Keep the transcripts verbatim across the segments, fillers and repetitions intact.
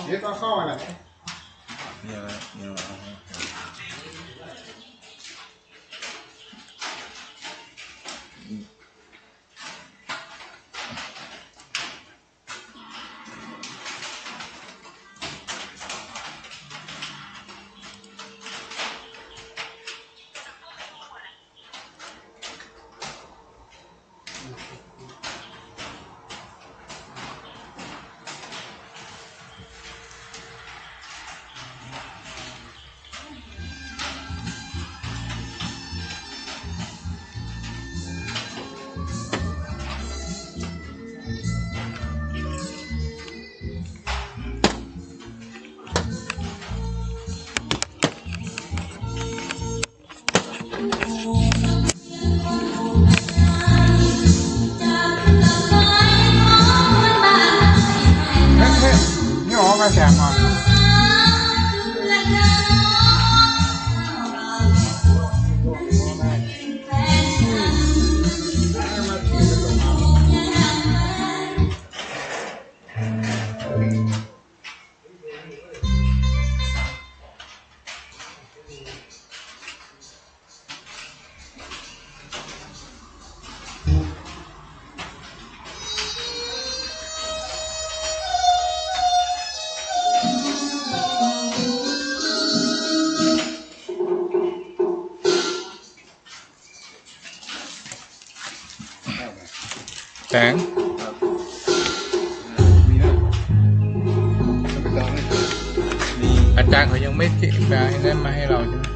เดี๋ยวก็เข้ามาแหละ เนี่ยนะเนี่ยนะ แสง มีนะ มี อาจารย์เขายังไม่เก็บมาให้นั่นมาให้เราใช่ไหม?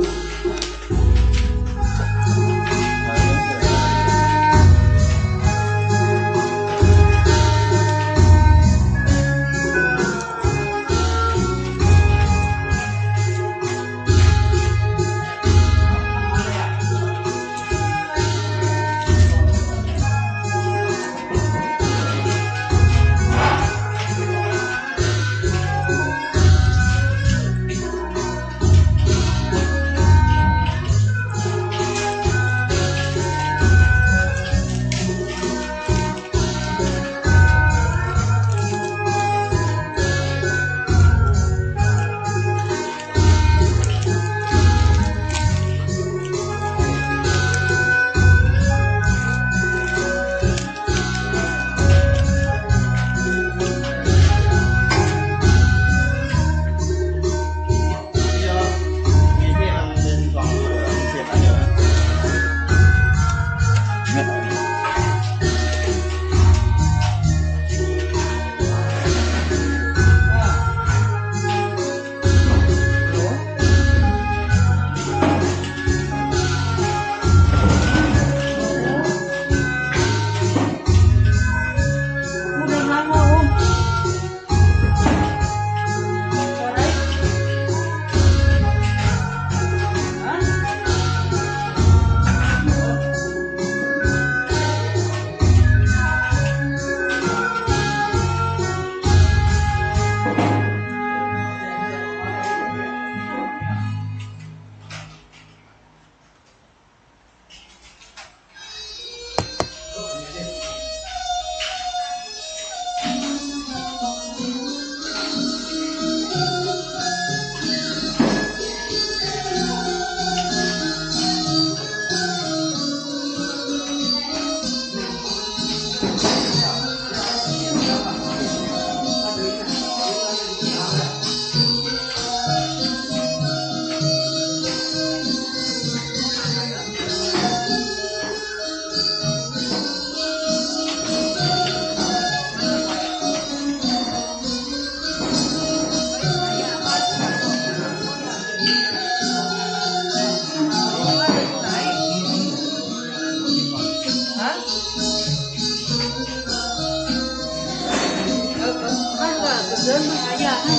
นี่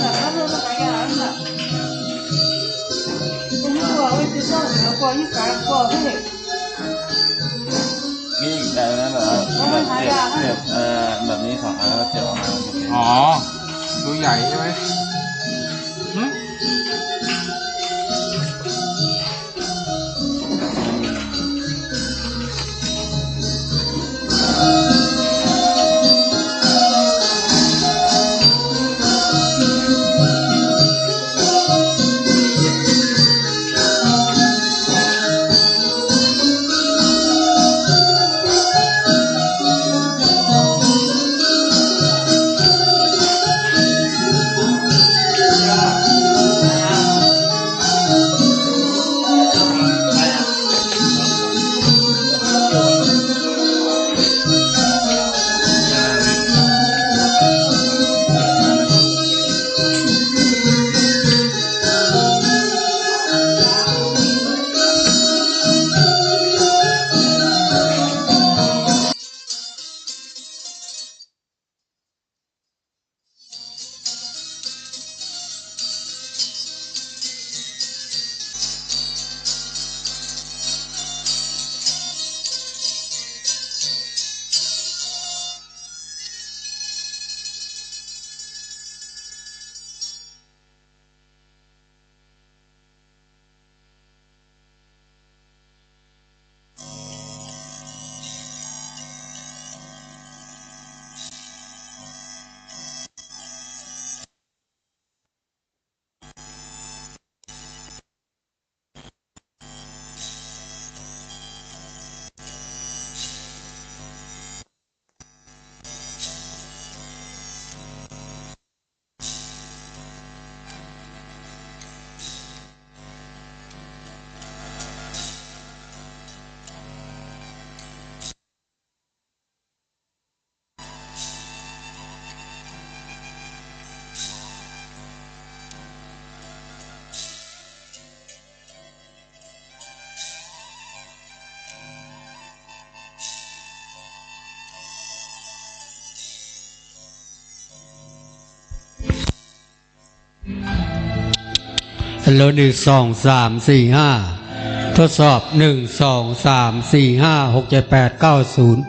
แต่นั้นแบบแบบเสียบเสียบเอ่อแบบนี้สองอันแล้วเสียบออกมา อ๋อ ตัวใหญ่ใช่ไหมหึ ฮัลโหล หนึ่ง สอง สาม สี่ ห้า ทดสอบ หนึ่ง สอง สาม สี่ ห้า หก เจ็ด แปด เก้า ศูนย์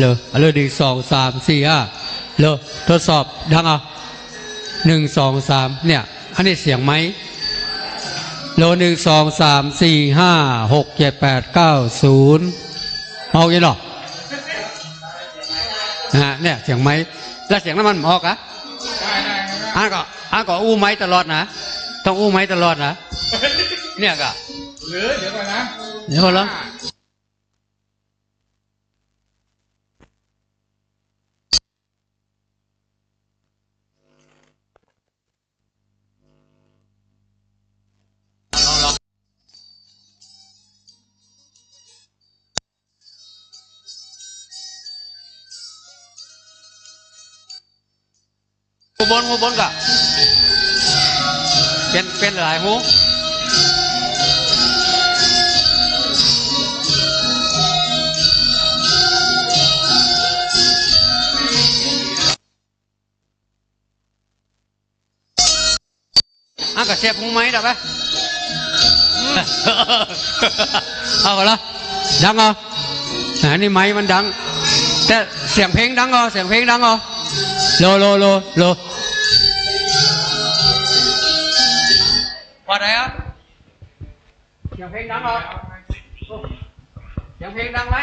โล โล หนึ่ง สอง สาม สี่ ห้า โล ทดสอบ ดังเอา หนึ่ง สอง สาม เนี่ย อันนี้เสียงไมค์ โล หนึ่ง สอง สาม สี่ ห้า หก เจ็ด แปด เก้า ศูนย์ เอาอย่างนี้เหรอ นะฮะ เนี่ย เสียงไมค์ แล้วเสียงนั้นมันออกอะ อันก็ อันก็อู้ไมค์ตลอดนะ ต้องอู้ไมค์ตลอดนะ เนี่ยก็ หรือเดี๋ยวก่อนนะ เดี๋ยวก่อนนะ หูบน หูบนกะ เป็น เป็นหลายหู อ่ะ ก็เสียบหูไม้ดอกไป เอาก่อนละ ดังเอา อันนี้ไม้มันดัง แต่เสียงเพลงดังเอา เสียงเพลงดังเอา โล โล โล โล พอได้ครับ เสียงเพลงดังเอา เสียงเพลงดังไหม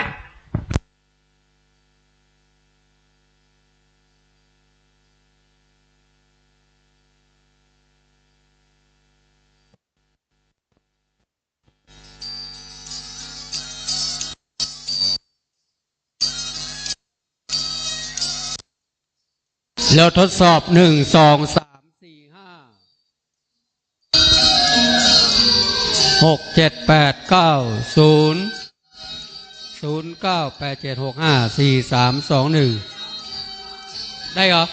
แล้วทดสอบ หนึ่ง สอง สาม สี่ ห้า หก เจ็ด แปด เก้า ศูนย์ ศูนย์ เก้า แปด เจ็ด หก ห้า สี่ สาม สอง หนึ่ง ได้เหรอ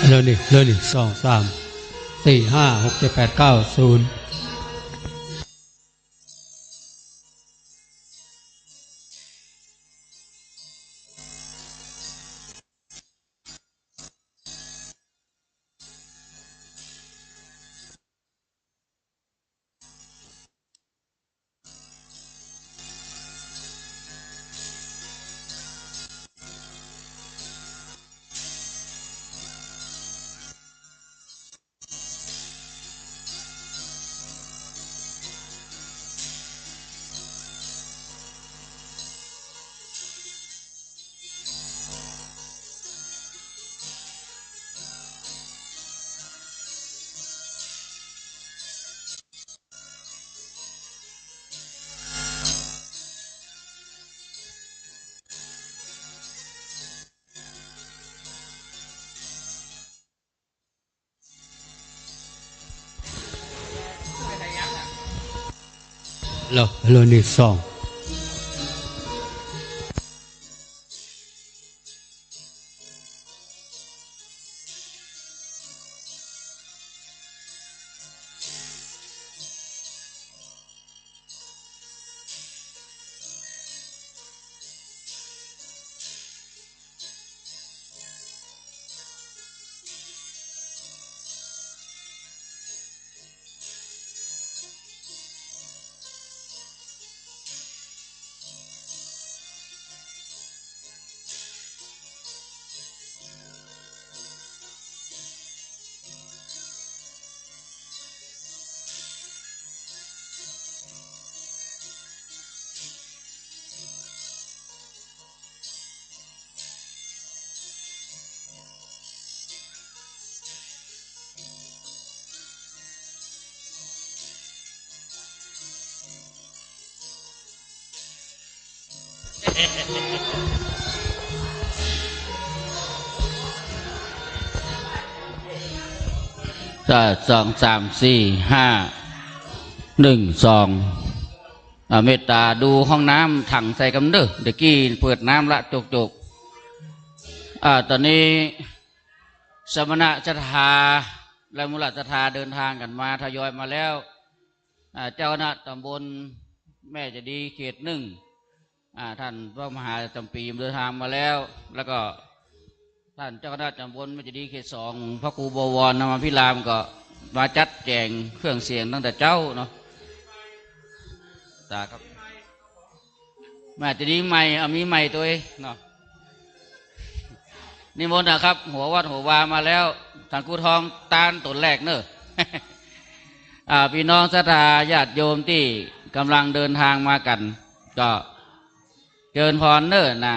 เร็วนี่ เร็วนี่ สอง สาม สี่ ห้า หก เจ็ด แปด เก้า ศูนย์ โล โล หนึ่ง สอง ก็สองสามสี่ห้า หนึ่งสอง อ่า เมตตาดูห้องน้ำ ถังใส่กำเด้อ เดี๋ยวกี้เปิดน้ำละ จุกๆ อ่า ตอนนี้สมณะศรัทธาและมูลศรัทธาเดินทางกันมา ทยอยมาแล้ว อ่า เจ้าคณะตำบลแม่เจดีย์เขตหนึ่ง อ่า ท่านพระมหาจำปีเดินทางมาแล้ว แล้วก็ท่านเจ้าคณะตำบลแม่เจดีย์เขตสอง พระครูบวรนามพิรามก็มาจัดแจงเครื่องเสียงตั้งแต่เจ๊าเนาะ ตาครับ แม่เจดีย์ใหม่ เอามีใหม่ตัวเองเนาะ นิมนต์นะครับ หัววัดหัววามาแล้ว ทางครูทองตานตนแรกเนอะ อ่า พี่น้องศรัทธาญาติโยมที่กำลังเดินทางมากัน ก็เจริญพรเนอะนะ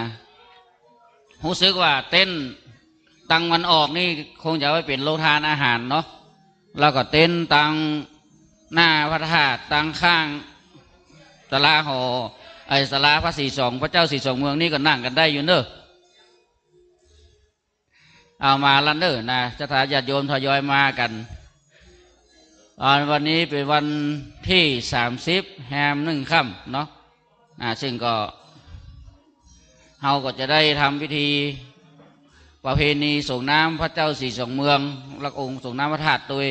รู้สึกว่าเต็นท์ตังวันออกนี่คงจะไว้เป็นโรงทานอาหารเนาะ แล้วก็เต็นท์ตังหน้าพระธาตุ ตังข้างศาลาหอ ไอ้ศาลาพระสี่สอง พระเจ้าสี่สองเมืองนี่ก็นั่งกันได้อยู่เนอะ เอามาแล้วเนอะนะ ศรัทธาญาติโยมทยอยมากัน อ่า วันนี้เป็นวันที่สามสิบ แฮมหนึ่งค่ำเนาะ อ่า ซึ่งก็ เราก็จะได้ทำพิธีประเพณีส่งน้ำพระเจ้าสี่สองเมือง และองค์ส่งน้ำพระธาตุโดย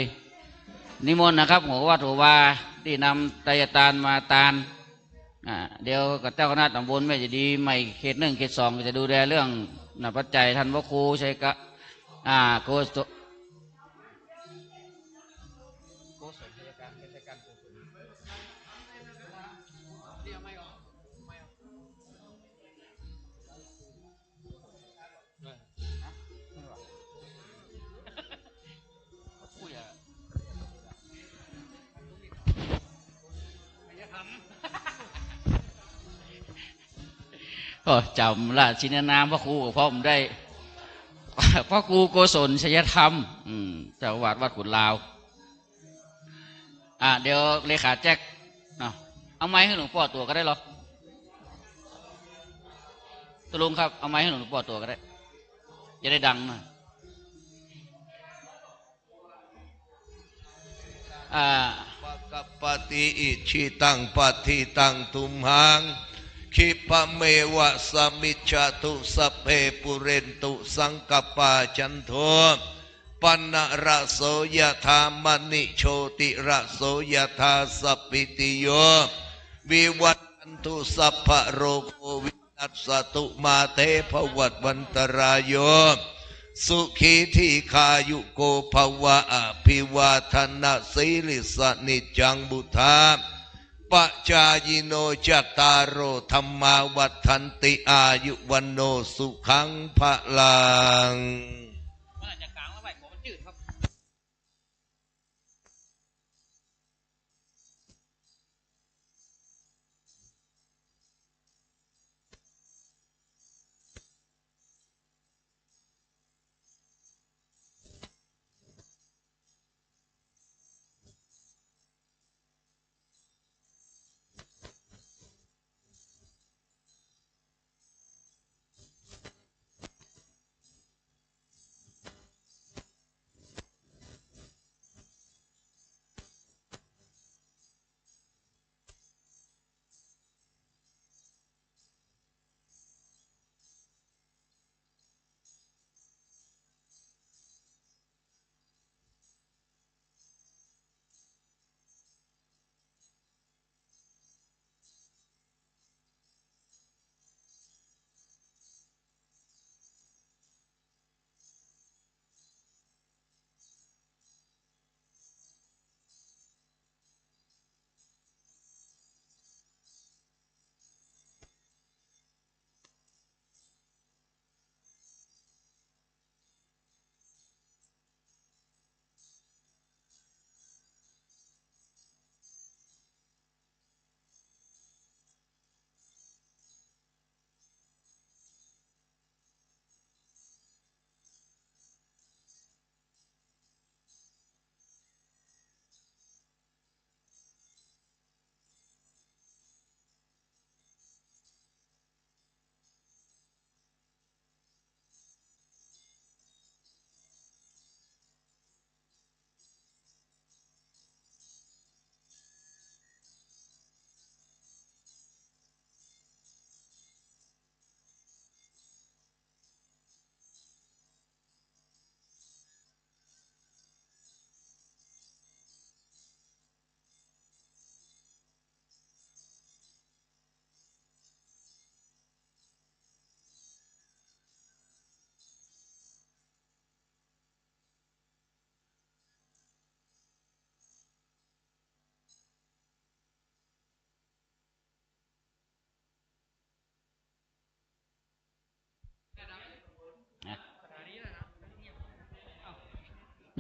นิมนต์นะครับ หัววัดหัววาที่นำไตรยาตานมาตาน อ่า เดี๋ยวกับเจ้าคณะตำบลแม่เจดีย์ใหม่เขตหนึ่ง เขตสอง ก็จะดูแลเรื่องนะ ปัจจัย ท่านพระครูชัยกะ อ่า โกศล โกศลชัยการ ชัยการโกศล ก็จำราชินนามพระครูกับพ่อผมได้ พระครูโกศลชัยธรรม อืม เจ้าอาวาสวัดขุนลาว อ่า เดี๋ยวเลขาแจ็คเนาะ เอาไมค์ให้หลวงพ่อตัวก็ได้หรอ ตกลงครับ เอาไมค์ให้หลวงพ่อตัวก็ได้ จะได้ดังหน่อย อ่า Pakappati icchitaṃ patthitaṃ tumhaṃ khippameva samijjhatu sabbe pūrentu saṅkappā cando paṇṇaraso yathā maṇi jotiraso yathā sabbītiyo vivajjantu sabbarogo vinassatu mā te bhavatvantarāyo sukhī dīghāyuko bhava abhivādanasīlissa niccaṃ vuḍḍhā pacāyino cattāro dhammā vaḍḍhanti āyu vaṇṇo sukhaṃ balaṃ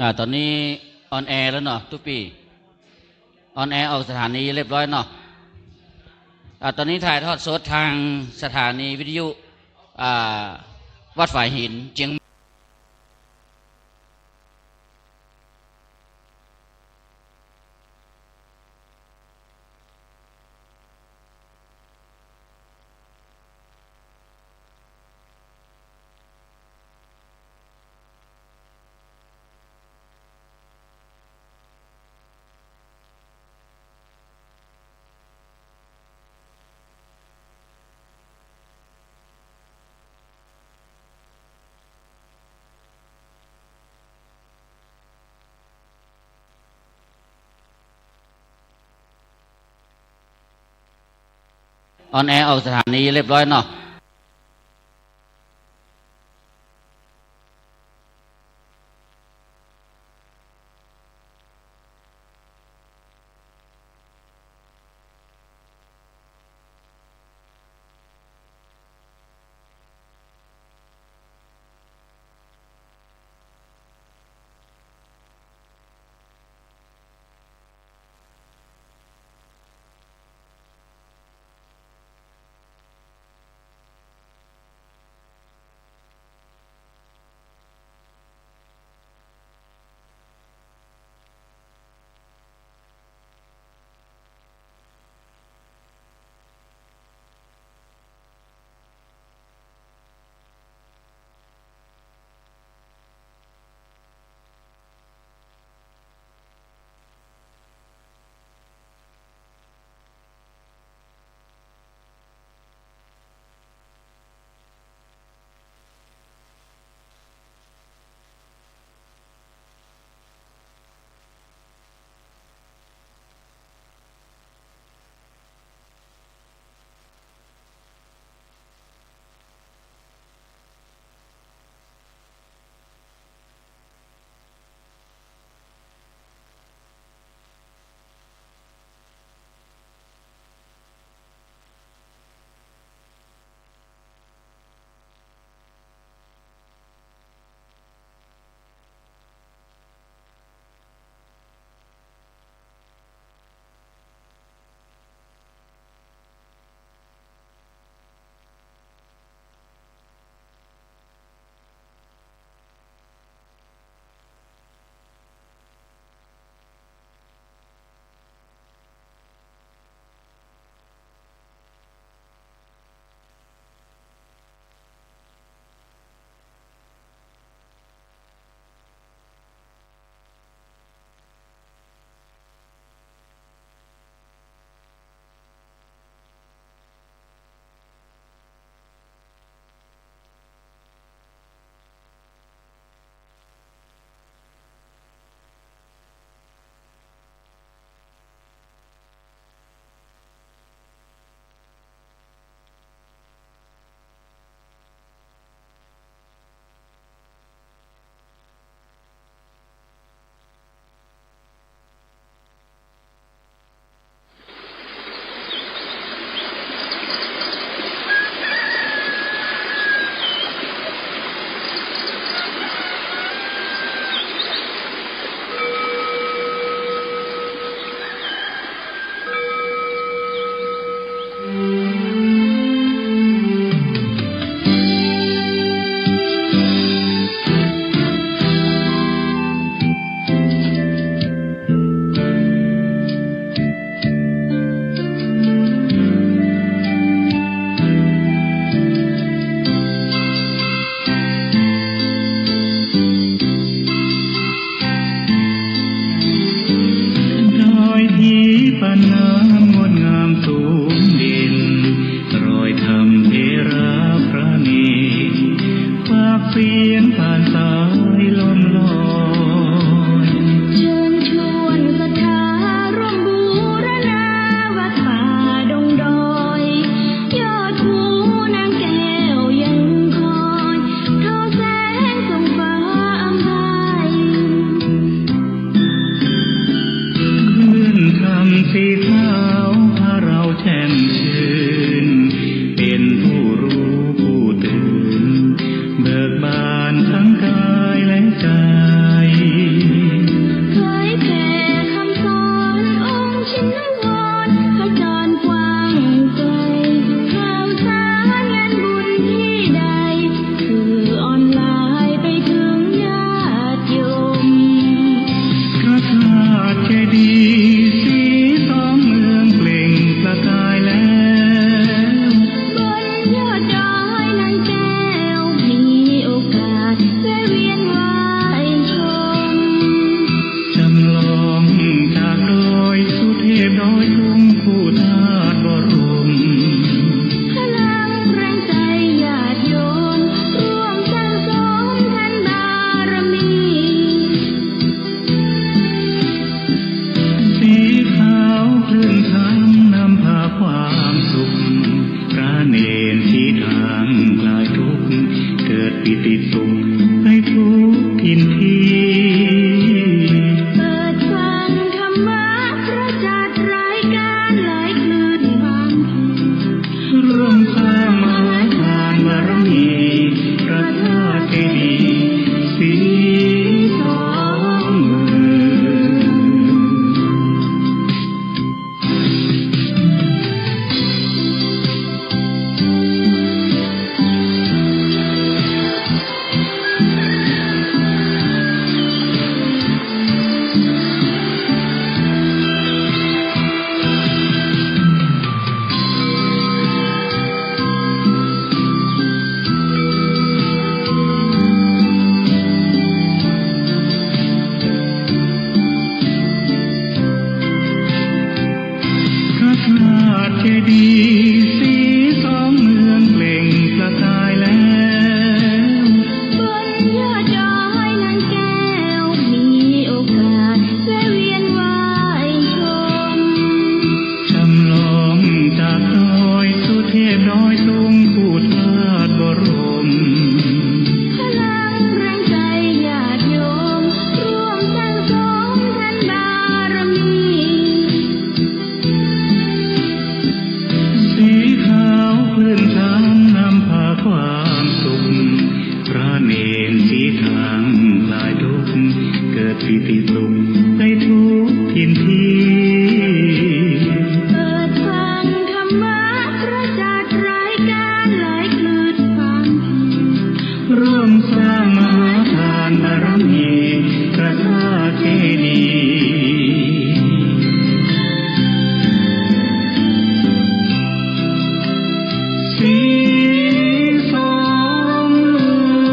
อ่า ตอนนี้ออนแอร์แล้วเนาะตุ๊ปี้ ออนแอร์ออกสถานีเรียบร้อยเนาะ อ่า ตอนนี้ถ่ายทอดสดทางสถานีวิทยุ อ่า วัดฝายหินเจียง ออนแอร์ออกสถานีเรียบร้อยเนาะ ดอยทิพนามงดงามสูงเด่น รอยธรรมเถระพระเนตร ปากเสียงผ่านสายลมลอย เชิญชวนศรัทธาร่วมบูรณาวัดป่าดงดอย ยอดภูนางแก้วยังคอย ทอแสงส่องฟ้าอำไพ คลื่นธรรมสีฟ้า ดอยตุงคู่ธาตุบรม พลังแรงใจญาติโยม ร่วมสั่งสมทานบารมี สีขาวคลื่นธรรมนำพาความสุข พระเณรชี้ทางคลายทุกข์ เกิดปีติสุขให้ทุกถิ่นที่ เปิดฟังธรรมะพระจัดรายการหลายคลื่นบาง ร่วมสร้างมหาทานบารมี พระธาตุเจดีย์สีสองเมือง พระธาตุเจดีย์สีสองเมืองเปล่งประกายแล้ว บนยอดดอยนางแก้วมีโอกาสแวะเวียนไหว้ชม จำลองจากดอยสุเทพดอยตุงคู่ธาตุบรม พลังแรงใจญาติโยม ร่วมสั่งสมทานบารมี สีขาวคลื่นธรรมนำพาความสุข พระเณรชี้ทางคลายทุกข์ เกิดปีติสุขในทุกถิ่นที่ เปิดฟังธรรมะพระจัดรายการหลายคลื่นความถี่ ร่วมสร้างมหาทานบารมี พระธาตุเจดีย์สีสองเมือง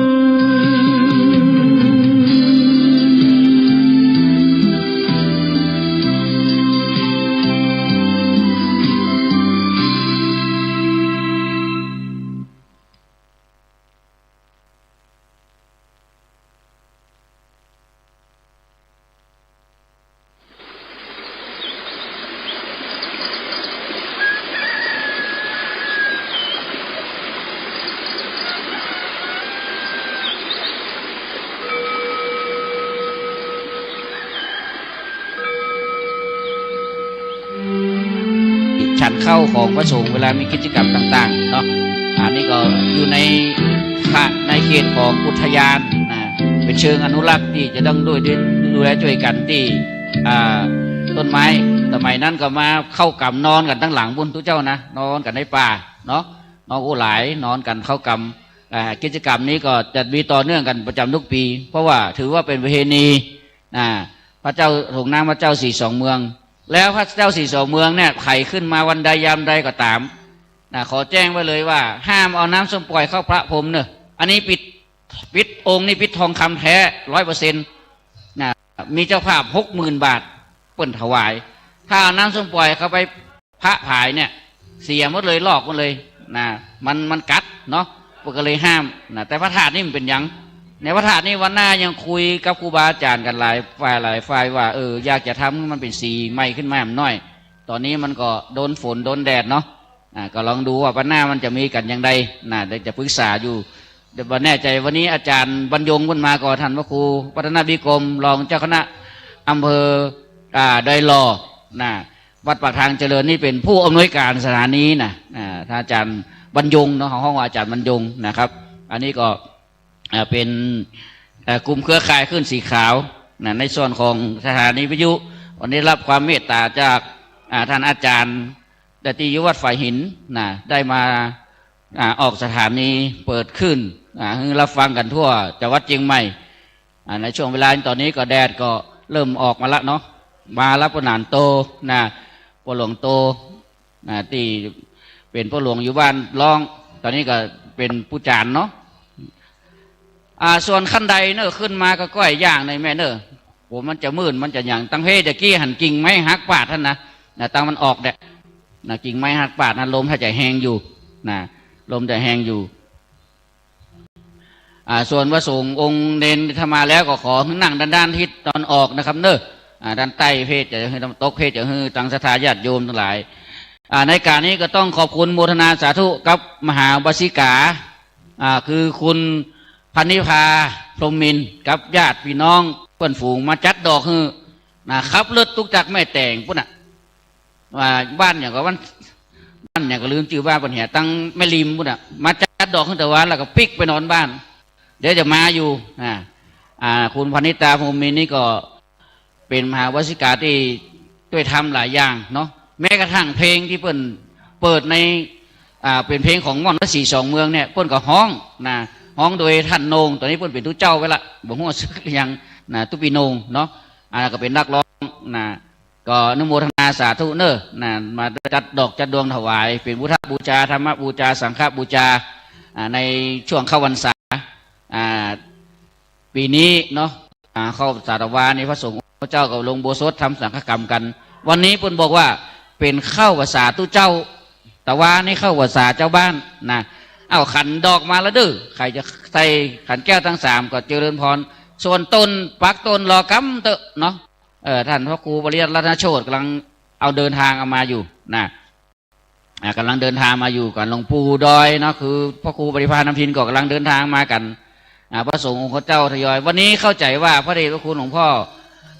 ฉันข้าวของพระสงฆ์เวลามีกิจกรรมต่างๆเนาะ อันนี้ก็อยู่ในขะ-, ในเขตของอุทยานนะ เป็นเชิงอนุรักษ์ที่จะต้องด้วย ดูแลช่วยกันที่ อ่า ต้นไม้ สมัยนั้นก็มาเข้ากรรมนอนกันตั้งหลังบุญทุกเจ้านะ นอนกันในป่าเนาะ นอนอู้หลาย นอนกันเข้ากรรม อ่า กิจกรรมนี้ก็จะมีต่อเนื่องกันประจำทุกปี เพราะว่าถือว่าเป็นประเพณี อ่า พระเจ้าส่งน้ำพระเจ้าสี่สองเมือง แล้วพระเจ้าสี่สองเมืองเนี่ย ใครขึ้นมาวันใดยามใดก็ตาม นะ ขอแจ้งไว้เลยว่า ห้ามเอาน้ำส้มปล่อยเข้าพระพรหมเนอะ อันนี้ปิด ปิดองค์นี่ปิดทองคำแท้ ร้อยเปอร์เซ็นต์ นะ มีเจ้าภาพหกหมื่นบาท เปิ้นถวาย ถ้าเอาน้ำส้มปล่อยเข้าไปพระผายเนี่ย เสียหมดเลย ลอกหมดเลย นะ มัน มันกัดเนาะ เปิ้นก็เลยห้าม นะ แต่พระธาตุนี่มันเป็นหยัง ในพระธาตุนี่วันหน้ายังคุยกับครูบาอาจารย์กันหลายฝ่ายหลายฝ่ายว่า เออ อยากจะทำให้มันเป็นสีใหม่ขึ้นมาหน่อย ตอนนี้มันก็โดนฝนโดนแดดเนาะ อ่า ก็ลองดูว่าวันหน้ามันจะมีกันอย่างใดนะ เดี๋ยวจะปรึกษาอยู่ เดี๋ยวบ่แน่ใจ วันนี้อาจารย์บรรยงเพิ่นมาก่อน ท่านพระครูวัฒนวิกรม รองเจ้าคณะอำเภอ อ่า ดอยหล่อ นะ วัดปากทางเจริญนี่เป็นผู้อำนวยการสถานีนะ อ่า ท่านอาจารย์บรรยงเนาะ เขาฮ้องว่าอาจารย์บรรยงนะครับ อันนี้ก็ อ่า เป็น เอ่อ กลุ่มเครือข่ายคลื่นสีขาวนะ ในส่วนของสถานีวิทยุ วันนี้รับความเมตตาจาก อ่า ท่านอาจารย์ ได้ที่อยู่วัดฝายหินนะ ได้มา อ่า ออกสถานีเปิดคลื่น อ่า ให้รับฟังกันทั่วจังหวัดเชียงใหม่ อ่า ในช่วงเวลาตอนนี้ก็แดดก็เริ่มออกมาละเนาะ มาละ ป้อหนานโตนะ ป้อหลวงโตนะ ที่เป็นป้อหลวงอยู่บ้านร้อง ตอนนี้ก็เป็นผู้จารเนาะ อ่า ส่วนคันไดเนอะ ขึ้นมาก็ก้อยย่างในแม่เนอะ โอ้ มันจะมืด มันจะหยัง ตังเฮตะกี้หันกิ่งไม้หักปาดหั่นนะ นะ ตะวันออกเนี่ยนะ กิ่งไม้หักปาดนะ ลมถ้าจะแฮงอยู่นะ ลมจะแฮงอยู่ อ่า ส่วนพระสงฆ์องค์เณรถ้ามาแล้วก็ขอให้นั่งด้านด้านทิศตะวันออกนะครับเนอะ อ่า ด้านใต้เพศจะหื้อ ตะวันตกเพศจะหื้อ ตังศรัทธาญาติโยมทั้งหลาย อ่า ในการนี้ก็ต้องขอบคุณโมทนาสาธุกับมหาอุบาสิกา อ่า คือคุณพันนิพา พรหมมินทร์ กับญาติพี่น้องเพื่อนฝูงมาจัดดอกหื้อนะ ขับรถตุ๊กจักรแม่แตงพุ้นน่ะ ว่าบ้านหยังก็ บ้าน บ้านหยังก็ลืมชื่อบ้านเพิ่นเหีย ตังแม่ริมพุ้นน่ะ มาจัดดอกหื้อตะวันแล้วก็ปิ๊กไปนอนบ้าน เดี๋ยวจะมาอยู่ อ่า อ่า คุณพนิตา พรหมมินทร์ นี่ก็เป็นมหาอุบาสิกาที่ช่วยทำหลายอย่างเนาะ แม้กระทั่งเพลงที่เพิ่นเปิดใน อ่า เป็นเพลงของม่อนวัดศรีสองเมืองเนี่ย เพิ่นก็ฮ้องนะ ฮ้องโดยท่านโหน่ง ตอนนี้เพิ่นเป็นตุ๊เจ้าไปละ บ่ฮู้ว่าสึกหรือยังนะ ตุ๊ปีโหน่งเนาะ อ่า ก็เป็นนักร้องนะ ก็อนุโมทนาสาธุเนอะนะ มาจัดดอกจัดดวงถวาย เป็นพุทธบูชา ธรรมบูชา สังฆบูชา อ่า ในช่วงเข้าพรรษา อ่า ปีนี้เนาะ อ่า เข้าพรรษาตะวานี้ พระสงฆ์องค์เจ้าก็ลงอุโบสถทำสังฆกรรมกัน วันนี้เพิ่นบอกว่าเป็นเข้าพรรษาตุ๊เจ้า ตะวานี้เข้าพรรษาเจ้าบ้านนะ เอาขันดอกมาแล้วเด้อ ใครจะใส่ขันแก้วทั้งสามก็เจริญพร ส่วนต้นปักต้นรอกำเตอะเนาะ เออ ท่านพระครูปริยัติรัตนโชติกำลังเอาเดินทางเอามาอยู่นะ อ่ากำลังเดินทางมาอยู่กัน หลวงปู่ดอยเนาะ คือพระครูปริพาสนำทินก็กำลังเดินทางมากัน อ่า พระสงฆ์องค์เจ้าทยอย วันนี้เข้าใจว่าพระเดชพระคุณหลวงพ่อ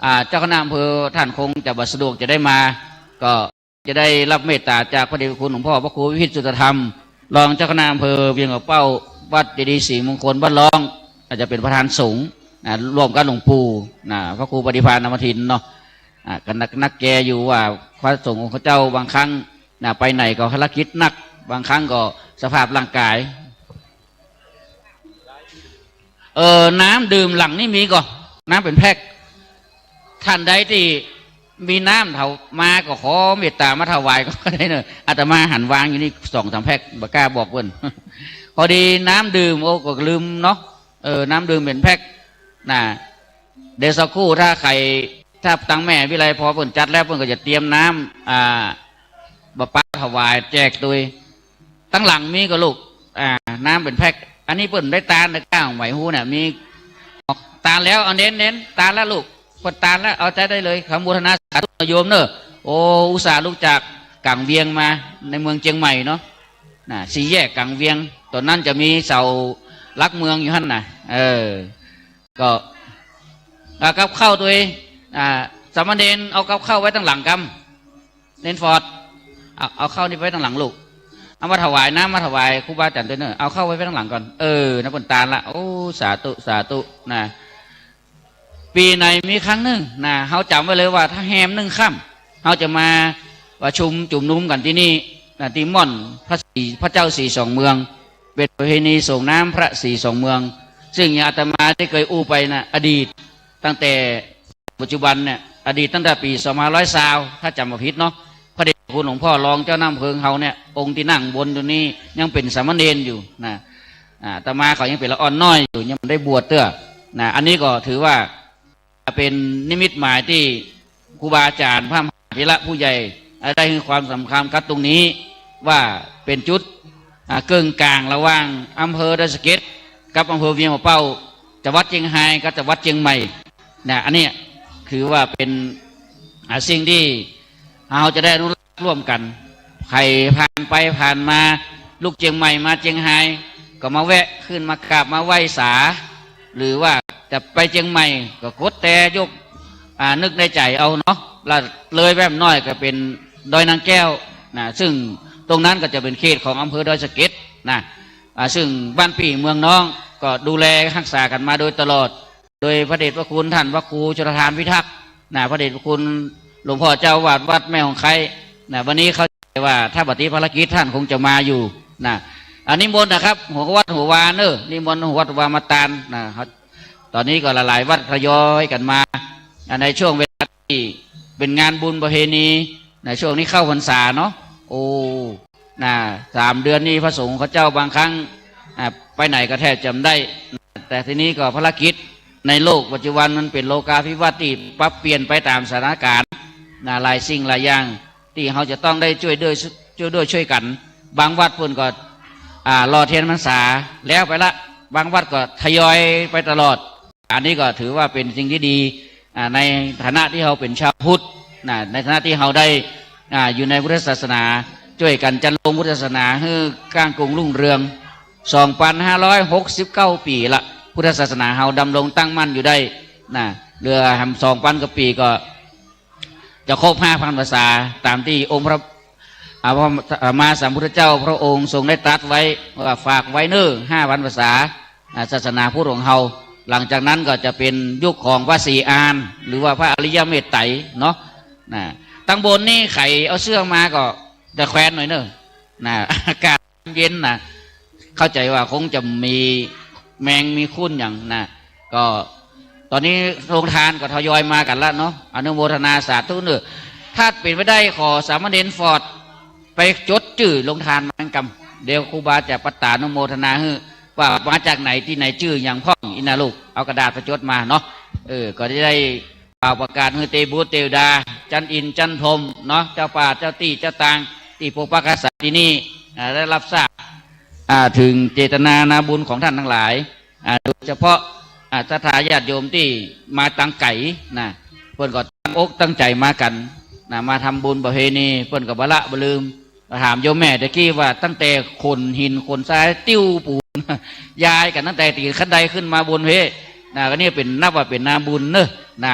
อ่า เจ้าคณะอำเภอท่านคงจะบ่สะดวกจะได้มา ก็จะได้รับเมตตาจากพระเดชพระคุณหลวงพ่อพระครูวิพิตรสุตธรรม รองเจ้าคณะอำเภอเวียงป่าเป้า วัดเจดีย์ศรีมงคลบ้านร่อง อาจจะเป็นประธานสงฆ์นะ ร่วมกับหลวงปู่นะ พระครูปริพาสนำทินเนาะ อ่า ก็นัก นักแกอยู่ว่าพระสงฆ์องค์เจ้าบางครั้งนะ ไปไหนก็ภารกิจหนัก บางครั้งก็สภาพร่างกาย เออ น้ำดื่มหลังนี่มีก่อ น้ำเป็นแพ็ค ท่านใดที่มีน้ำเถามาก็ขอเมตตามาถวายก็ได้เนอะ อาตมาหันวางอยู่นี่สองสามแพ็ค บ่กล้าบอกเพิ่น พอดีน้ำดื่ม โอ้ ก็ลืมเนาะ เออ น้ำดื่มเป็นแพ็คนะ เดี๋ยวสักครู่ ถ้าใคร ถ้าตังแม่วิไลพรเพิ่นจัดแล้ว เพิ่นก็จะเตรียมน้ำ อ่า บ่าป๊าถวายแจกโดย ตั้งหลังมีก็ลูก อ่า น้ำเป็นแพ็ค อันนี้เพิ่นได้ตานได้ก้างไหวหู้น่ะ มี ตานแล้ว เอาเน้นเน้น ตานแล้วลูก เพิ่นตานแล้ว เอาใจได้เลย ขออนุโมทนาสาธุโยมเนอะ โอ้ อุตส่าห์ลุกจากกลางเวียงมา ในเมืองเชียงใหม่เนาะ น่ะ สี่แยกกลางเวียง ตอนนั้นจะมีเสาหลักเมืองอยู่หั่นน่ะ เออ ก็ เอากับข้าวตัวเอง อ่า สามเณรเอากับข้าวไว้ตั้งหลังกำ เณรฟอร์ด เอา เอาข้าวนี่ไว้ตั้งหลังลูก เอามาถวายน้ำมาถวายครูบาอาจารย์ตัวเนอะ เอาข้าวไว้ไว้ตั้งหลังก่อน เออ นะ เพิ่นตานละ โอ้ สาธุ สาธุ นะ ปีในมีครั้งหนึ่งนะ เฮาจำไว้เลยว่าถ้าแฮมหนึ่งค่ำ เฮาจะมาประชุมจุมนุมกันที่นี่นะ ที่ม่อนพระศรี พระเจ้าศรีสองเมือง เป็นประเพณีส่งน้ำพระศรีสองเมือง ซึ่งอย่างอาตมาได้เคยอู้ไปนะ อดีต ตั้งแต่ปัจจุบันเนี่ย อดีตตั้งแต่ปีสองพันห้าร้อยซาว ถ้าจำบ่ผิดเนาะ พระเดชพระคุณหลวงพ่อรองเจ้าคณะอำเภอเฮาเนี่ย องค์ที่นั่งบนอยู่นี้ยังเป็นสามเณรอยู่นะ อ่า อาตมาเขายังเป็นละอ่อนน้อยอยู่ ยังไม่ได้บวชเตื้อนะ อันนี้ก็ถือว่าเป็นนิมิตหมายที่ครูบาอาจารย์พระมหาเถระผู้ใหญ่ได้ให้ความสำคัญกับตรงนี้ ว่าเป็นจุด อ่า เกิ่งกลางระหว่างอำเภอดอยสะเก็ดกับอำเภอเวียงป่าเป้า จังหวัดเชียงรายกับจังหวัดเชียงใหม่นะ อันเนี้ยถือว่าเป็น อ่า สิ่งที่เราจะได้อนุรักษ์ร่วมกัน ใครผ่านไปผ่านมา ลูกเชียงใหม่มาเชียงราย ก็มาแวะขึ้นมากราบมาไหว้สา หรือว่าจะไปเชียงใหม่ก็กดแต่ยก อ่า นึกในใจเอาเนาะ แล้วเลยแว่มน้อยก็เป็นดอยนางแก้วนะ ซึ่งตรงนั้นก็จะเป็นเขตของอำเภอดอยสะเก็ดนะ อ่า ซึ่งบ้านปี้เมืองน้องก็ดูแลรักษากันมาโดยตลอด โดยพระเดชพระคุณท่านพระครูชลทานพิทักษ์นะ พระเดชพระคุณหลวงพ่อเจ้าอาวาสวัดแม่หงไคร้นะ วันนี้เข้าใจว่าถ้าบ่ติดภารกิจท่านคงจะมาอยู่นะ อันนี้นิมนต์นะครับ หัววัดหัววาเนอะ นิมนต์หัววัดหัววามาตานนะ ตอนนี้ก็หลายๆวัดทยอยกันมา อ่า ในช่วงเวลาที่เป็นงานบุญประเพณี ในช่วงนี้เข้าพรรษาเนาะ โอ้ นะ สามเดือนนี้พระสงฆ์เขาเจ้าบางครั้ง อ่า ไปไหนก็แทบจะไม่ได้ แต่ทีนี้ก็ภารกิจในโลกปัจจุบันมันเป็นโลกาภิวัตน์ที่ปรับเปลี่ยนไปตามสถานการณ์นะ หลายสิ่งหลายอย่าง ที่เราจะต้องได้ช่วยด้วย ช่วยด้วยช่วยกัน บางวัดเพิ่นก็ อ่า หล่อเทียนพรรษาแล้วไปละ บางวัดก็ทยอยไปตลอด อันนี้ก็ถือว่าเป็นสิ่งที่ดี อ่า ในฐานะที่เราเป็นชาวพุทธนะ ในฐานะที่เราได้ อ่า อยู่ในพุทธศาสนา ช่วยกันจันลงพุทธศาสนาให้ก้างกุงรุ่งเรือง สองพันห้าร้อยหกสิบเก้า ปีละ พุทธศาสนาเราดำรงตั้งมั่นอยู่ได้นะ เหลือแหม สองพัน กว่าปีก็ จะครบ ห้าพัน พรรษา ตามที่องค์พระ อ่า พระสัมมาสัมพุทธเจ้าพระองค์ทรงได้ตรัสไว้ ว่าฝากไว้เน้อ ห้าพัน พรรษา อ่า ศาสนาพุทธของเรา หลังจากนั้นก็จะเป็นยุคของพระศรีอาน หรือว่าพระอริยเมตไตรเนาะ นะ ตังบนนี่ใครเอาเสื้อมาก็จะแขวนหน่อยเน้อ นะ อากาศเย็นนะ เข้าใจว่าคงจะมีแมงมีคุนอย่างนะ ก็ตอนนี้โรงทานก็ทยอยมากันละเนาะ อนุโมทนาสาธุเน้อ ถ้าเป็นไปได้ขอสามเณรฟอร์ดไปจดชื่อโรงทานมาก่อน เดี๋ยวครูบาจะประตานุโมทนาให้ ว่ามาจากไหนที่ไหนชื่ออย่างพ่องอินาลูก เอากระดาษไปจดมาเนาะ เออ ก็จะได้กล่าวประกาศให้เตบุตรเตวดา จันอินทร์จันพรหมเนาะ เจ้าป่าเจ้าตี้เจ้าตาง ที่ปกปักรักษาที่นี่ อ่า ได้รับทราบ อ่า ถึงเจตนานาบุญของท่านทั้งหลาย อ่า โดยเฉพาะ อ่า ศรัทธาญาติโยมที่มาตังไก๋นะ เพิ่นก็ตั้งอกตั้งใจมากันนะ มาทำบุญประเพณี เพิ่นก็บ่ละบ่ลืม ถามโยมแม่ตะกี้ว่าตั้งแต่ขนหินขนทรายติ้วปูน ย้ายกันตั้งแต่ตีนขั้นไดขึ้นมาบนเพนะ ก็นี่เป็นนับว่าเป็นนาบุญเนอะนะ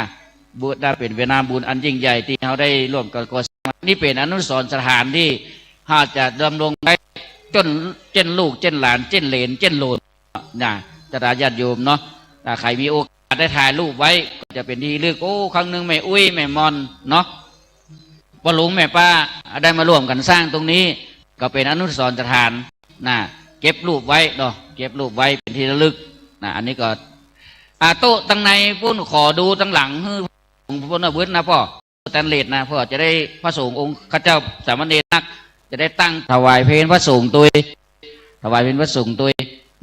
บุญได้เป็นเป็นนาบุญอันยิ่งใหญ่ที่เราได้ร่วมกันก่อสร้าง นี่เป็นอนุสรณ์สถานที่เราจะดำรงไว้จนเจ้นลูกเจ้นหลานเจ้นเหลนเจ้นโหลนนะ ศรัทธาญาติโยมเนาะ ถ้าใครมีโอกาสได้ถ่ายรูปไว้ ก็จะเป็นที่ระลึก โอ้ ครั้งหนึ่งแม่อุ๊ยแม่มอนเนาะ พ่อลุงแม่ป้าได้มาร่วมกันสร้างตรงนี้ ก็เป็นอนุสรณ์สถานนะ เก็บรูปไว้เนาะ เก็บรูปไว้เป็นที่ระลึกนะ อันนี้ก็ อ่า โต๊ะตังในปุ้นขอดูตังหลัง หื้อ องค์พระพุทธนะพ่อ สแตนเลสนะพ่อ จะได้พระสงฆ์องค์ข้าเจ้าสามเณรนัก จะได้ตั้งถวายเพลพระสงฆ์ตัว ถวายเพลพระสงฆ์ตัว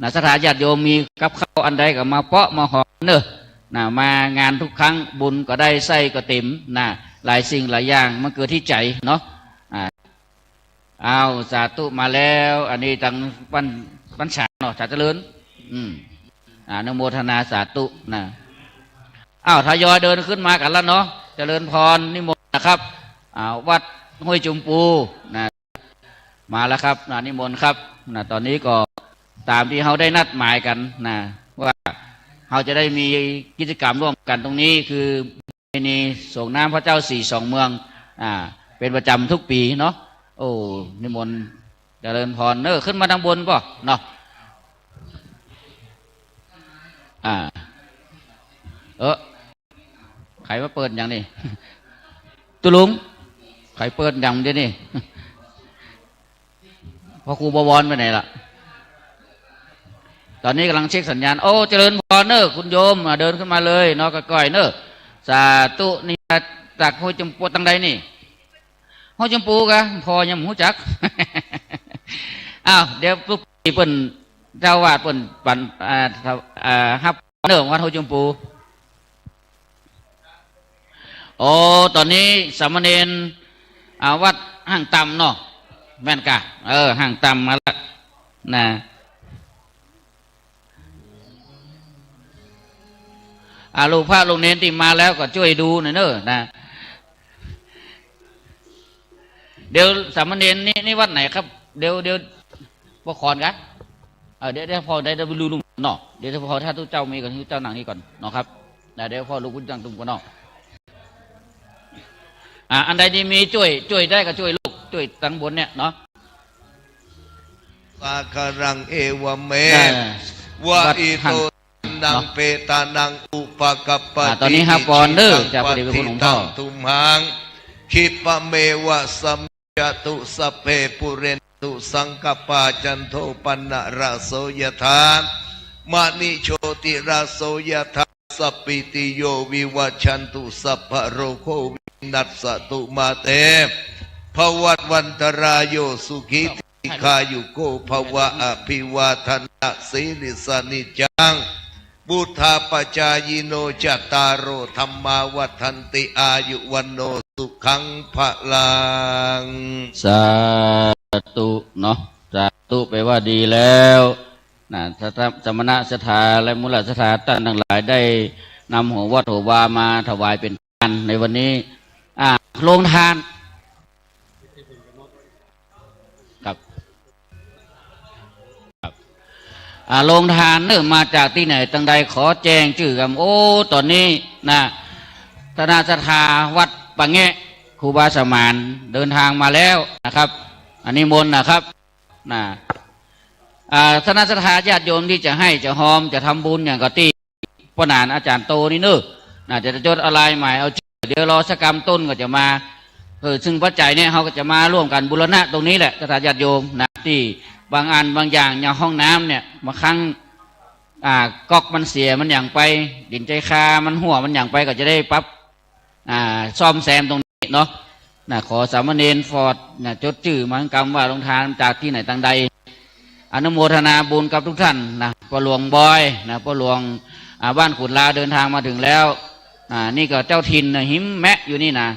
นะ ศรัทธาญาติโยมมีกับข้าวอันใดก็มาเปาะมาหอมเนอะนะ มางานทุกครั้งบุญก็ได้ไส้ก็เต็มนะ หลายสิ่งหลายอย่างมันเกิดที่ใจเนาะ อ่า อ้าว สาธุมาแล้ว อันนี้ตังปัญ ปัญชาเนาะ สาเจริญ อืม อนุโมทนาสาธุนะ อ้าว ทยอยเดินขึ้นมากันแล้วเนาะ เจริญพร นิมนต์นะครับ อ่า วัดห้วยจุมปูนะ มาแล้วครับนะ นิมนต์ครับนะ ตอนนี้ก็ตามที่เราได้นัดหมายกันนะ ว่าเราจะได้มีกิจกรรมร่วมกันตรงนี้ คือประเพณีส่งน้ำพระเจ้าสี่สองเมือง อ่า เป็นประจำทุกปีเนาะ โอ้ นิมนต์ เจริญพรเนอะ ขึ้นมาทางบนป่ะเนาะ อ่า เออ ใครมาเปิดอย่างนี้ ตุลุง ใครเปิดอย่างเดียวนี่ พระครูบวรไปไหนล่ะ ตอนนี้กำลังเช็คสัญญาณ โอ้ เจริญพรเนอะ คุณโยม อ่า เดินขึ้นมาเลยเนาะ ก้อยๆเนอะ สาธุ นี่มาจากห้วยจุมปูตังใดนี่ ห้วยจุมปูกะ พ่อยังบ่ฮู้จัก อ้าว เดี๋ยวปุ๊บเปิ้น เจ้าอาวาสเปิ้นปัน อ่า อ่า ฮับเนอะ วัดห้วยจุมปู โอ้ ตอนนี้สามเณร อ่า วัดห้างต่ำเนาะ แม่นกะ เออ ห้างต่ำมาละ นะ อ่า ลูกพระลูกเณรที่มาแล้วก็ช่วยดูหน่อยเนอะ นะ เดี๋ยวสามเณรนี่ นี่วัดไหนครับ เดี๋ยว เดี๋ยว บ่ขอนกะ เออ เดี๋ยว เดี๋ยวพ่อได้ เดี๋ยวไปดูลุงเนาะ เดี๋ยวพ่อถ้าทุกเจ้ามีก่อน ทุกเจ้านั่งนี่ก่อนเนาะครับ นะ เดี๋ยวพ่อลุกขึ้นตั้งตุ่มก่อนเนาะ อ่า อันใดที่มีช่วย ช่วยได้ก็ช่วยลูก ช่วยตังบนเนี่ยเนาะ Sāgaraṃ evameva อ่า ito วัดห้าง dinnaṃ petānaṃ upakappati อ่า ตอนนี้ห้าปอนด์เด้อ icchitaṃ จากพระเดชพระคุณหลวงพ่อ patthitaṃ tumhaṃ khippameva samijjhatu sabbe pūrentu saṅkappā cando paṇṇaraso yathā maṇi jotiraso yathā sabbītiyo vivajjantu sabbarogo vinassatu mā te bhavatvantarāyo sukhī dīghāyuko bhava abhivādanasīlissa niccaṃ Buddhapajjayino cattāro dhammā vaḍḍhanti āyu vaṇṇo sukhaṃ balaṃ. สาธุเนาะ สาธุ แปลว่าดีแล้วนะ สะ- สมณะศรัทธาและมุลศรัทธาท่านทั้งหลายได้นำหัววัตถุวามาถวายเป็นทานในวันนี้ อ่า โรงทาน ครับ ครับ อ่า โรงทานเนอะ มาจากที่ไหนตังใด ขอแจ้งชื่อครับ โอ้ ตอนนี้นะ คณะศรัทธาวัดป่าแงะ ครูบาสมานเดินทางมาแล้วนะครับ อันนี้มนต์นะครับ นะ อ่า คณะศรัทธาญาติโยมที่จะให้ จะฮอม จะทำบุญอย่างก็ตี้ ป้อหนานอาจารย์โตนี่เนอะ น่าจะจดเอาลายหมายเอาชื่อ เดี๋ยวรอสักกำต้นก็จะมา เออ ซึ่งปัจจัยเนี่ยเขาก็จะมาร่วมกันบูรณะตรงนี้แหละ ศรัทธาญาติโยมนะ ที่บางอันบางอย่างอย่างห้องน้ำเนี่ย บางครั้ง อ่า ก๊อกมันเสียมันหยั่งไป ดินใจคามันหัวมันหยั่งไป ก็จะได้ปรับ อ่า ซ่อมแซมตรงนี้เนาะ นะ ขอสามเณรฟอร์ดนะ จดชื่อหมายกำว่าโรงทานจากที่ไหนตังใด อนุโมทนาบุญกับทุกท่านนะ พ่อหลวงบอยนะ พ่อหลวง อ่า บ้านขุนลาเดินทางมาถึงแล้ว อ่า นี่ก็เจ้าถิ่นนะ หิมแมะอยู่นี่นะ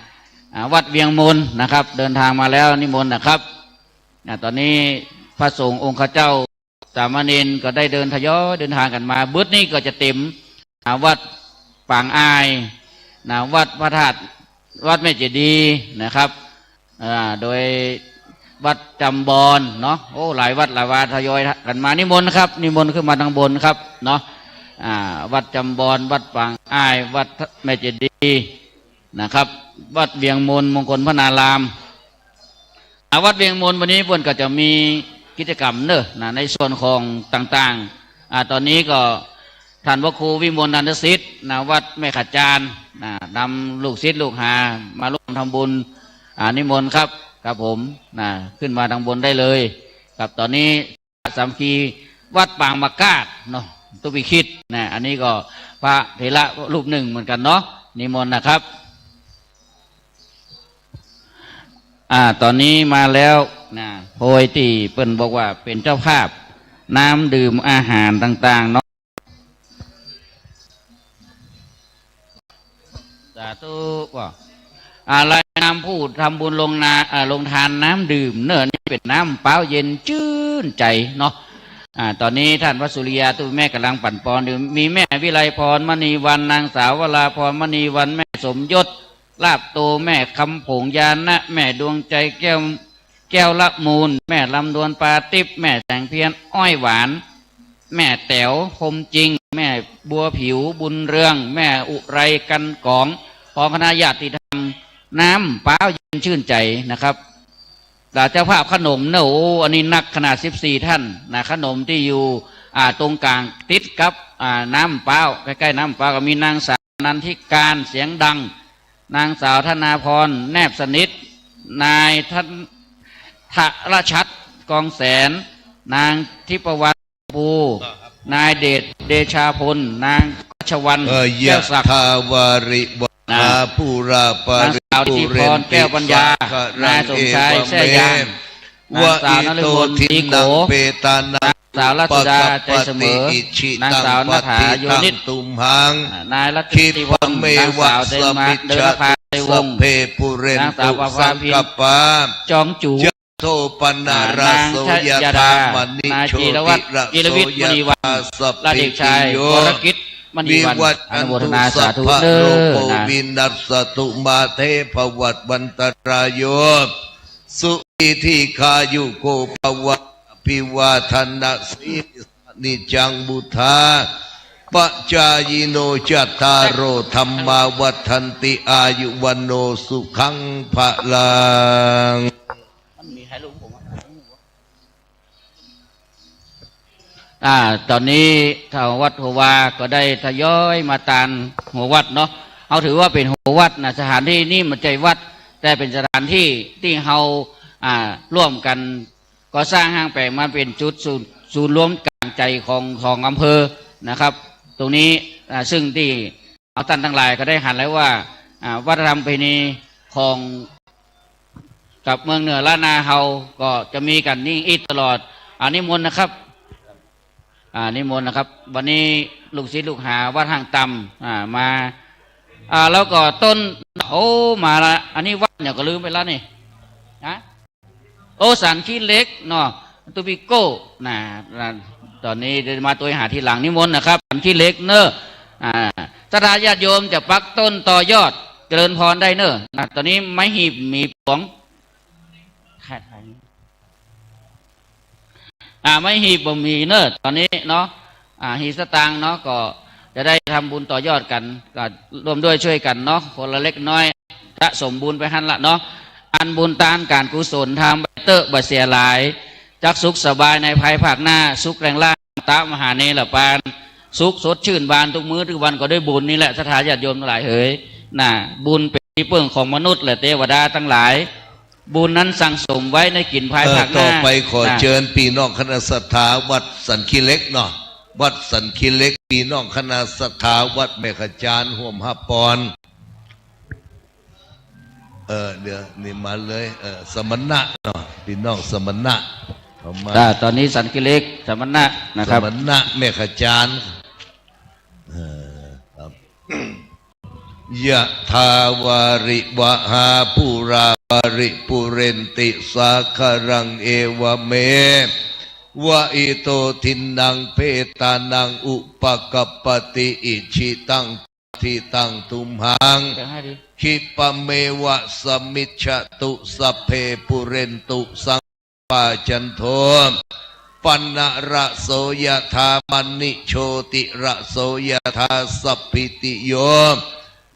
อ่า วัดเวียงมนนะครับ เดินทางมาแล้ว นิมนต์นะครับ อ่า ตอนนี้พระสงฆ์องค์ข้าเจ้า สามเณรก็ได้เดินทยอยเดินทางกันมา บึดนี่ก็จะเต็ม อ่า วัดปางอ้ายนะ วัดพระธาตุ วัดแม่เจดีย์นะครับ อ่า โดยวัดจำบอนเนาะ โอ้ หลายวัดหลายวาทยอยกันมา นิมนต์ครับ นิมนต์ขึ้นมาทางบนครับเนาะ อ่า วัดจำบอน วัดปางอ้าย วัดแม่เจดีย์นะครับ วัดเวียงมนมงคลพนาราม อ่า วัดเวียงมนวันนี้เปิ้นก็จะมีกิจกรรมเนอะนะ ในส่วนของต่างๆ อ่า ตอนนี้ก็ท่านพระครูวิมลนันทสิทธิ์นะ วัดแม่ขจารนะ นำลูกศิษย์ลูกหามาร่วมทำบุญ อ่า นิมนต์ครับ ครับผมนะ ขึ้นมาทางบนได้เลยครับ ตอนนี้ สามัคคีวัดปางมะกาดเนาะ ตุวิคิดนะ อันนี้ก็พระเถระรูปหนึ่งเหมือนกันเนาะ นิมนต์นะครับ อ่า ตอนนี้มาแล้วนะ โพยตี้เปิ้นบอกว่าเป็นเจ้าภาพน้ำดื่มอาหารต่างๆเนาะ สาธุ ว่า อ่า รายนามผู้ทำบุญลงนา อ่า ลงทานน้ำดื่มเนอะ นี่เป็นน้ำเปล่าเย็นชื่นใจเนาะ อ่า ตอนนี้ท่านพระสุริยา ตู้แม่กำลังปั่นปอนอยู่ มีแม่วิไลพรมณีวัน นางสาววราพรมณีวัน แม่สมยศ ลาบโต แม่คำผง ญาณะ แม่ดวงใจแก้ว แก้วละมูล แม่ลำดวน ปาติ๊บ แม่แสงเพียร อ้อยหวาน แม่แต๋ว พรหมจริง แม่บัวผิว บุญเรือง แม่อุไร กันกอง พร้อมคณะญาติธรรม น้ำเปล่าเย็นชื่นใจนะครับ แต่เจ้าภาพขนมเนอะ โอ้ อันนี้นักขนาด สิบสี่ท่านนะ ขนมที่อยู่ อ่า ตรงกลางติดกับ อ่า น้ำเปล่า ใกล้ๆน้ำเปล่าก็มีนางสาวนันทิการ เสียงดัง นางสาวธนาพร แนบสนิท นายธน- ธรชัด กองแสน นางทิพวรรณ ภู นายเดช เดชาพล นางรัชวรรณ เอ่อ แก้วศักดิ์ ยะถาวาริวหา นะ ปูราปา นางสาว ริ ทิติพร ปูเรนติ แก้วปัญญา สาคารัง นายสมชาย เอวเม แซ่ยาง นางสาวนฤมล ศรีโข วะอิโตทินนัง เปตานัง นางสาวรัชดา อุปกัปปติ ใจเสมอ อิชิตัง นางสาวณฐา ปัตถิตัง โยนิจ ตุมหัง อ่านายรัตติวงศ์ คิปปะเมวะ นางสาวเดมา สมิจฉตุ เดมาภา ชัย วงศ์ สัพเพ ปูเรน นางสาว ตุ ปภา สัง พิน กัปปา จองจู ยะโทปนารโส อ่านาง ยะถา ชยดา มะณิ นาย โช จิรวัตร ติระ จิรวิทย์ โส มณีวัน ยะถา สัพ และ พิ เด็กชาย ติโยว รกิจ มณีวัน วิวัต อนุโมทนา สาธุ สัพพะ เด้อ โรโค นะ วินัสสตุ มา เท ภวัตวันตรายโย สุขี ทีฆายุโก ภวะ อภิวาทนสีลิสสะ นิจจัง วุฑฒาปะจายิโน จัตตาโร ธัมมา วัฑฒันติ อายุ วัณโณ สุขัง พะลัง อ่า ตอนนี้ทางวัดหัววาก็ได้ทยอยมาตานหัววัดเนาะ เอาถือว่าเป็นหัววัดนะ สถานที่นี้มันใช่วัด แต่เป็นสถานที่ที่เรา อ่า ร่วมกันก่อสร้างห้างแปลงมาเป็นจุดศูนย์ ศูนย์รวมกลางใจของ ของอำเภอนะครับ ตรงนี้ อ่า ซึ่งที่ เอาท่านทั้งหลายก็ได้หันแล้วว่า อ่า วัฒนธรรมประเพณีของกับเมืองเหนือล้านนาเฮาก็จะมีกันนี่อีกตลอด อ่า นิมนต์นะครับ อ่า นิมนต์นะครับ วันนี้ ลูกศิษย์ลูกหาวัดห้างตำ อ่า มา อ่า แล้วก็ต้น โอ้ มาละ อันนี้วัดเนี่ยก็ลืมไปแล้วนี่ ฮะ โอ้ สันขี้เหล็กเนาะ ตุปิโก้ นะ นะ ตอนนี้เดี๋ยวมาตัวหาทีหลัง นิมนต์นะครับ สันขี้เหล็กเนอะ อ่า ศรัทธาญาติโยมจะปักต้นต่อยอด เจริญพรได้เนอะ นะ ตอนนี้ไม้หีบมีผง ถ่าย ถ่าย อ่า ไม้หีบบ่มีเนอะ ตอนนี้เนาะ อ่า หีบสตางค์เนาะ ก็จะได้ทำบุญต่อยอดกัน ก็ร่วมด้วยช่วยกันเนาะ คนละเล็กน้อย สะสมบุญไปหั่นละเนาะ อันบุญตานการกุศลทำไปเต๊อะ บ่เสียหลาย จักสุขสบายในภายภาคหน้า สุขแรงล่าง ตะมหาเนรปาน สุขสดชื่นบานทุกมื้อทุกวัน ก็ด้วยบุญนี่แหละ ศรัทธาญาติโยมทั้งหลายเหย น่ะ บุญเป็นที่พึ่งของมนุษย์และเทวดาทั้งหลาย บุญนั้นสั่งสมไว้ในกินภาย เอ่อ ภาคหน้า ต่อไปขอ นะ เชิญพี่น้องคณะศรัทธาวัดสันขี้เหล็กเนาะ วัดสันขี้เหล็ก พี่น้องคณะศรัทธาวัดแม่ขจาน ร่วมฮับปอน เออ เดี๋ยวนี่มาเลย เออ สมณะเนาะ พี่น้องสมณะ เข้ามา อ่า ตอนนี้สันขี้เหล็ก สมณะนะครับ สมณะแม่ขจาน เออ ครับ Yathā vārivahā pūrā paripūrenti sāgaraṃ, evameva ito dinnaṃ petānaṃ upakappati. Icchitaṃ patthitaṃ tumhaṃ เดี๋ยวให้ดิ khippameva samijjhatu, sabbe pūrentu saṅkappā, cando paṇṇaraso yathā, maṇi jotiraso yathā. Sabbītiyo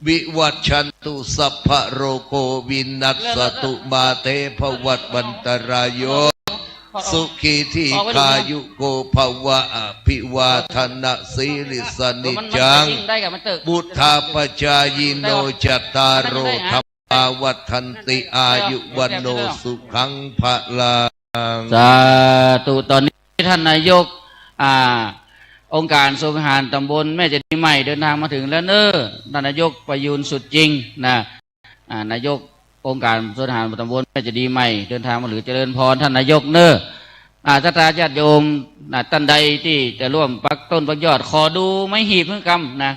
vivajjantu, sabbarogo vinassatu, mā te bhavatvantarāyo, sukhī dīghāyuko bhava. Abhivādanasīlissa niccaṃ vuḍḍhāpacāyino, cattāro dhammā vaḍḍhanti, āyu vaṇṇo sukhaṃ balaṃ. สาธุ ตอนนี้ท่านนายก อ่า องค์การส่วนบริหารตำบลแม่เจดีย์ใหม่เดินทางมาถึงแล้วเนอะ ท่านนายกประยูรสุดจริงนะ อ่า นายกองค์การส่วนบริหารตำบลแม่เจดีย์ใหม่เดินทางมาหรือ เจริญพรท่านนายกเนอะ อ่า ศรัทธาญาติโยมนะ ท่านใดที่จะร่วมปักต้นปักยอด ขอดูไม้หีบเพิ่งกำนะ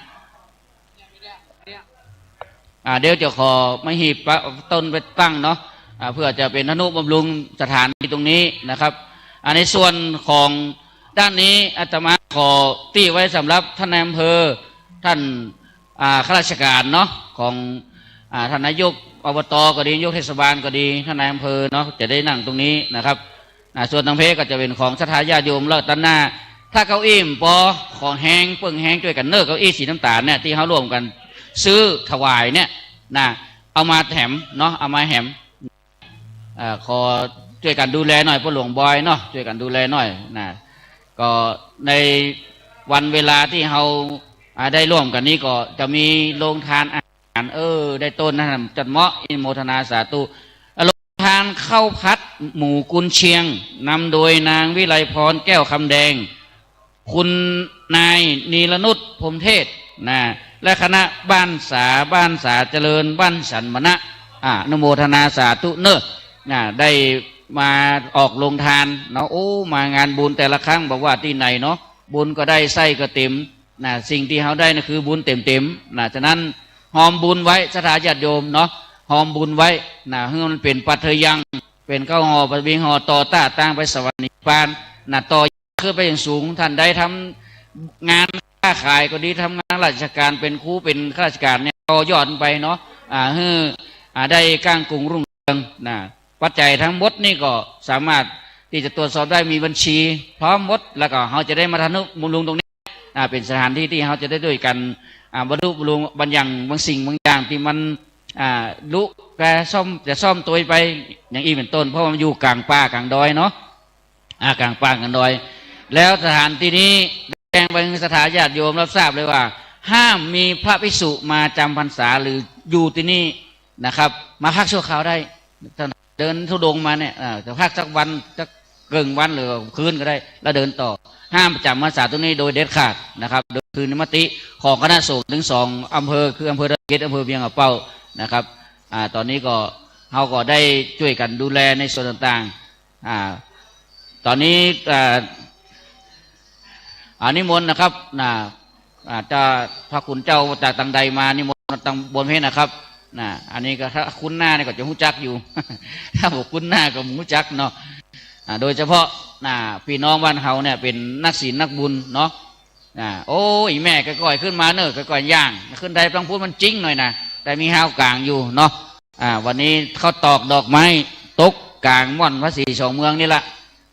อ่า เดี๋ยวจะขอไม้หีบปักต้นไปตั้งเนาะ อ่า เพื่อจะเป็นทนุบำรุงสถานที่ตรงนี้นะครับ อ่า ในส่วนของด้านนี้อาตมาขอตี้ไว้สำหรับท่านนายอำเภอ ท่าน อ่า ข้าราชการเนาะ ของ อ่า ท่านนายกอบต.ก็ดี นายกเทศบาลก็ดี ท่านนายอำเภอเนาะ จะได้นั่งตรงนี้นะครับ อ่า ส่วนทางเพก็จะเป็นของศรัทธาญาติโยม แล้วด้านหน้า ถ้าเก้าอี้มันปอ ขอแฮง เปิ้งแฮง ช่วยกันเนอะ เก้าอี้สีน้ำตาลเนี่ย ที่เขาร่วมกันซื้อถวายเนี่ยนะ เอามาแถมเนาะ เอามาแถม อ่า ขอช่วยกันดูแลหน่อย พ่อหลวงบอยเนาะ ช่วยกันดูแลหน่อยนะ ก็ในวันเวลาที่เรา อ่า ได้ร่วมกันนี้ ก็จะมีโรงทานอาหาร เออ ได้ต้นนะจัดเหมาะ อนุโมทนาสาธุ โรงทานข้าวผัดหมูกุนเชียง นำโดยนางวิไลพร แก้วคำแดง คุณนายนีรนุช พรหมเทศ นะ และคณะบ้านสา บ้านสาเจริญ บ้านสันมณะ อ่า อนุโมทนาสาธุเนอะ นะ ได้มาออกโรงทานเนาะ โอ้ มางานบุญแต่ละครั้ง บอกว่าที่ไหนเนาะ บุญก็ได้ ไส้ก็เต็ม นะ สิ่งที่เขาได้นะคือบุญเต็มๆ นะ ฉะนั้นฮอมบุญไว้ ศรัทธาญาติโยมเนาะ ฮอมบุญไว้ นะ ให้มันเป็นปัจจัยยัง เป็นข้าวห่อ พระวิงห่อ ต่อต้าตางไปสวรรค์นิพพาน นะ ต่อ ขึ้นไปอย่างสูง ท่านใดทำงานค้าขายก็ดี ทำงานราชการ เป็นครู เป็นข้าราชการเนี่ย ต่อยอดไปเนาะ อ่า ให้ อ่า ได้ก้างกุงรุ่งเรืองนะ ปัจจัยทั้งหมดนี่ก็สามารถที่จะตรวจสอบได้ มีบัญชีพร้อมหมด แล้วก็เราจะได้มาทนุบำรุงตรงนี้ อ่า เป็นสถานที่ที่เราจะได้ด้วยกัน อ่า บรรลุบำรุงบางอย่าง บางสิ่งบางอย่างที่มัน อ่า ลุก จะซ่อม จะซ่อมตัวไป อย่างอี้เป็นต้น เพราะว่ามันอยู่กลางป่ากลางดอยเนาะ อ่า กลางป่ากลางดอย แล้วสถานที่นี้แจ้งไปยังศรัทธาญาติโยมรับทราบเลยว่า ห้ามมีพระภิกษุมาจำพรรษาหรืออยู่ที่นี่นะครับ มาพักชั่วคราวได้ ท่านเดินธุดงค์มาเนี่ย อ่า จะพักสักวัน สักเกิ่งวันหรือคืนก็ได้ แล้วเดินต่อ ห้ามประจำพรรษาตรงนี้โดยเด็ดขาดนะครับ โดยคือนิมติของคณะสงฆ์ทั้งสองอำเภอ คืออำเภอดอยสะเก็ด อำเภอเวียงป่าเป้านะครับ อ่า ตอนนี้ก็ เราก็ได้ช่วยกันดูแลในส่วนต่างๆ อ่า ตอนนี้ อ่า อ่า นิมนต์นะครับ นะ อ่า เจ้า พระคุณเจ้าจากทางใดมา นิมนต์ทางบนเพชรนะครับ นะ อันนี้ก็ถ้าคุ้นหน้านี่ก็จะรู้จักอยู่ ถ้าบ่คุ้นหน้าก็บ่รู้จักเนาะ อ่า โดยเฉพาะ นะ พี่น้องบ้านเฮาเนี่ยเป็นนักศีลนักบุญเนาะ อ่า โอ้ย แม่ค่อยๆขึ้นมาเนอะ ค่อยๆย่าง ขึ้นได้ต้องพูดมันจริงหน่อยนะ แต่มีฮาวกลางอยู่เนาะ อ่า วันนี้ข้าวตอกดอกไม้ ตกกลางม่อนพระศรีสองเมืองนี่ละ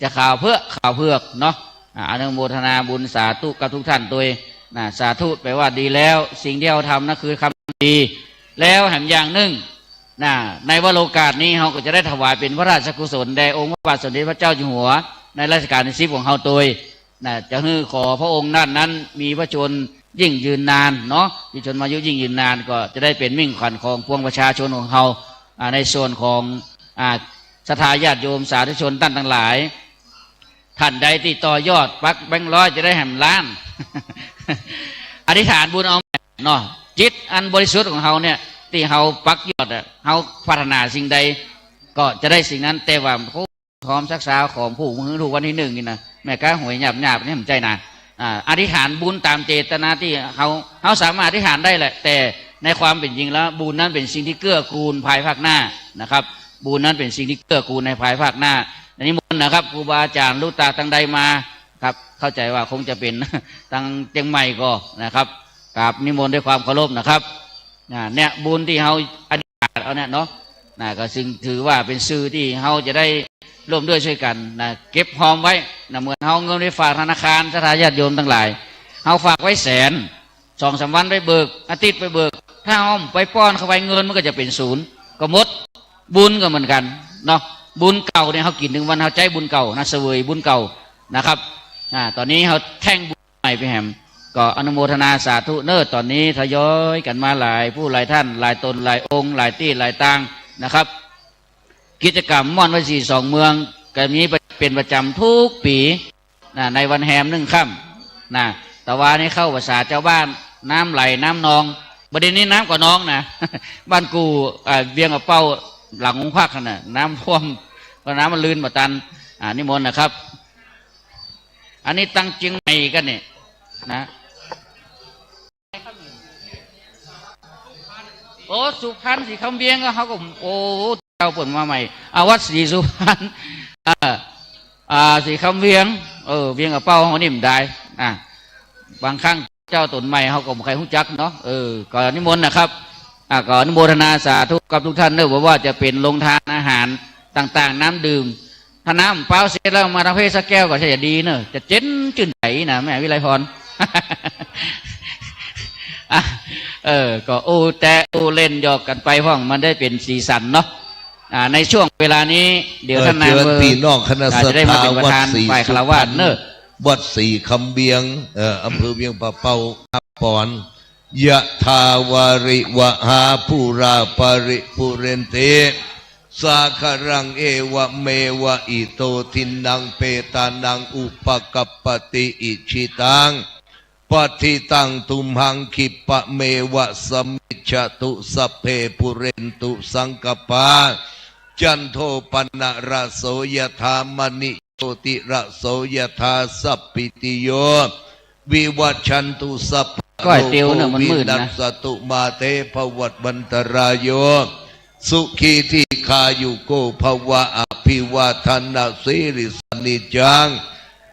จะขาวเผือก ขาวเผือกเนาะ อ่า อนุโมทนาบุญสาธุกับทุกท่านโดย นะ สาธุแปลว่าดีแล้ว สิ่งที่เราทำนั่นคือคำดี แล้วแถมอย่างหนึ่ง นะ ในวโรกาสนี้เราก็จะได้ถวายเป็นพระราชกุศลแด่องค์พระบาทสมเด็จพระเจ้าอยู่หัว ในรัชกาลที่สิบของเราโดย นะ จะให้ขอพระองค์ท่านนั้นมีพระชนม์ยิ่งยืนนานเนาะ มีชนมายุยิ่งยืนนาน ก็จะได้เป็นมิ่งขวัญของปวงประชาชนของเรา อ่า ในส่วนของ อ่า ศรัทธาญาติโยมสาธุชนท่านทั้งหลาย ท่านใดที่ต่อยอดปักแบงค์ร้อยจะได้แหมล้าน อธิษฐานบุญเอาเนาะ จิตอันบริสุทธิ์ของเราเนี่ย ที่เราปักยอดอะ เราปรารถนาสิ่งใด ก็จะได้สิ่งนั้น แต่ว่า หอมสักสาวของผู้มือถูกวันที่หนึ่งนี่นะ แม่ค้าหวยหยาบๆนี่มันใจนะ อ่า อธิษฐานบุญตามเจตนาที่เขา เขาสามารถอธิษฐานได้แหละ แต่ในความเป็นจริงแล้ว บุญนั้นเป็นสิ่งที่เกื้อกูลภายภาคหน้านะครับ บุญนั้นเป็นสิ่งที่เกื้อกูลในภายภาคหน้า นิมนต์นะครับ ครูบาอาจารย์ลูกตาทางใดมาครับ เข้าใจว่าคงจะเป็น ทางเชียงใหม่ก็นะครับ กราบนิมนต์ด้วยความเคารพนะครับ อ่า เนี่ย บุญที่เราอธิษฐานเอาเนี่ยเนาะ นะ ก็ซึ่งถือว่าเป็นสื่อที่เราจะได้ร่วมด้วยช่วยกันนะ เก็บหอมไว้นะ เหมือนเราเงินไปฝากธนาคาร ศรัทธาญาติโยมทั้งหลาย เราฝากไว้แสน สองสามวันไปเบิก อาทิตย์ไปเบิก ถ้าเราไปป้อนเข้าไป เงินมันก็จะเป็นศูนย์ ก็หมด บุญก็เหมือนกันเนาะ บุญเก่าเนี่ยเรากินถึงวันเราใช้บุญเก่านะ เสวยบุญเก่านะครับ อ่า ตอนนี้เราแท่งบุญใหม่ไปแหม ก็อนุโมทนาสาธุเนอะ ตอนนี้ทยอยกันมาหลายผู้หลายท่าน หลายตนหลายองค์ หลายตี้หลายตางนะครับ กิจกรรมม่อนพระศรีสองเมือง ก็มีเป็นประจำทุกปีนะ ในวันแฮมหนึ่งค่ำนะ แต่ว่านี่เข้าภาษาชาวบ้าน น้ำไหลน้ำนอง ประเด็นนี้น้ำกว่าน้องนะ บ้านกู อ่า เวียงกระเป้าหลังโรงพักนั่นน่ะ น้ำท่วม ก็น้ำมันลื่นมาตัน อ่า นิมนต์นะครับ อันนี้ตั้งเชียงใหม่กันเนี่ยนะ โอ้ สุพรรณ ศรีคำเวียงก็เขาก็ โอ้ เจ้าเปิดมาใหม่ อาวัดศรีสุพรรณ อ่า อ่า ศรีคำเวียง เออ เวียงกระเป้าเขานี่มันได้ อ่ะ บางครั้งเจ้าตนใหม่เขาก็บ่ใครรู้จักเนาะ เออ ก็นิมนต์นะครับ อ่ะ ก็อนุโมทนาสาธุกับทุกท่านเนอะ บ่ว่าจะเป็นโรงทานอาหารต่างๆ น้ำดื่ม ถ้าน้ำเปล่าเสร็จแล้วมาทางเพศสักแก้วก็จะดีเนอะ จะเจ๋นจื่นใจนะแม่วิไลพร อ่ะ เออ ก็อู้แตะอู้เล่นหยอกกันไป เพราะมันได้เป็นสีสันเนาะ อ่า ในช่วงเวลานี้ เดี๋ยว เอ่อ ท่านนายอำเภอ เชิญพี่น้องคณะ อ่า ศรัทธา จะได้มาเป็นประธาน วัดศรี ฝ่ายฆราวาส สุพรรณ เนอะ วัดศรีคำเวียง เอ่อ อำเภอเวียงป่าเป้า ครับปอน Yathā vārivahā pūrā paripūrenti sāgaraṃ, evameva ito dinnaṃ petānaṃ upakappati. Icchitaṃ patthitaṃ tumhaṃ khippameva samijjhatu, sabbe pūrentu saṅkappā, cando paṇṇaraso yathā, maṇi jotiraso yathā. Sabbītiyo vivajjantu, ก้อยเตียวเนี่ยมันมืดนะ sabbarogo vinassatu, mā te bhavatvantarāyo, sukhī dīghāyuko bhava. Abhivādanasīlissa niccaṃ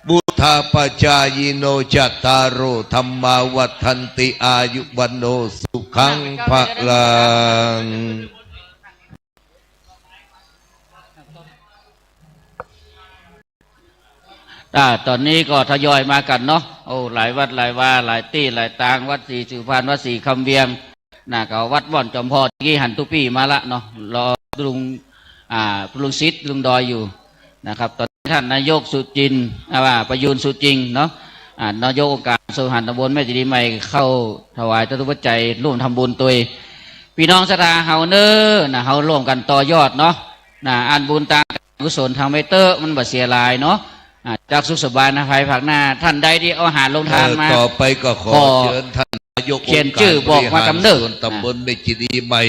vuḍḍhāpacāyino, cattāro dhammā vaḍḍhanti, āyu vaṇṇo sukhaṃ balaṃ. อ่า ตอนนี้ก็ทยอยมากันเนาะ โอ้ หลายวัดหลายวา หลายตี้หลายตาง วัดศรีสุพรรณ วัดศรีคำเวียง นะ ก็วัดม่อนจอมพอ ตะกี้หันตุ๊ปี้มาละเนาะ รอลุง อ่า ลุงสิทธิ์ ลุงดอยอยู่นะครับ ตอนนี้ท่านนายกสุจินต์ อ่า ว่าประยูนสุจิงเนาะ อ่า นายกองค์การบริหารส่วนตำบลแม่เจดีย์ใหม่ เข้าถวายจตุปัจจัย ร่วมทำบุญโดย พี่น้องศรัทธาเฮาเน้อ นะ เฮาร่วมกันต่อยอดเนาะ นะ อันบุญตางกุศลทำไว้เต๊อะ มันบ่เสียหลายเนาะ อ่า จักสุขสบายนะ ภายภาคหน้า ท่านใดที่เอาอาหารโรงทานมา เอ่อ ต่อไปก็ขอ ขอ เชิญท่านนายก เขียนชื่อ องค์การบริหาร บอกมากำเนิด ส่วนตำบลแม่เจดีย์ใหม่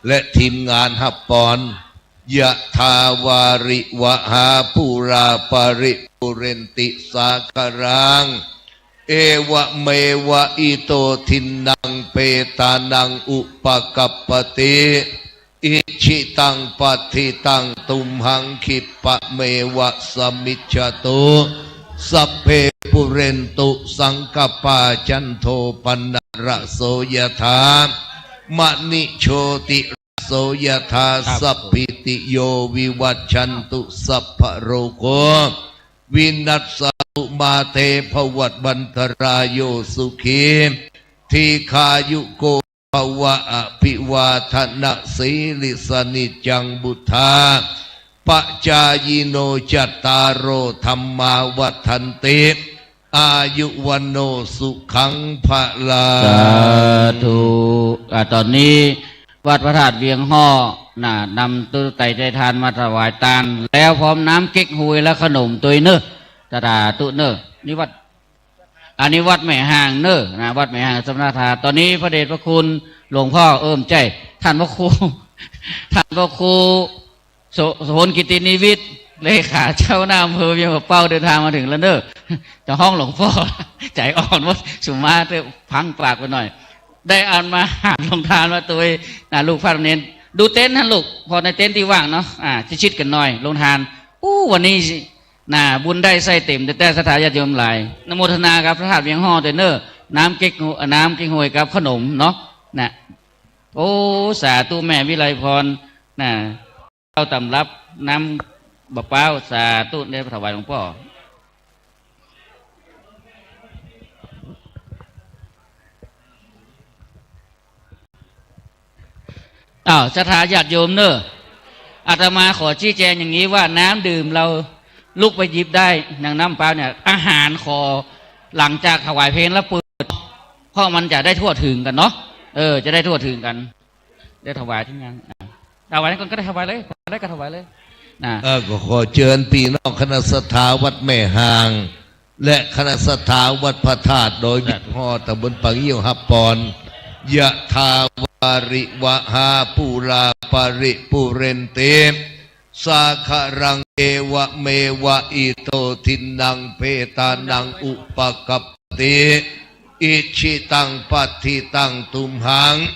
และทีมงานฮับปอน Yathā vārivahā pūrā paripūrenti sāgaraṃ, Evameva ito dinnaṃ petānaṃ upakappati. Icchitaṃ patthitaṃ tumhaṃ khippameva samijjhatu. Sabbe pūrentu saṅkappā cando paṇṇaraso yathā. Maṇi jotiraso yathā. ครับ Sabbītiyo vivajjantu sabbarogo vinassatu. Mā te bhavatvantarāyo sukhī dīghāyuko bhava. Abhivādanasīlissa niccaṃ vuḍḍhāpacāyino cattāro dhammā vaḍḍhanti āyu vaṇṇo sukhaṃ balaṃ. สาธุ อ่า ตอนนี้วัดพระธาตุเวียงฮ้อ นะ นำตู้ไตรไตรทานมาถวายทาน แล้วพร้อมน้ำเก๊กฮวยและขนมตวยเนอะ สาธุเนอะ นี่วัด อันนี้วัดแม่ห่างเนอะ นะ วัดแม่ห่างสมณธา ตอนนี้พระเดชพระคุณหลวงพ่อ เอิ่ม ใช่ ท่านพระครู ท่านพระครู โส- โสภณกิตตินิวิทย์ เลขาเจ้าคณะอำเภอเวียงป่าเป้า เดินทางมาถึงแล้วเนอะ จะฮ้องหลวงพ่อ ใจอ่อนหมด สุมาเถอะ พังปากไปหน่อย ได้เอามาหาบโรงทานมาตวย นะ ลูกพระเณร ดูเต็นท์นั่นลูก พอในเต็นท์ที่ว่างเนาะ อ่า ชิดๆ กันหน่อย โรงทาน อู้ วันนี้ นะ บุญได้ไส้เต็ม แต่ศรัทธาญาติโยมหลาย อนุโมทนากับพระธาตุเวียงฮ้อตวยเนอะ น้ำเก๊กฮวย น้ำเก๊กฮวยกับขนมเนาะ นะ โอ้ สาธุแม่วิไลพร นะ ข้าวตำรับ น้ำบะพร้าว สาธุ ได้ถวายหลวงพ่อ อ้าว ศรัทธาญาติโยมเนอะ อาตมาขอชี้แจงอย่างนี้ว่า น้ำดื่มเราลุกไปหยิบได้ อย่างน้ำเปล่าเนี่ย อาหารขอหลังจากถวายเพลแล้วเปิด เพราะมันจะได้ทั่วถึงกันเนาะ เออ จะได้ทั่วถึงกัน ได้ถวายที่งาน อ่ะ ถวายก่อนก็ได้ ถวายเลย ถวายได้ก็ถวายเลย นะ เออ ก็ขอเชิญพี่น้องคณะศรัทธาวัดแม่ห่าง และคณะศรัทธาวัดพระธาตุดอยวิหาร ตำบลป่างิ้ว ฮับปอน Yathāvārivahā pūrā paripūrenti sāgaraṃ, evameva ito dinnaṃ petānaṃ upakappati. Icchitaṃ patthitaṃ tumhaṃ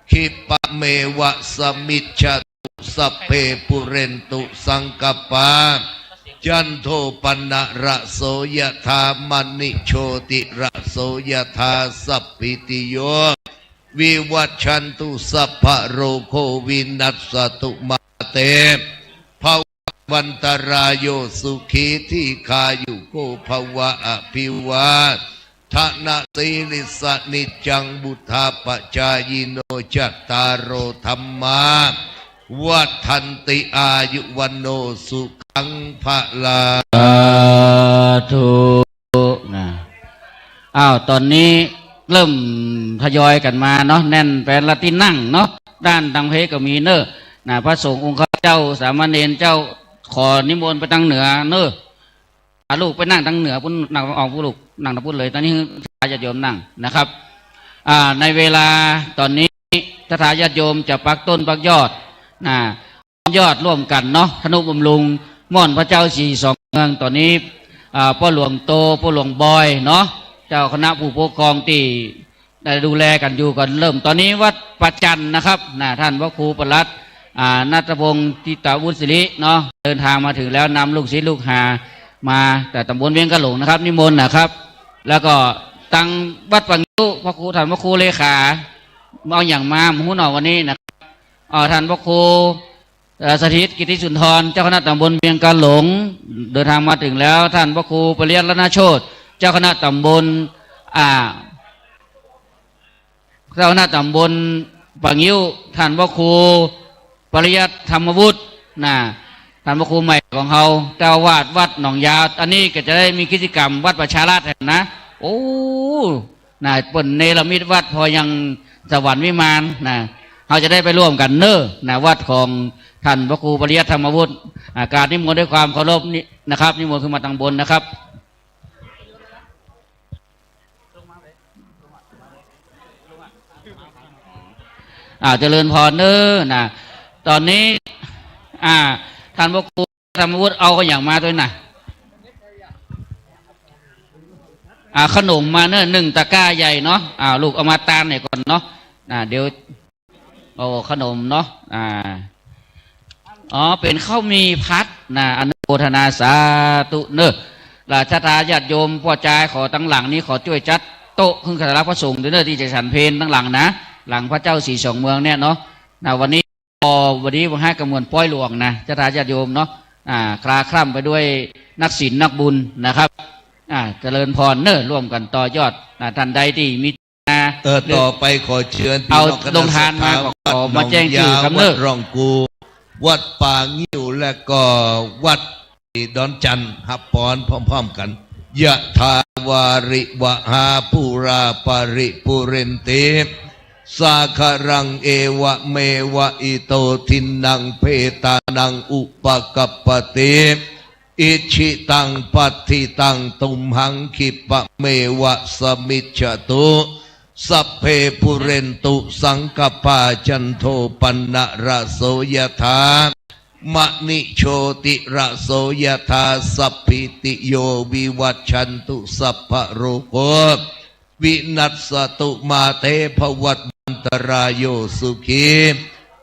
khippameva samijjhatu. Sabbe pūrentu saṅkappā, cando paṇṇaraso yathā, maṇi jotiraso yathā. Sabbītiyo vivajjantu, sabbarogo vinassatu, mā te bhavatvantarāyo, sukhī dīghāyuko bhava. Abhivādanasīlissa niccaṃ vuḍḍhāpacāyino, cattāro dhammā vaḍḍhanti, āyu vaṇṇo sukhaṃ balaṃ. สาธุ นะ อ้าว ตอนนี้เริ่มทยอยกันมาเนาะ แน่นแฟ้นละที่นั่งเนาะ ด้านทางเพก็มีเนอะ นะ พระสงฆ์องค์ข้าเจ้า สามเณรเจ้า ขอนิมนต์ไปทางเหนือเนอะ พาลูกไปนั่งทางเหนือปุ้น นั่งออกปุ้นลูก นั่งทางปุ้นเลย ตอนนี้ศรัทธาญาติโยมนั่งนะครับ อ่า ในเวลาตอนนี้ศรัทธาญาติโยมจะปักต้นปักยอด นะ ยอดร่วมกันเนาะ ทนุบำรุงม่อนพระเจ้าสี่สองเมือง ตอนนี้ อ่า ป้อหลวงโต ป้อหลวงบอยเนาะ เจ้าคณะผู้ปกครองที่ได้ดูแลกันอยู่ ก่อนเริ่ม ตอนนี้วัดป่าจันนะครับ นะ ท่านพระครูปลัด อ่า ณัฐพงศ์ ทิตาวุฒิสิริเนาะ เดินทางมาถึงแล้ว นำลูกศิษย์ลูกหามาแต่ตำบลเวียงกะหลงนะครับ นิมนต์นะครับ แล้วก็ตังวัดป่างิ้ว พระครู ท่านพระครูเลขา เอาอย่างมา หมู่เนาะ วันนี้นะครับ อ่า ท่านพระครู เอ่อ สถิต กิติสุนทร เจ้าคณะตำบลเวียงกะหลง เดินทางมาถึงแล้ว ท่านพระครูปริยัติรัตนโชติ เจ้าคณะตำบล อ่า เจ้าคณะตำบลป่างิ้ว ท่านพระครูปริยัติธรรมวุฒิ นะ ท่านพระครูใหม่ของเรา เจ้าอาวาสวัดหนองยาว อันนี้ก็จะได้มีกิจกรรมวัดประชาราษฎร์นะ โอ้ นะ เปิ้นเนรมิตวัดพอยังสวรรค์วิมานนะ เราจะได้ไปร่วมกันเนอะ นะ วัดของท่านพระครูปริยัติธรรมวุฒิ อ่า กราบนิมนต์ด้วยความเคารพนี่นะครับ นิมนต์ขึ้นมาทางบนนะครับ อ่า เจริญพรเนอะ นะ ตอนนี้ อ่า ท่านพระครู ธรรมวุฒิ เอาอย่างมาด้วยนะ อ่ะ อ่า ขนมมาเนอะ หนึ่งตะกร้าใหญ่เนาะ อ่า ลูกเอามาตานหน่อยก่อนเนาะ อ่า เดี๋ยว โอ้ ขนมเนาะ อ่า อ๋อ เป็นข้าวหมี่ผัดนะ อนุโมทนาสาธุเนอะ และศรัทธาญาติโยม ป้อจาย ขอตังหลังนี้ขอจ้วยจัดโต๊ะ ครึ่งคาถาพระสงฆ์ด้วยเนอะ ตี้จะฉันเพลตังหลังนะ หลังพระเจ้าสีสองเมืองเนี่ยเนาะ นะ วันนี้ ก็วันนี้วันให้กำมวลป้อยหลวงนะ ศรัทธาญาติโยมเนาะ อ่า คลาคล่ำไปด้วยนักศีลนักบุญนะครับ อ่า เจริญพรเนอะ ร่วมกันต่อยอดนะ ท่านใดที่มี เออ หรือ ต่อไปขอเชิญพี่ เอา น้องคณะ โรงทานมา ศรัทธา ก็ขอ วัดหนอง มาแจ้งชื่อ ยาว ครับเนอะ วัดร่องกู วัดป่างิ้ว และก็วัดดอนจันทน์ ฮับปอนพร้อมๆกัน Yathā vārivahā pūrā paripūrenti sāgaraṃ, evameva ito dinnaṃ petānaṃ upakappati. Icchitaṃ patthitaṃ tumhaṃ khippameva samijjhatu. Sabbe pūrentu saṅkappā, cando paṇṇaraso yathā, maṇi jotiraso yathā. Sabbītiyo vivajjantu, sabbarogo vinassatu, mā te bhavatvantarāyo, sukhī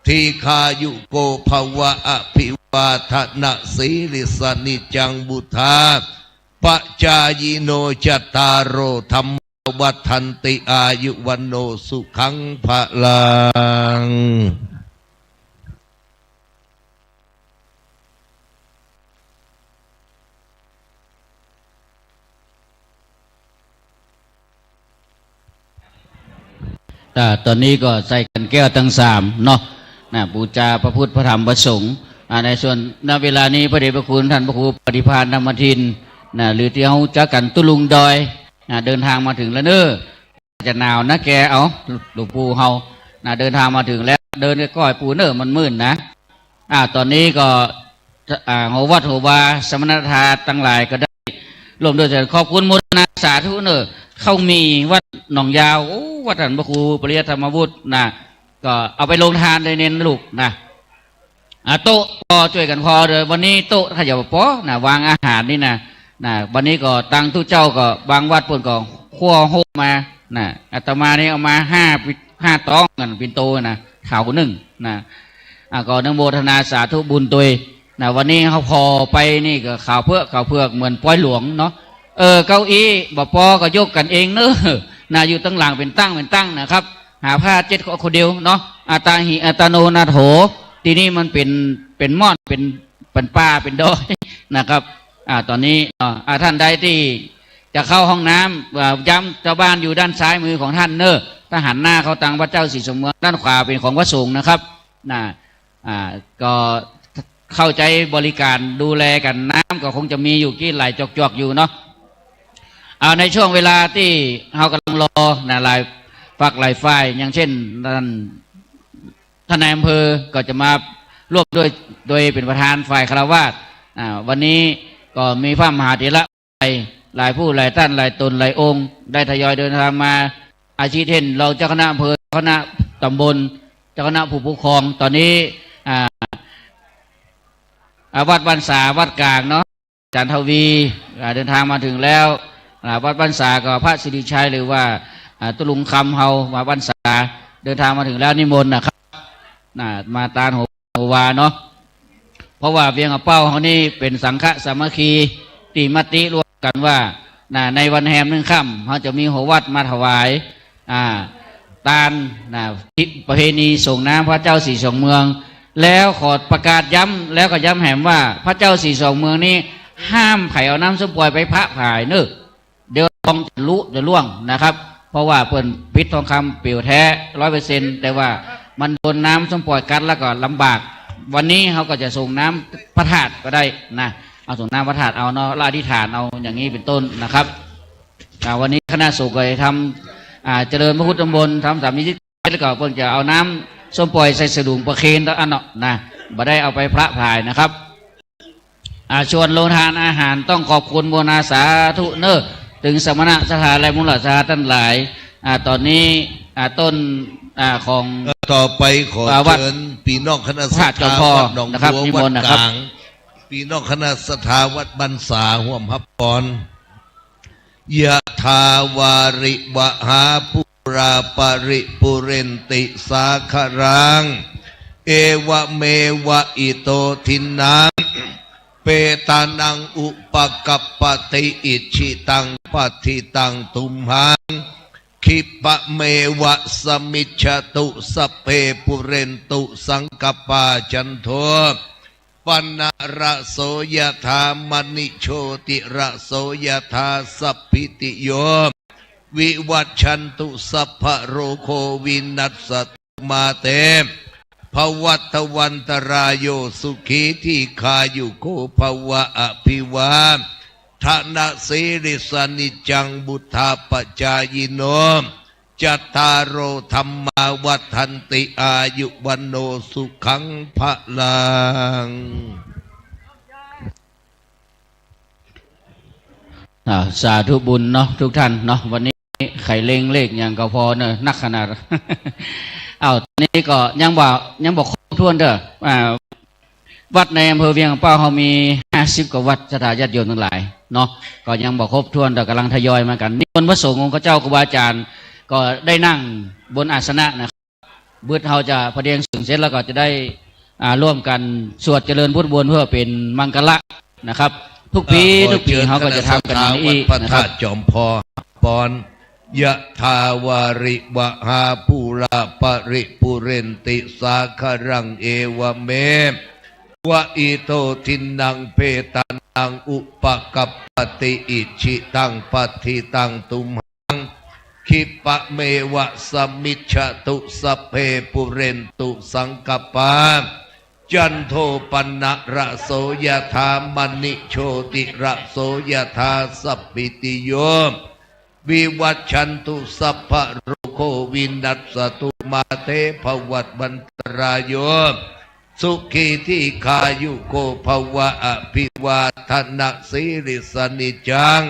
dīghāyuko bhava. Abhivādanasīlissa niccaṃ vuḍḍhā pacāyino, cattāro dhammā vaḍḍhanti, āyu vaṇṇo sukhaṃ balaṃ. อ่า ตอนนี้ก็ใส่ขันแก้วทั้งสามเนาะ นะ บูชาพระพุทธ พระธรรม พระสงฆ์ อ่า ในส่วน ณ เวลานี้พระเดชพระคุณท่านพระครูปฏิภาณธรรมทิน นะ หรือที่เขารู้จักกันตุ๊ลุงดอย นะ เดินทางมาถึงแล้วเนอะ จะหนาวนะแก เอา หลวงปู่เฮา นะ เดินทางมาถึงแล้ว เดินก้อยๆ ปู่เนอะ มันมืดนะ อ่า ตอนนี้ก็ อ่า หัววัดหัววา สมณะศรัทธาทั้งหลายก็ได้ร่วมด้วยกัน ขอบคุณโมทนาสาธุเนอะ ข้าวหมี่วัดหนองยาว โอ้ วัดท่านพระครูปริยัติธรรมวุฒินะ ก็เอาไปโรงทานเลยเน้นลูกนะ อ่า โต๊ะก็ช่วยกันพอเลย วันนี้โต๊ะขยับปอนะ วางอาหารนี่นะ นะ วันนี้ก็ตังทุกเจ้าก็บางวัดเพิ่นก็ครัวโฮมมานะ อาตมานี่เอามาห้า ห้าตองกัน ปิ่นโตนะ เถาหนึ่งนะ อ่า ก็อนุโมทนาสาธุบุญตวยนะ วันนี้เขาพอไปนี่ก็ขาวเผือก ขาวเผือกเหมือนป้อยหลวงเนาะ เออ เก้าอี้บ่ปอก็ยกกันเองเนอะนะ อยู่ตั้งหลังเป็นตั้งเป็นตั้งนะครับ หาผ้าเจ็ดคนเดียวเนาะ อัตตาหิ อัตตโนนาโถ ที่นี่มันเป็น เป็นม่อน เป็น เป็นป่า เป็นดอยนะครับ อ่า ตอนนี้เนาะ อ่า ท่านใดที่จะเข้าห้องน้ำ อ่า ย้ำชาวบ้านอยู่ด้านซ้ายมือของท่านเนอะ ถ้าหันหน้าเข้าทางวัดเจ้าสีสองเมือง ด้านขวาเป็นของพระสงฆ์นะครับ นะ อ่า ก็เข้าใจบริการดูแลกัน น้ำก็คงจะมีอยู่กี้ไหลจอกๆ อยู่เนาะ เอา ในช่วงเวลาที่เรากำลังรอนะ หลายฝักหลายฝ่าย อย่างเช่น ท่าน ท่านนายอำเภอก็จะมาร่วมด้วย โดยเป็นประธานฝ่ายฆราวาส อ่า วันนี้ก็มีพระมหาเถระ หลายผู้หลายท่านหลายตนหลายองค์ ได้ทยอยเดินทางมา อาทิเช่นรองเจ้าคณะอำเภอ เจ้าคณะตำบล เจ้าคณะผู้ปกครอง ตอนนี้ อ่า อ่า วัดบ้านสา วัดกลางเนาะ อาจารย์ทวี อ่า เดินทางมาถึงแล้ว อ่า วัดบ้านสาก็พระสิริชัย หรือว่า อ่า ตุ๊ลุงคำเฮา มาบ้านสา เดินทางมาถึงแล้ว นิมนต์นะครับ นะ มาตานหัว หัววาเนาะ เพราะว่าเวียงอำเป้าเฮานี่เป็นสังฆสามัคคี ที่มติร่วมกันว่า นะ ในวันแฮมหนึ่งค่ำ เฮาจะมีหัววัดมาถวาย อ่า ตาน นะ ที่ประเพณีส่งน้ำพระเจ้าสีสองเมือง แล้วขอประกาศย้ำ แล้วก็ย้ำแหมว่า พระเจ้าสีสองเมืองนี้ ห้ามไผเอาน้ำส้มปล่อยไปพระผายเนอะ เดี๋ยวทองจะลุจะล่วงนะครับ เพราะว่าเปิ้นปิดทองคำเปลวแท้ร้อยเปอร์เซ็นต์ แต่ว่ามันโดนน้ำส้มปล่อยกัดแล้วก็ลำบาก วันนี้เขาก็จะส่งน้ำพระธาตุก็ได้นะ เอาส่งน้ำพระธาตุเอาเนาะ และอธิษฐานเอาอย่างนี้เป็นต้นนะครับ อ่า วันนี้คณะสงฆ์ก็จะทำ อ่า เจริญพระพุทธมนต์ ทำสามีจิต แล้วก็เปิ้นจะเอาน้ำส้มปล่อยใส่สะดุงประเคนแล้วอันเนาะนะ บ่ได้เอาไปพระผายนะครับ อ่า ชวนโรงทานอาหาร ต้องขอบคุณโมทนาสาธุเนอะ ถึงสมณะศรัทธาและมุนีศรัทธาท่านหลาย อ่า ตอนนี้ อ่า ต้น อ่า ของ เอ่อ ต่อไปขอ อ่า วัด เชิญพี่น้องคณะศรัทธา พระเจ้าพ่อ วัดหนอง นะครับ บัว นิมนต์นะครับ วัดกลาง พี่น้องคณะศรัทธาวัดบ้านสา ร่วมฮับพร Yathā yathā vārivahā pūrā paripūrenti sāgaraṃ, evameva ito dinnaṃ petānaṃ upakappati. Icchitaṃ patthitaṃ tumhaṃ khippameva samijjhatu, sabbe pūrentu saṅkappā, cando paṇṇaraso yathā, maṇi jotiraso yathā, sabbītiyo vivajjantu, sabbarogo vinassatu, mā te bhavatvantarāyo, sukhī dīghāyuko bhava. Abhivādanasīlissa niccaṃ vuḍḍhāpacāyino cattāro dhammā vaḍḍhanti, āyu vaṇṇo sukhaṃ balaṃ. อ่า สาธุบุญเนาะทุกท่านเนาะ วันนี้ใครเล็งเลขอย่างก็พอเนอะ นักขนาด อ้าว ตอนนี้ก็ยังบ่ ยังบ่ครบถ้วนเด้อ อ่า วัดในอำเภอเวียงป่าเฮามีห้าสิบกว่าวัด ศรัทธาญาติโยมทั้งหลายเนาะ ก็ยังบ่ครบถ้วน แต่กำลังทยอยมากัน นิมนต์พระสงฆ์องค์เจ้าครูบาอาจารย์ ก็ได้นั่งบนอาสนะนะครับ เบิดเฮาจะพะเนียงเสียงเสร็จแล้วก็จะได้ อ่า ร่วมกันสวดเจริญพุทธมนต์เพื่อเป็นมังคละนะครับ ทุกปี อ่า ทุกปี ขอเชิญ เฮาก็จะทำกันอย่างนี้อีกนะครับ คณะศรัทธาวัดพระธาตุจอมพล ปอน Yathā vārivahā pūrā paripūrenti sāgaraṃ, evameva ito dinnaṃ petānaṃ upakappati. Icchitaṃ patthitaṃ tumhaṃ khippameva samijjhatu, sabbe pūrentu saṅkappā, cando paṇṇaraso yathā, maṇi jotiraso yathā, sabbītiyo vivajjantu, sabbarogo vinassatu, mā te bhavatvantarāyo, sukhī dīghāyuko bhava. Abhivādanasīlissa niccaṃ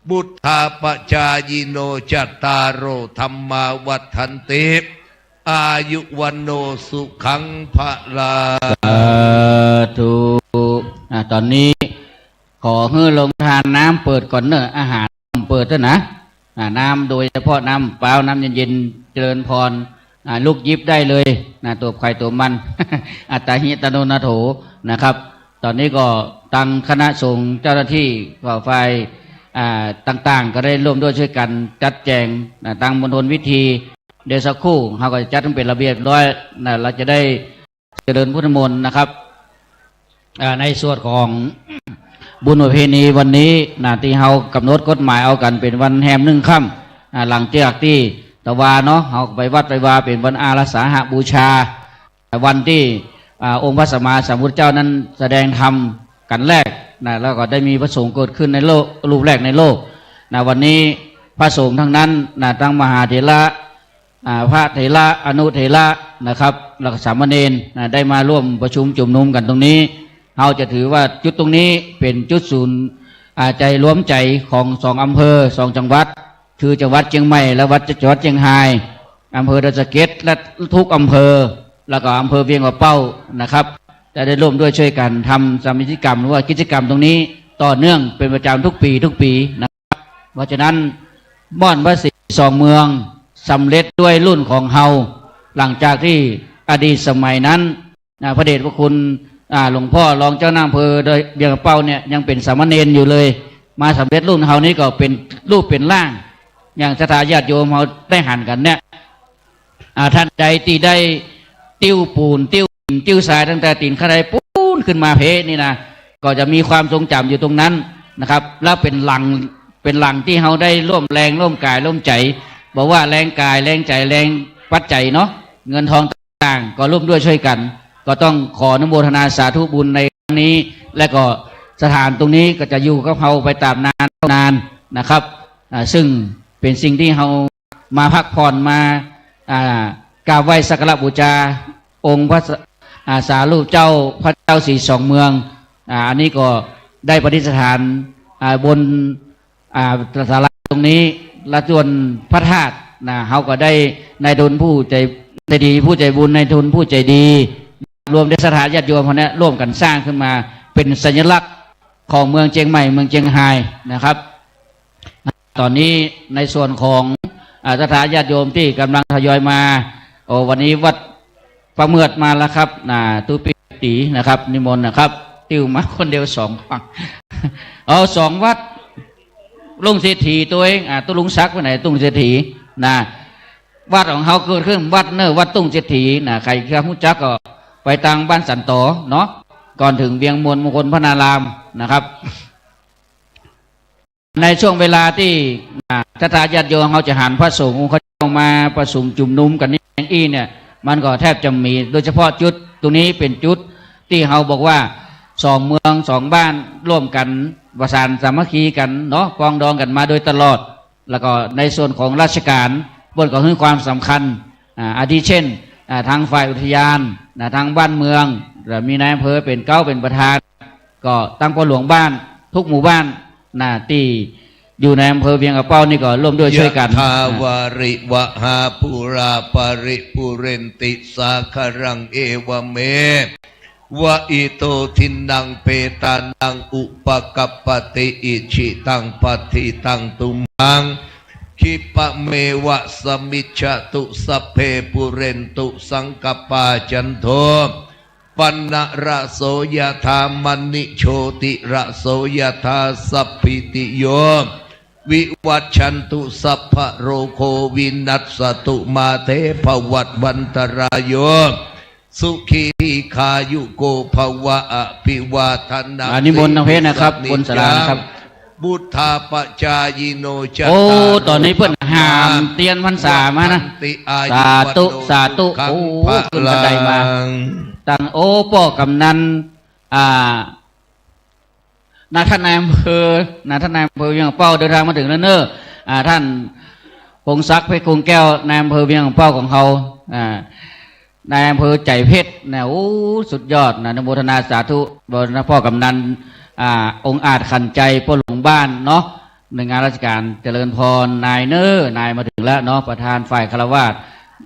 vuḍḍhāpacāyino, cattāro dhammā vaḍḍhanti, āyu vaṇṇo sukhaṃ balaṃ. สาธุ อ่า ตอนนี้ขอให้โรงทานน้ำเปิดก่อนเนอะ อาหารเปิดด้วยนะ อ่า น้ำโดยเฉพาะน้ำเปล่า น้ำเย็นๆ เจริญพร อ่า ลุกหยิบได้เลยนะ ตัวใครตัวมัน อัตตาหิอัตโนนาโถนะครับ ตอนนี้ก็ทางคณะสงฆ์เจ้าหน้าที่ก็ฝ่าย อ่า ต่างๆ ก็ได้ร่วมด้วยช่วยกันจัดแจงนะ ทางมณฑลพิธี เดี๋ยวสักครู่เฮาก็จะจัดให้เป็นระเบียบเรียบร้อยนะ เราจะได้เจริญพุทธมนต์นะครับ อ่า ในส่วนของบุญประเพณีวันนี้นะ ที่เฮากำหนดกฎหมายเอากันเป็นวันแฮมหนึ่งค่ำ อ่า หลังจากที่ตะวาเนาะ เฮาไปวัดไปวาเป็นวันอาราสาหบูชา วันที่ อ่า องค์พระสัมมาสัมพุทธเจ้านั้นแสดงธรรมกันแรกนะ แล้วก็ได้มีพระสงฆ์เกิดขึ้นในโลก รูปแรกในโลกนะ วันนี้พระสงฆ์ทั้งนั้นนะ ทั้งมหาเถระ อ่า พระเถระ อนุเถระนะครับ แล้วก็สามเณรนะ ได้มาร่วมประชุมชุมนุมกันตรงนี้ เฮาจะถือว่าจุดตรงนี้เป็นจุดศูนย์ อ่า ใจรวมใจของสองอำเภอ สองจังหวัด คือจังหวัดเชียงใหม่ และวัด จังหวัดเชียงราย อำเภอดอยสะเก็ด และทุกอำเภอ แล้วก็อำเภอเวียงป่าเป้านะครับ จะได้ร่วมด้วยช่วยกันทำสมาธิกรรม หรือว่ากิจกรรมตรงนี้ต่อเนื่องเป็นประจำทุกปีทุกปีนะครับ เพราะฉะนั้นม่อนพระศรีสองเมืองสำเร็จด้วยรุ่นของเฮา หลังจากที่อดีตสมัยนั้น อ่า พระเดชพระคุณ อ่า หลวงพ่อรองเจ้าคณะอำเภอดอย เวียงป่าเป้าเนี่ยยังเป็นสามเณรอยู่เลย มาสำเร็จรุ่นเฮานี้ก็เป็นรูปเป็นร่าง อย่างศรัทธาญาติโยมเฮาได้หันกันเนี่ย อ่า ท่านใดที่ได้ติ้วปูน ติ้วหิน ติ้วทรายตั้งแต่ตีนขั้นไดปูนขึ้นมาเพนี่นะ ก็จะมีความทรงจำอยู่ตรงนั้นนะครับ แล้วเป็นหลัง เป็นหลังที่เฮาได้ร่วมแรงร่วมกายร่วมใจ บอกว่าแรงกายแรงใจแรงปัจจัยเนาะ เงินทองต่างๆ ก็ร่วมด้วยช่วยกัน ก็ต้องขออนุโมทนาสาธุบุญในครั้งนี้ และก็สถานตรงนี้ก็จะอยู่กับเฮาไปตราบนานเท่านานนะครับ อ่า ซึ่งเป็นสิ่งที่เฮามาพักผ่อนมา อ่า กราบไหว้สักการะบูชาองค์พระส- อ่า สารูปเจ้าพระเจ้าศรีสองเมือง อ่า อันนี้ก็ได้ประดิษฐาน อ่า บน อ่า ศาลาตรงนี้ และส่วนพระธาตุนะ เฮาก็ได้นายทุนผู้ใจ ใจดีผู้ใจบุญ นายทุนผู้ใจดี รวมด้วยศรัทธาญาติโยมเฮาเนี่ยร่วมกันสร้างขึ้นมาเป็นสัญลักษณ์ของเมืองเชียงใหม่ เมืองเชียงรายนะครับ ตอนนี้ในส่วนของ อ่า ศรัทธาญาติโยมที่กำลังทยอยมา โอ้ วันนี้วัดพระเมือดมาแล้วครับ นะ ตุ๊ปีตีนะครับ นิมนต์นะครับ ติ้วมาคนเดียวสองฝั่ง เอาสองวัด ลุงเศรษฐีตัวเอง อ่า ตุ๊ลุงศักดิ์ไปไหน ตุ๊ลุงเศรษฐี นะ วัดของเขาเกิดขึ้น วัดเนอร์ วัดตุ๊ลุงเศรษฐี นะ ใครจะรู้จักก็ไปทางบ้านสันตอเนาะ ก่อนถึงเวียงมวลมงคลพนารามนะครับ ในช่วงเวลาที่ อ่า ศรัทธาญาติโยมเขาจะหันพระสงฆ์องค์เขาเจ้ามาประชุมจุมนุมกันนี่เองอี้เนี่ย มันก็แทบจะมี โดยเฉพาะจุดตรงนี้เป็นจุดที่เขาบอกว่าสองเมืองสองบ้านร่วมกันประสานสามัคคีกันเนาะ ปรองดองกันมาโดยตลอด แล้วก็ในส่วนของราชการเปิ้นก็ให้ความสำคัญ อ่า อาทิเช่น อ่า ทางฝ่ายอุทยาน นะ ทางบ้านเมือง แล้วมีนายอำเภอเป็นเก๊าเป็นประธาน ก็ตั้งพ่อหลวงบ้านทุกหมู่บ้าน นะ ที่อยู่ในอำเภอเวียงกะเป้านี่ก็ร่วมด้วยช่วยกัน Yathā vārivahā pūrā paripūrenti sāgaraṃ, evameva ito dinnaṃ petānaṃ upakappati. Icchitaṃ patthitaṃ tumhaṃ khippameva samijjhatu, sabbe pūrentu saṅkappā, cando paṇṇaraso yathā, maṇi jotiraso yathā. Sabbītiyo vivajjantu, sabbarogo vinassatu, mā te bhavatvantarāyo, sukhī dīghāyuko bhava. Abhivādanasīlissa อ่า นิมนต์ทางเพศนะครับ บนศาลานะครับ niccaṃ vuḍḍhāpacāyino โอ้ cattāro ตอนนี้เปิ้นหามเตียนพรรษามานะ dhammā vaḍḍhanti āyu สาธุ vaṇṇo สาธุ sukhaṃ โอ้ ขึ้นบันไดมา balaṃ ตั้ง โอ้ ป้อกำนัน อ่า นะ ท่านนายอำเภอ นะ ท่านนายอำเภอเวียงเป้าเดินทางมาถึงแล้วเนอะ อ่า ท่านพงศักดิ์ เพชรคงแก้ว นายอำเภอเวียงเป้าของเขา อ่า นายอำเภอใจเพชรนะ โอ้ สุดยอดนะ อนุโมทนาสาธุ บรมพ่อกำนัน อ่า องอาจขันใจ ป้อหลวงบ้านเนาะ หน่วยงานราชการ เจริญพร นายเนอร์ นายมาถึงแล้วเนาะ ประธานฝ่ายฆราวาส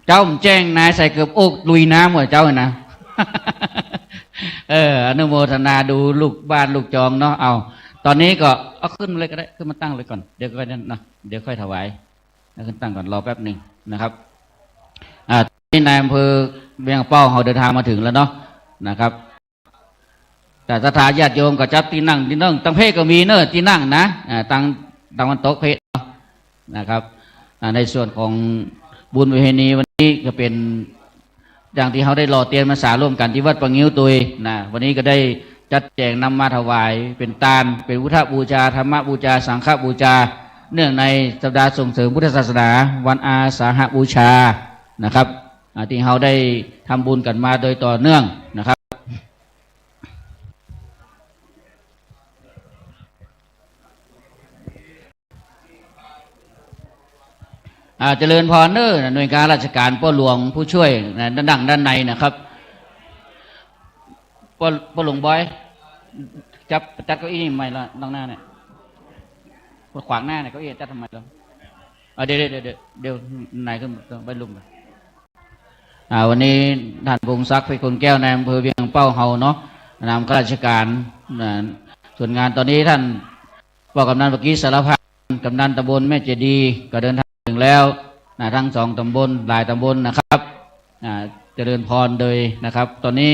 เจ้าแจ้งนายใส่เกือบโอกลุยน้ำหมดเจ้าเลยนะ เออ อนุโมทนาดูลูกบ้านลูกจองเนาะ เอา ตอนนี้ก็เอาขึ้นมาเลยก็ได้ ขึ้นมาตั้งเลยก่อน เดี๋ยวก็นั่นนะ เดี๋ยวค่อยถวาย เอาขึ้นตั้งก่อน รอแป๊บหนึ่งนะครับ อ่า ตอนนี้นายอำเภอเวียงเป้าเขาเดินทางมาถึงแล้วเนาะ นะครับ แต่ศรัทธาญาติโยมก็จับตี้นั่ง ตี้นั่ง ตังเพศก็มีเนอะ ตี้นั่งนะ อ่า ตัง ตังวันตกเพศเนาะ นะครับ อ่า ในส่วนของบุญประเพณีวันนี้ก็เป็น อย่างที่เขาได้หล่อเตียนพรรษาร่วมกันที่วัดปะงิ้วตุยนะ วันนี้ก็ได้จัดแจงนำมาถวายเป็นตาน เป็นพุทธบูชา ธรรมบูชา สังฆบูชา เนื่องในสัปดาห์ส่งเสริมพุทธศาสนา วันอาสาหบูชานะครับ อ่า ที่เขาได้ทำบุญกันมาโดยต่อเนื่องนะครับ อ่า เจริญพรเนอร์ หน่วยงานราชการ ป้อหลวงผู้ช่วยนะ ด้านด้านในนะครับ ป้อ ป้อหลวงบอย จับ จัดเก้าอี้ใหม่ละ ด้านหน้าเนี่ย ขวางหน้าเนี่ย เก้าอี้จัดทำไมล่ะ อ่า เดี๋ยว เดี๋ยว เดี๋ยว เดี๋ยว นายขึ้นไปลุมไป อ่า วันนี้ท่านพงศักดิ์ เพชรคงแก้ว นายอำเภอเวียงเป้าเฮาเนาะ นำข้าราชการนะ ส่วนงานตอนนี้ท่าน ป้อกำนัน เมื่อกี้สารภาพ กำนันตำบลแม่เจดีย์ก็เดินทางถึงแล้วนะ ทั้งสองตำบล หลายตำบลนะครับ อ่า เจริญพรเลยนะครับ ตอนนี้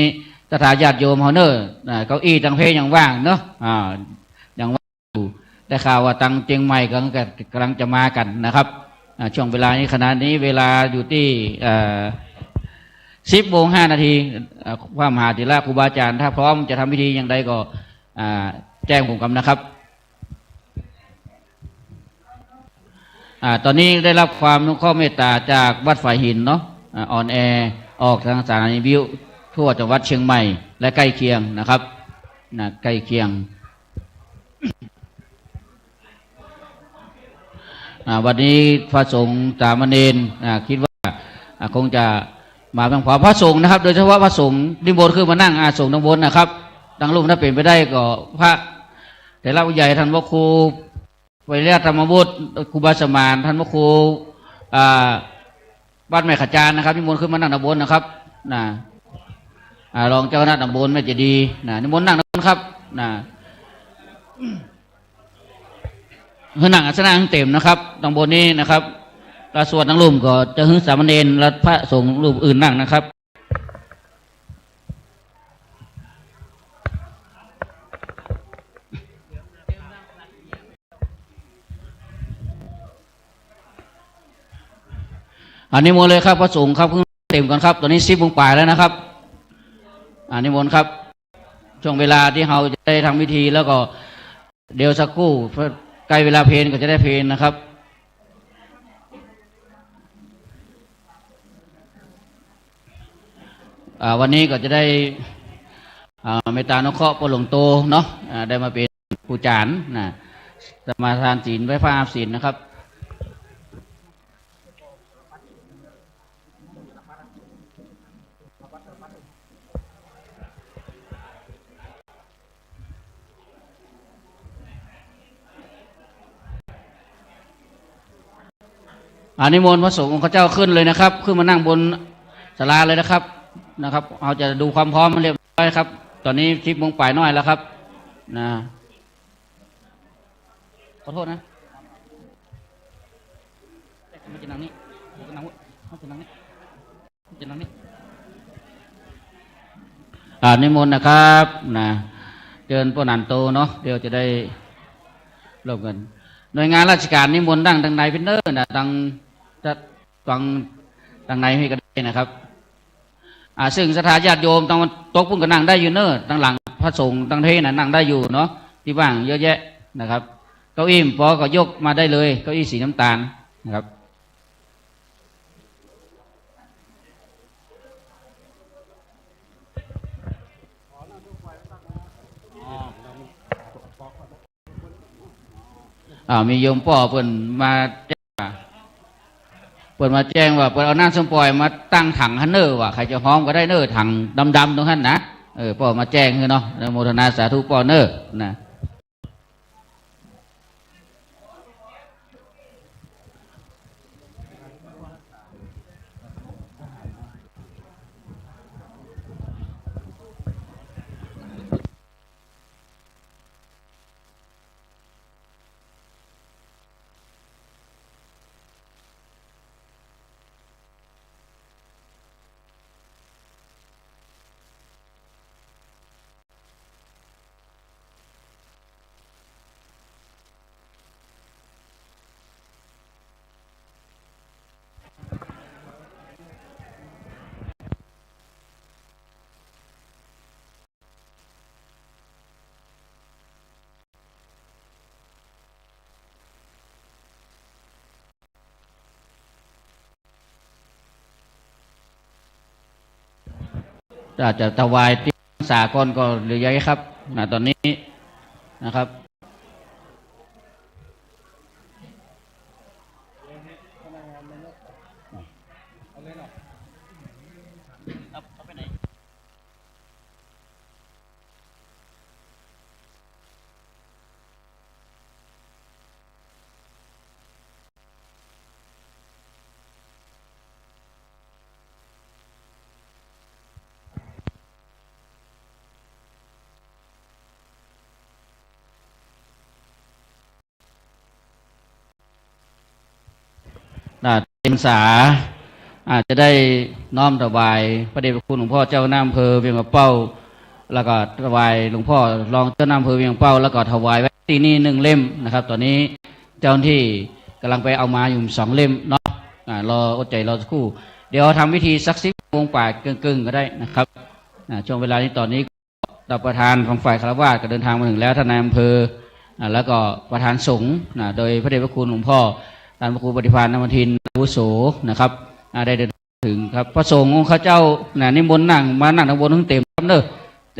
ศรัทธาญาติโยมเฮาเนอร์ อ่า เก้าอี้ตังเพศยังว่างเนาะ อ่า ยังว่างอยู่ ได้ข่าวว่าตังเจียงใหม่ก็กำลังจะมากันนะครับ อ่า ช่วงเวลานี้ ขณะนี้เวลาอยู่ที่ เอ่อ สิบโมงห้านาที อ่า พระมหาเถระครูบาอาจารย์ ถ้าพร้อมจะทำพิธีอย่างใดก็ อ่า แจ้งผมกำนะครับ อ่า ตอนนี้ได้รับความอนุเคราะห์เมตตาจากวัดฝายหินเนาะ อ่า ออนแอร์ออกทางสถานีวิทยุทั่วจังหวัดเชียงใหม่และใกล้เคียงนะครับ นะ ใกล้เคียง อ่า วันนี้พระสงฆ์สามเณร อ่า คิดว่า อ่า คงจะมาเพียงพอ พระสงฆ์นะครับ โดยเฉพาะพระสงฆ์นิมนต์ขึ้นมานั่งอาสน์ตรงบนนะครับ ตั้งรูปถ้าเป็นไปได้ก็พระเถระผู้ใหญ่ท่านพระครู วิริยะธรรมวุฒิ ครูบาสมาน ท่านพระครู อ่า วัดแม่ขจานนะครับ นิมนต์ขึ้นมานั่งด้านบนนะครับ นะ อ่า รองเจ้าคณะตำบลแม่เจดีย์ นะ นิมนต์นั่งด้านบนครับ นะ ให้นั่งอาสนะให้เต็มนะครับ ตรงบนนี้นะครับ พระสวดนั่งลุ่มก็จะให้สามเณรและพระสงฆ์รูปอื่นนั่งนะครับ อันนี้มนต์เลยครับ พระสงฆ์ครับ เพิ่งเต็มก่อนครับ ตอนนี้สิบโมงปลายแล้วนะครับ อันนี้มนต์ครับ ช่วงเวลาที่เราจะได้ทำพิธีแล้วก็ เดี๋ยวสักครู่ ใกล้เวลาเพลก็จะได้เพลนะครับ อ่า วันนี้ก็จะได้ อ่า เมตตาอนุเคราะห์พ่อหลวงโตเนาะ อ่า ได้มาเป็นผู้จารย์นะ สมาทานศีล ไหว้พระอาบศีลนะครับ อา นิมนต์พระสงฆ์องค์ข้าเจ้าขึ้นเลยนะครับ ขึ้นมานั่งบนศาลาเลยนะครับ นะครับ เราจะดูความพร้อมมันเรียบร้อยครับ ตอนนี้สิบโมงปลายน้อยแล้วครับ นะ ขอโทษนะ มันจะนั่งนี่ มันจะนั่งนี่ มันจะนั่งนี่ อ่า นิมนต์นะครับ นะ เจิญป้อนันโตเนาะ เดี๋ยวจะได้ร่วมกัน หน่วยงานราชการนิมนต์นั่งทางในเพิ่นเด้อนะ ทาง ทาง ทางในนี่ก็ได้นะครับ อ่า ซึ่งศรัทธาญาติโยมทางตะวันตกพุ้นก็นั่งได้อยู่เน้อ ทางหลังพระสงฆ์ทางเทศน์น่ะนั่งได้อยู่เนาะ ที่ว่างเยอะแยะนะครับ เก้าอี้พอก็ยกมาได้เลย เก้าอี้สีน้ำตาลนะครับ อ่า มีโยมป้อเพิ่นมาแจ้งว่า เพิ่นมาแจ้งว่า เพิ่นเอาน้ำส้มปล่อยมาตั้งถังหั้นเน้อ ว่าใครจะหอมก็ได้เน้อ ถังดำๆตรงหั้นนะ เออ ป้อมาแจ้งหื้อเนาะ อนุโมทนาสาธุป้อเน้อ นะ ถ้าจะถวายเทียนพรรษาก่อนก็เหลือเยอะครับ นะ ตอนนี้นะครับ นะ เต็มพรรษา อาจจะได้น้อมถวายพระเดชพระคุณหลวงพ่อเจ้าคณะอำเภอเวียงป่าเป้า แล้วก็ถวายหลวงพ่อรองเจ้าคณะอำเภอเวียงป่าเป้า แล้วก็ถวายไว้ที่นี่หนึ่งเล่มนะครับ ตอนนี้เจ้าหน้าที่กำลังไปเอามาอยู่สองเล่มเนาะ อ่า รออดใจรอสักครู่ เดี๋ยวทำพิธีสักสิบโมงกว่าเกินๆก็ได้นะครับ อ่า ช่วงเวลานี้ตอนนี้ ต่อประธานของฝ่ายฆราวาสก็เดินทางมาถึงแล้ว ท่านนายอำเภอ อ่า แล้วก็ประธานสงฆ์นะ โดยพระเดชพระคุณหลวงพ่อ ท่านพระครูปฏิภาณนวทิน อาวุโสนะครับ อ่า ได้เดินทางถึงครับ พระสงฆ์องค์ข้าเจ้านะ นิมนต์นั่ง มานั่งทางบนทั้งเต็มครับเนอะ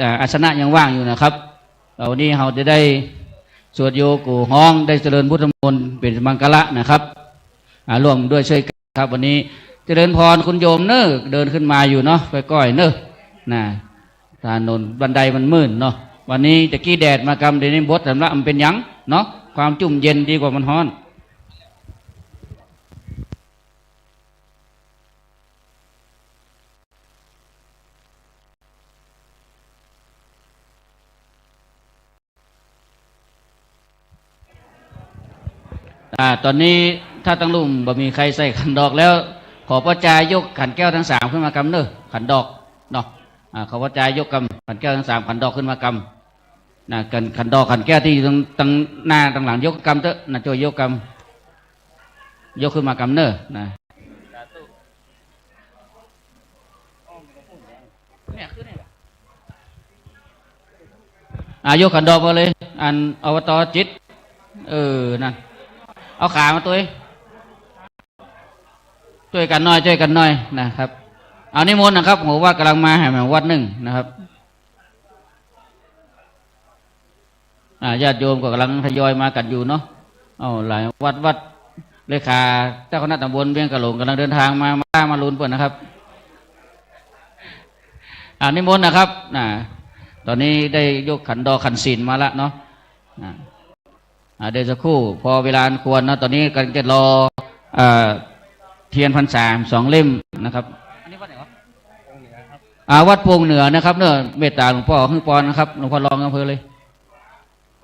อ่า อาสนะยังว่างอยู่นะครับ เอา วันนี้เราจะได้สวดโยโกฮ้อง ได้เจริญพุทธมนต์เป็นมังคละนะครับ อ่า ร่วมด้วยช่วยกันครับ วันนี้เจริญพรคุณโยมเนอะ เดินขึ้นมาอยู่เนาะ ก้อยๆเนอะ นะ ถนนบันไดมันมืดเนาะ วันนี้ตะกี้แดดมากำ เดี๋ยวนี้บดสำลักมันเป็นหยังเนาะ ความจุ่มเย็นดีกว่ามันฮ้อน อ่า ตอนนี้ถ้าตั้งลุ่มบ่มีใครใส่ขันดอกแล้ว ขอพ่อจายกขันแก้วทั้งสามขึ้นมากำเน้อ ขันดอกเนาะ อ่า ขอพ่อจายกกำขันแก้วทั้งสามขันดอกขึ้นมากำนะ ขัน ขันดอกขันแก้วที่อยู่ตรง ตรงหน้าตรงหลังยกกำเต๊อะนะ ช่วยยกกำ ยกขึ้นมากำเน้อนะ อ่ะ ยกขันดอกมาเลย อัน อบต.จิต เออ นั่น เอาขามาตัวเอง ช่วยกันหน่อย ช่วยกันหน่อยนะครับ เอานิมนต์นะครับ หัววัดกำลังมา ให้มาวัดหนึ่งนะครับ อ่า ญาติโยมก็กำลังทยอยมากันอยู่เนาะ เอา หลายวัด วัด เลขาเจ้าคณะตำบลเวียงกะหลงกำลังเดินทางมา มา มาลุนเปิ้นนะครับ อ่า นิมนต์นะครับ อ่า ตอนนี้ได้ยกขันดอกขันศีลมาละเนาะ อ่า อ่า เดี๋ยวสักครู่ พอเวลาอันควรนะ ตอนนี้กำลังจะรอ เอ่อ เทียนพรรษาสองเล่มนะครับ อันนี้วัดไหนวะ อ่า วัดโป่งเหนือนะครับเน้อ เมตตาหลวงพ่อ หื้อปอนนะครับ หลวงพ่อรองอำเภอเลย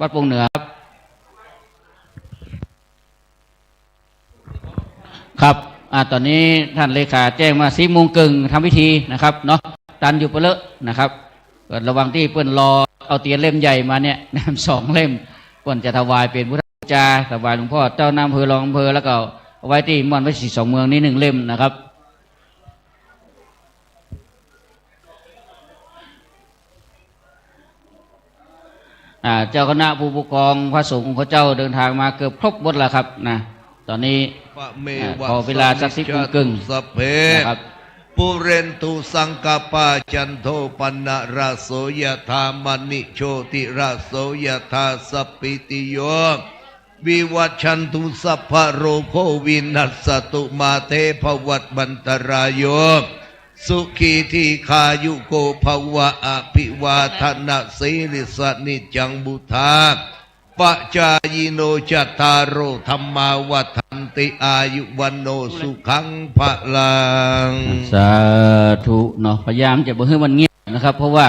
วัดโป่งเหนือครับ ครับ อ่า ตอนนี้ท่านเลขาแจ้งมาสิบโมงเกิ่งทำพิธีนะครับเนาะ ตันอยู่เปาะเลอะนะครับ ก็ระหว่างที่เปิ้นรอเอาเตียนเล่มใหญ่มาเนี่ย สองเล่ม เปิ้นจะถวายเป็นพุทธบูชา ถวายหลวงพ่อเจ้าคณะอำเภอรองอำเภอ แล้วก็เอาไว้ที่ม่อนพระศรีสองเมืองนี้หนึ่งเล่มนะครับ อ่า เจ้าคณะผู้ปกครองพระสงฆ์องค์เจ้าเดินทางมาเกือบครบหมดแล้วครับนะ ตอนนี้ ปะเม อ่าวะ ขอเวลาสักสิบโมงครึ่ง สมิจฉตุ สัพเพ นะครับ ปุเรนตุสังกัปปา จันโทปนรสโส ยะถามณิโชติรสโส ยะถาสัพพิติโย วิวัชชันตุ สัพพะโรโค วินัสสตุ มาเตภวัตวันตรายโย สุขีทีฆายุโกภวะ อภิวาทนะสีลิสสะนิจจังวุธาปะจายิโน จัตตาโรธัมมาวัฏฐันติ อายุวัณโณสุขังพลัง สาธุเนาะ พยายามจะบ่ให้มันเงียบนะครับ เพราะว่า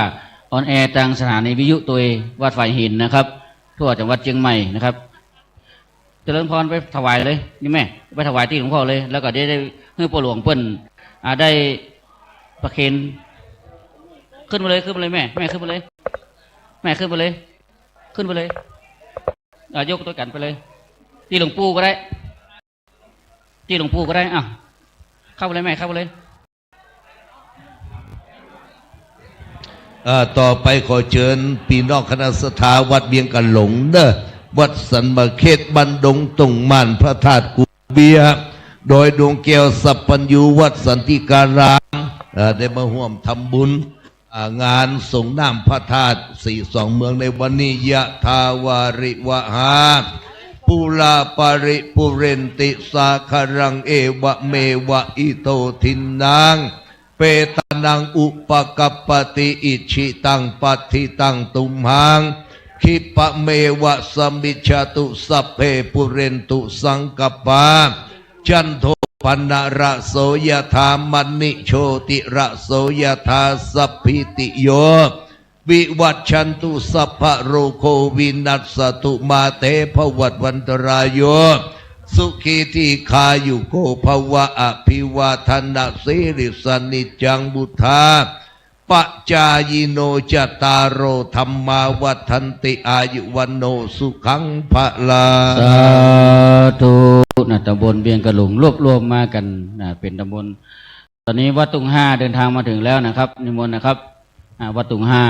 ออนแอร์ทางสถานีวิทยุตัวเองวัดฝายหินนะครับ ทั่วจังหวัดเชียงใหม่นะครับ เจริญพรไปถวายเลย นี่แม่ ไปถวายที่หลวงพ่อเลย แล้วก็ได้ ได้ให้พ่อหลวงเปิ้น อ่า ได้ประเคน ขึ้นมาเลย ขึ้นมาเลยแม่ แม่ขึ้นมาเลย แม่ขึ้นมาเลย ขึ้นมาเลย อ่า ยกตัวกันไปเลย ที่หลวงปู่ก็ได้ ที่หลวงปู่ก็ได้ อ่ะ เข้าไปเลยแม่ เข้าไปเลย อ่า ต่อไปขอเชิญพี่น้องคณะศรัทธาวัดเวียงกะหลงเด้อ วัดสันมะเขต บ้านดงตงม่าน พระธาตุกูเบีย ดอยดวงแก้ว สัพพัญญู วัดสันติการาม อ่า ได้มาร่วมทำบุญ อ่า งานสรงน้ำพระธาตุศรีสองเมืองในวันนี้ ยะถาวาริวหา ปูราปาริปูเรนติสาคารัง เอวะเมวะอิโตทินนัง เปตานังอุปกัปปติ อิจฉิตังปัตถิตังตุมหัง คิปะเมวะสมิจฉตุ สัพเพปุเรนตุสังกัปปา จันโทปนรสโส ยะถามณิโชติรสโส ยะถาสัพพิติโย วิวัชชันตุ สัพพะโรโค วินัสสตุ มาเตภวัตวันตรายโย สุขีทีฆายุโกภวะ อภิวาทนะสีลิสสะนิจจังวุธาปะจายิโน จัตตาโรธัมมาวัฏฐันติ อายุวัณโณสุขังพลัง สาธุนะ ตำบลเวียงกะหลงรวบรวมมากันนะ เป็นตำบล ตอนนี้วัดตุงห้าเดินทางมาถึงแล้วนะครับ นิมนต์นะครับ อ่า วัดตุงห้า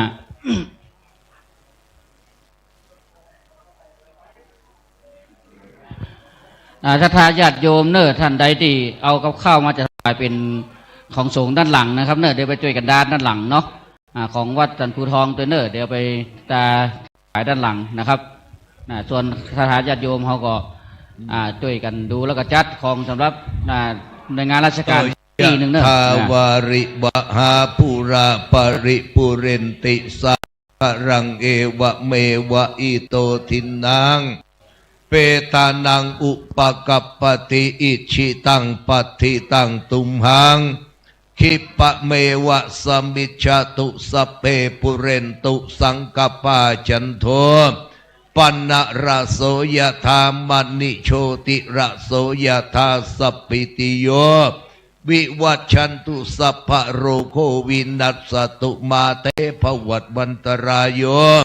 อ่า ศรัทธาญาติโยมเนอะ ท่านใดที่เอากับข้าวมาจะถวายเป็นของสงฆ์ด้านหลังนะครับเนอะ เดี๋ยวไปช่วยกันด้าน ด้านหลังเนาะ อ่า ของวัดสันภูทองตัวเนอะ เดี๋ยวไปตาถวายด้านหลังนะครับ อ่า ส่วนศรัทธาญาติโยมเขาก็ อ่า ช่วยกันดูแล้วก็จัดของสำหรับ อ่า ในงานราชการ ที่หนึ่งเนอะ ยะถาวาริวหา ปูราปาริปูเรนติสาคารัง เอวะเมวะอิโตทินนัง เปตานังอุปกัปปติ อิจฉิตังปัตถิตังตุมหัง คิปะเมวะสมิจฉตุ สัพเพปุเรนตุสังกัปปา จันโทป paṇṇaraso yathā, maṇi jotiraso yathā, sabbītiyo vivajjantu, sabbarogo vinassatu, mā te bhavatvantarāyo,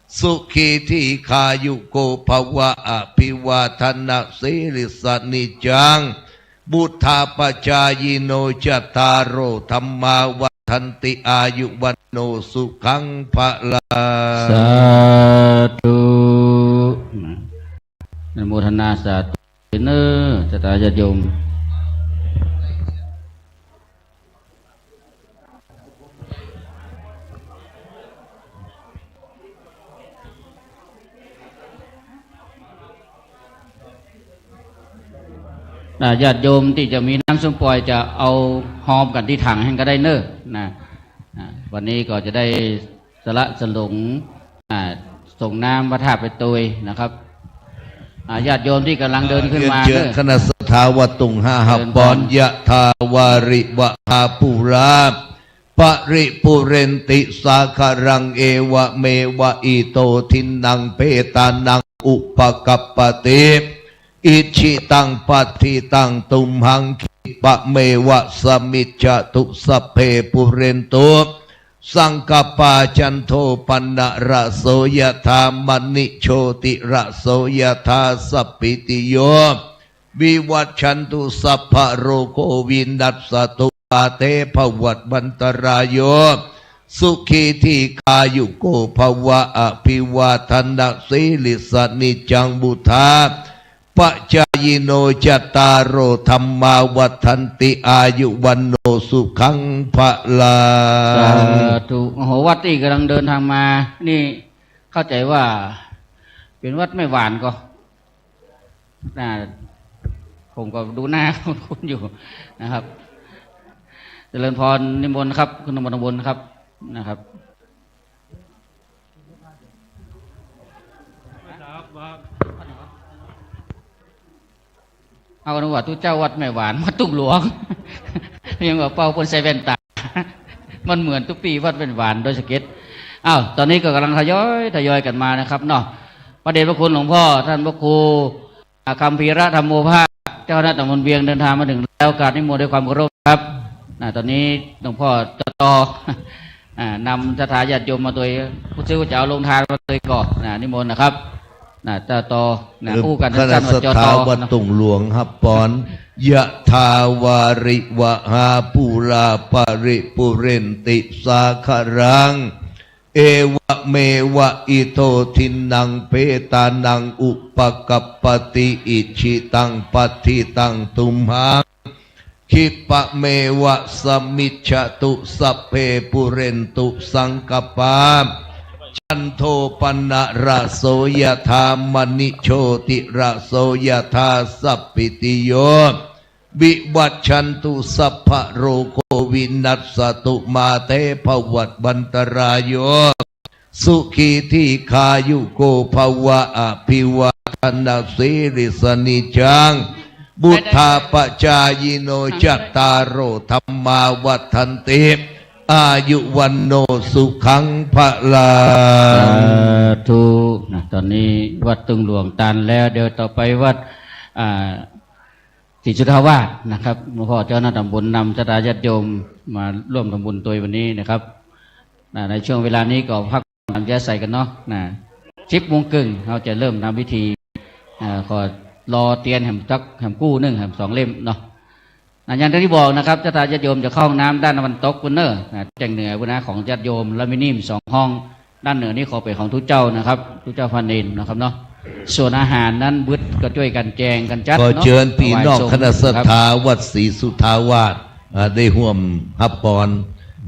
sukhī dīghāyuko bhava. Abhivādanasīlissa niccaṃ vuḍḍhāpacāyino, cattāro dhammā vaḍḍhanti, āyu vaṇṇo sukhaṃ balaṃ. Sādhu. อนุโมทนาสาธุเด้อ ศรัทธาญาติโยม นะ ญาติโยมตี้จะมีน้ำส้มปล่อยจะเอาฮอมกั๋นตี้ถังแห้งก็ได้เน่อ นะ นะ วันนี้ก็จะได้สละสลง อ่า ส่งน้ำพระธาตุไปตวยนะครับ อ่า ญาติโยมที่กำลังเดินขึ้นมา เรียนเชิญ เน่อ คณะศรัทธาวัดตุ่งห้า เจริญพร หับปอน Yathā vārivahā pūrā paripūrenti sāgaraṃ, evameva ito dinnaṃ petānaṃ upakappati. Icchitaṃ patthitaṃ tumhaṃ khippameva samijjhatu, sabbe pūrentu saṅkappā, cando paṇṇaraso yathā, maṇi jotiraso yathā, sabbītiyo vivajjantu, sabbarogo vinassatu, mā te bhavatvantarāyo, sukhī dīghāyuko bhava. Abhivādanasīlissa niccaṃ vuḍḍhāpacāyino, cattāro dhammā vaḍḍhanti, āyu vaṇṇo sukhaṃ balaṃ. สาธุ โอ้โห วัดที่กำลังเดินทางมา นี่เข้าใจว่าเป็นวัดแม่หวานก็ อ่า ผมก็ดูหน้าคุ้นๆอยู่นะครับ เจริญพร นิมนต์ครับ คุณนิมนต์นิมนต์ครับ นะครับ เอานึกว่าตุ๊เจ้าวัดแม่หวาน วัดตุ่งหลวง ยังว่าเป่าเปิ้นใส่แว่นตา มันเหมือนตุ๊ปีวัดแม่หวานดอยสะเก็ด อ้าว ตอนนี้ก็กำลังทยอย ทยอยกันมานะครับเนาะ พระเดชพระคุณหลวงพ่อ ท่านพระครู อ่า คัมภีระธัมโมภาส เจ้าคณะตำบลเวียงเดินทางมาถึงแล้ว กราบนิมนต์ด้วยความเคารพครับ นะ ตอนนี้หลวงพ่อ จต. อ่า นำศรัทธาญาติโยมมาโดย ผู้ซื้อผู้จะเอาโรงทานมาโดยก่อน นะ นิมนต์นะครับ นะ จต. นะ เอิ่ม อู้กันสั้นๆ ว่า คณะศรัทธา จต. วัดตุ่งหลวง หับปอน Yathā vārivahā pūrā paripūrenti sāgaraṃ, evameva ito dinnaṃ petānaṃ upakappati. Icchitaṃ patthitaṃ tumhaṃ khippameva samijjhatu, sabbe pūrentu saṅkappā, cando paṇṇaraso yathā, maṇi jotiraso yathā, sabbītiyo vivajjantu, sabbarogo vinassatu, mā te bhavatvantarāyo, sukhī dīghāyuko bhava. Abhivādanasīlissa niccaṃ vuḍḍhāpacāyino, cattāro dhammā vaḍḍhanti, āyu vaṇṇo sukhaṃ balaṃ. สาธุ นะ ตอนนี้วัดตุ่งหลวงตันแล้ว เดี๋ยวต่อไปวัด อ่า ศรีสุทธาวาสนะครับ หลวงพ่อเจ้าคณะตำบลนำศรัทธาญาติโยมมาร่วมทำบุญโดยวันนี้นะครับ นะ ในช่วงเวลานี้ก็พักผ่อนหย่อนใจกันเนาะ นะ สิบโมงครึ่ง เราจะเริ่มทำพิธี อ่า ขอรอเตียนแหมจัก แหมกู้หนึ่ง แหมสองเล่มเนาะ นะ อย่างที่บอกนะครับ ศรัทธาญาติโยมจะเข้าห้องน้ำด้านตะวันตกพุ้นเน่อ นะ แจ้งเหนือพุ้นนะ ของญาติโยม แล้วมีนี่สองห้อง ด้านเหนือนี่ขอเป็นของตุ๊เจ้านะครับ ตุ๊เจ้าพระเณรนะครับเนาะ ส่วนอาหารนั้นบึดก็ช่วยกันแจงกันจัดเนาะ ขอเชิญพี่น้องคณะศรัทธาวัดศรีสุทธาวาส อ่า ได้ร่วมฮับพร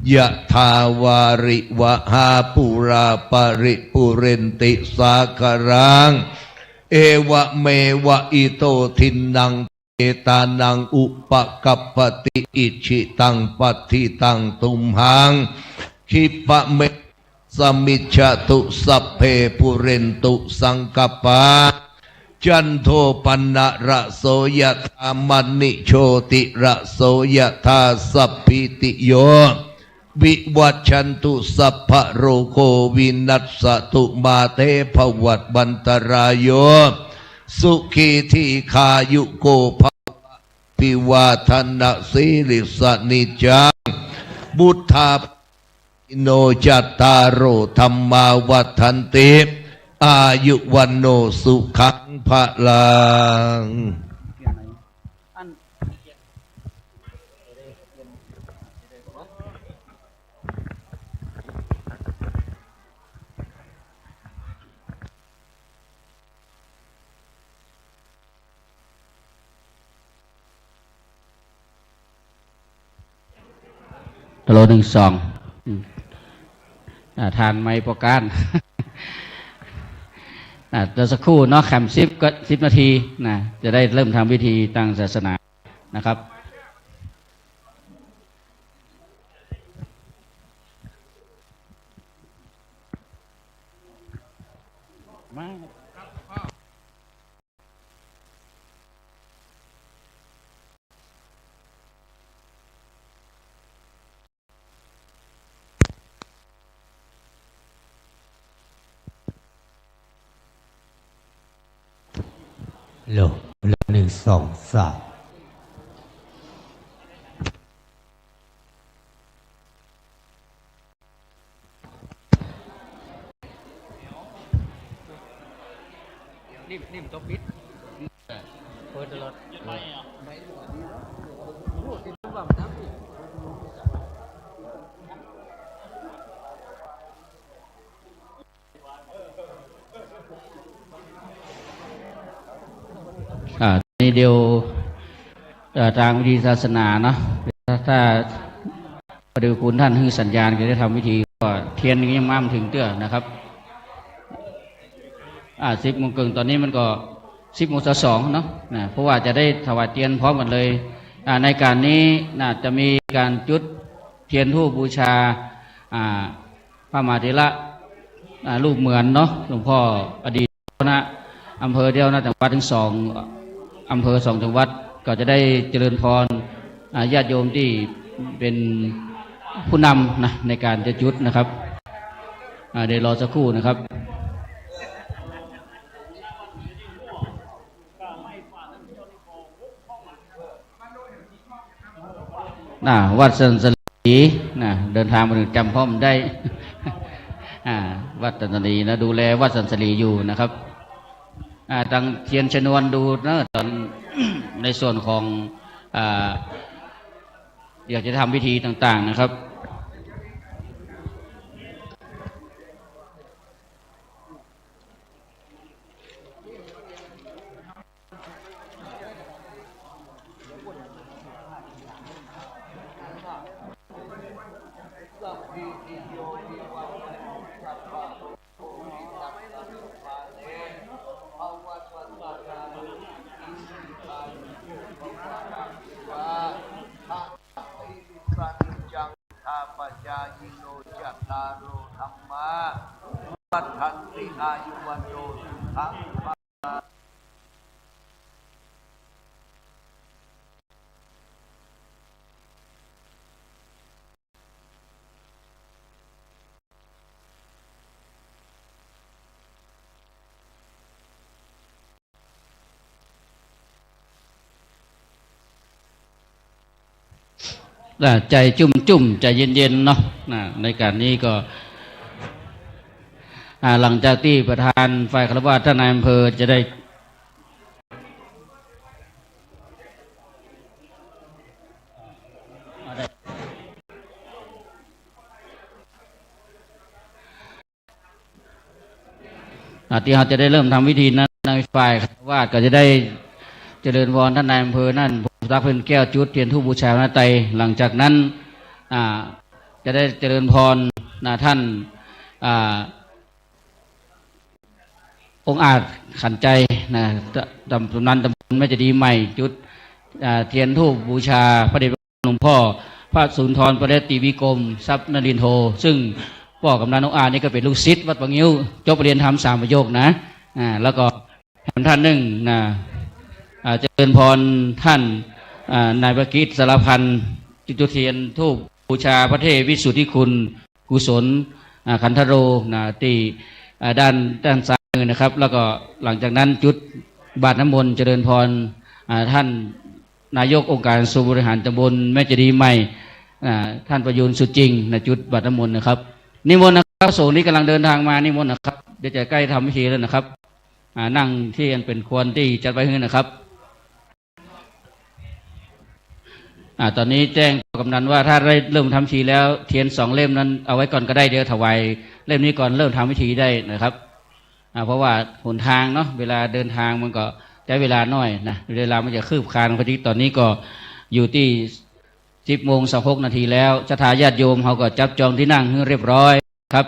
Yathā vārivahā pūrā paripūrenti sāgaraṃ, evameva ito dinnaṃ petānaṃ upakappati. Icchitaṃ patthitaṃ tumhaṃ khippameva samijjhatu, sabbe pūrentu saṅkappā, cando paṇṇaraso yathā, maṇi jotiraso yathā, sabbītiyo vivajjantu, sabbarogo vinassatu, mā te bhavatvantarāyo, sukhī dīghāyuko bhava. Abhivādanasīlissa niccaṃ vuḍḍhāpacāyino, cattāro dhammā vaḍḍhanti, āyu vaṇṇo sukhaṃ balaṃ. ฮัลโหล หนึ่ง สอง อืม อ่า ทานไมค์ประการ อ่า เดี๋ยวสักครู่เนาะ แค่สิบ ก็ สิบ นาทีนะ จะได้เริ่มทำพิธีทางศาสนานะครับ มา ฮัลโหล ฮัลโหล หนึ่ง สอง สาม นิ่มๆ ต้องปิด เปิดตลอด อ่า นี่เดี๋ยว เอ่อ ทางพิธีศาสนาเนาะ ถ้า พระเดชพระคุณท่านให้สัญญาณ ก็ได้ทำพิธี ก็เทียนยังมาไม่ถึงเตื้อนะครับ อ่า สิบโมงครึ่ง ตอนนี้มันก็ สิบโมงสองเนาะ นะ เพราะว่าจะได้ถวายเทียนพร้อมกันเลย อ่า ในการนี้นะ จะมีการจุดเทียนธูปบูชา อ่า พระมหาเถระ อ่า รูปเหมือนเนาะ หลวงพ่ออดีตเจ้าคณะอำเภอ เจ้าคณะจังหวัดทั้งสองอำเภอ สองจังหวัด ก็จะได้เจริญพร อ่า ญาติโยมที่เป็นผู้นำนะ ในการจะจุดนะครับ อ่า เดี๋ยวรอสักครู่นะครับ นะ วัดสันสลีนะ เดินทางมาถึง จำพ่อมได้ อ่า วัดสันสลีนะ ดูแลวัดสันสลีอยู่นะครับ อ่า ทางเทียนชนวนดูนะ ตอน ในส่วนของ อ่า อยากจะทำพิธีต่างๆ นะครับ Pacāyino cattāro dhammā vaḍḍhanti āyu vaṇṇo sukhaṃ balaṃ. อ่า ใจจุ่มๆ ใจเย็นๆ เนาะ นะ ในการนี้ก็ อ่า หลังจากที่ประธานฝ่ายฆราวาสท่านนายอำเภอจะได้ อ่า ที่เราจะได้เริ่มทำพิธีนั้น ในฝ่ายฆราวาสก็จะได้เจริญพรท่านนายอำเภอนั่น พงศักดิ์ เพ็ญแก้ว จุดเทียนธูปบูชาพระรัตนตรัย หลังจากนั้น อ่า จะได้เจริญพรนะ ท่าน อ่า องอาจขันใจนะ ตำ ตำนานตำบลแม่เจดีย์ใหม่ จุด อ่า เทียนธูปบูชาพระเดชพระคุณหลวงพ่อพระสุนทรปริยัตติวิกรมทรัพย์นรินทโท ซึ่งพ่อกำนันองอาจนี่ก็เป็นลูกศิษย์วัดป่างิ้ว จบเรียนธรรมสามประโยคนะ อ่า แล้วก็แถมท่านหนึ่งนะ อ่า เจริญพรท่าน อ่า นายประกิตสารพันธ์ จุดเทียนธูป บูชาพระเทพวิสุทธิคุณ กุศล อ่า ขันธโร นะ ที่ อ่า ด้าน ด้านซ้ายมือนะครับ แล้วก็หลังจากนั้นจุดบาตรน้ำมนต์เจริญพร อ่า ท่านนายกองค์การส่วนบริหารตำบลแม่เจดีย์ใหม่ อ่า ท่านประยูนสุจิง นะ จุดบาตรน้ำมนต์นะครับ นิมนต์นะครับ พระสงฆ์ที่กำลังเดินทางมา นิมนต์นะครับ เดี๋ยวจะใกล้ทำพิธีแล้วนะครับ อ่า นั่งที่อันเป็นควรที่จัดไว้ให้นะครับ อ่า ตอนนี้แจ้งต่อกำนันว่าถ้าได้เริ่มทำพิธีแล้ว เทียนสองเล่มนั้นเอาไว้ก่อนก็ได้ เดี๋ยวถวายเล่มนี้ก่อน เริ่มทำพิธีได้นะครับ อ่า เพราะว่าหนทางเนาะ เวลาเดินทางมันก็ใช้เวลาน้อยนะ เวลามันจะคืบคลานพอดี ตอนนี้ก็อยู่ที่ สิบโมงสองหกนาทีแล้ว ศรัทธาญาติโยมเฮาก็จับจองที่นั่งให้เรียบร้อยครับ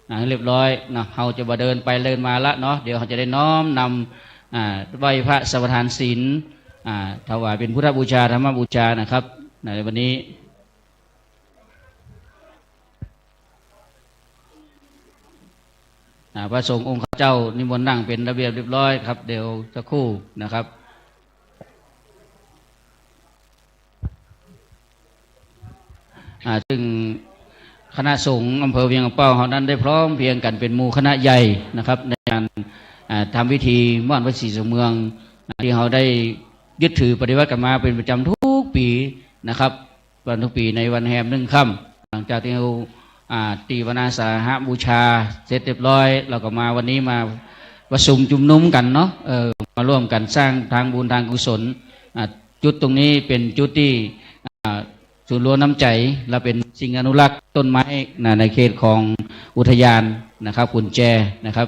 อ่า ให้เรียบร้อยเนาะ เฮาจะบ่เดินไปเดินมาละเนาะ เดี๋ยวเฮาจะได้น้อมนำ อ่า ไหว้พระสมาทานศีล อ่า ถวายเป็นพุทธบูชา ธรรมบูชานะครับ ในวันนี้ อ่า พระสงฆ์องค์ข้าเจ้านิมนต์นั่งเป็นระเบียบเรียบร้อยครับ เดี๋ยวสักครู่นะครับ อ่า ซึ่งคณะสงฆ์อำเภอเวียงป่าเป้าเฮานั้นได้พร้อมเพรียงกันเป็นหมู่คณะใหญ่นะครับ ในการ อ่า ทำพิธีม่วนพระศรีสงเมือง อ่า ที่เฮาได้ยึดถือปฏิบัติกันมาเป็นประจำทุกปีนะครับ วันทุกปีในวันแฮมหนึ่งค่ำ หลังจากที่เฮา อ่า ตีวันอาสาหบูชาเสร็จเรียบร้อย เราก็มาวันนี้มาประชุมชุมนุมกันเนาะ เออ มาร่วมกันสร้างทางบุญทางกุศล อ่า จุดตรงนี้เป็นจุดที่ อ่า ศูนย์รวมน้ำใจ และเป็นสิ่งอนุรักษ์ต้นไม้นะ ในเขตของอุทยานนะครับ กุญแจนะครับ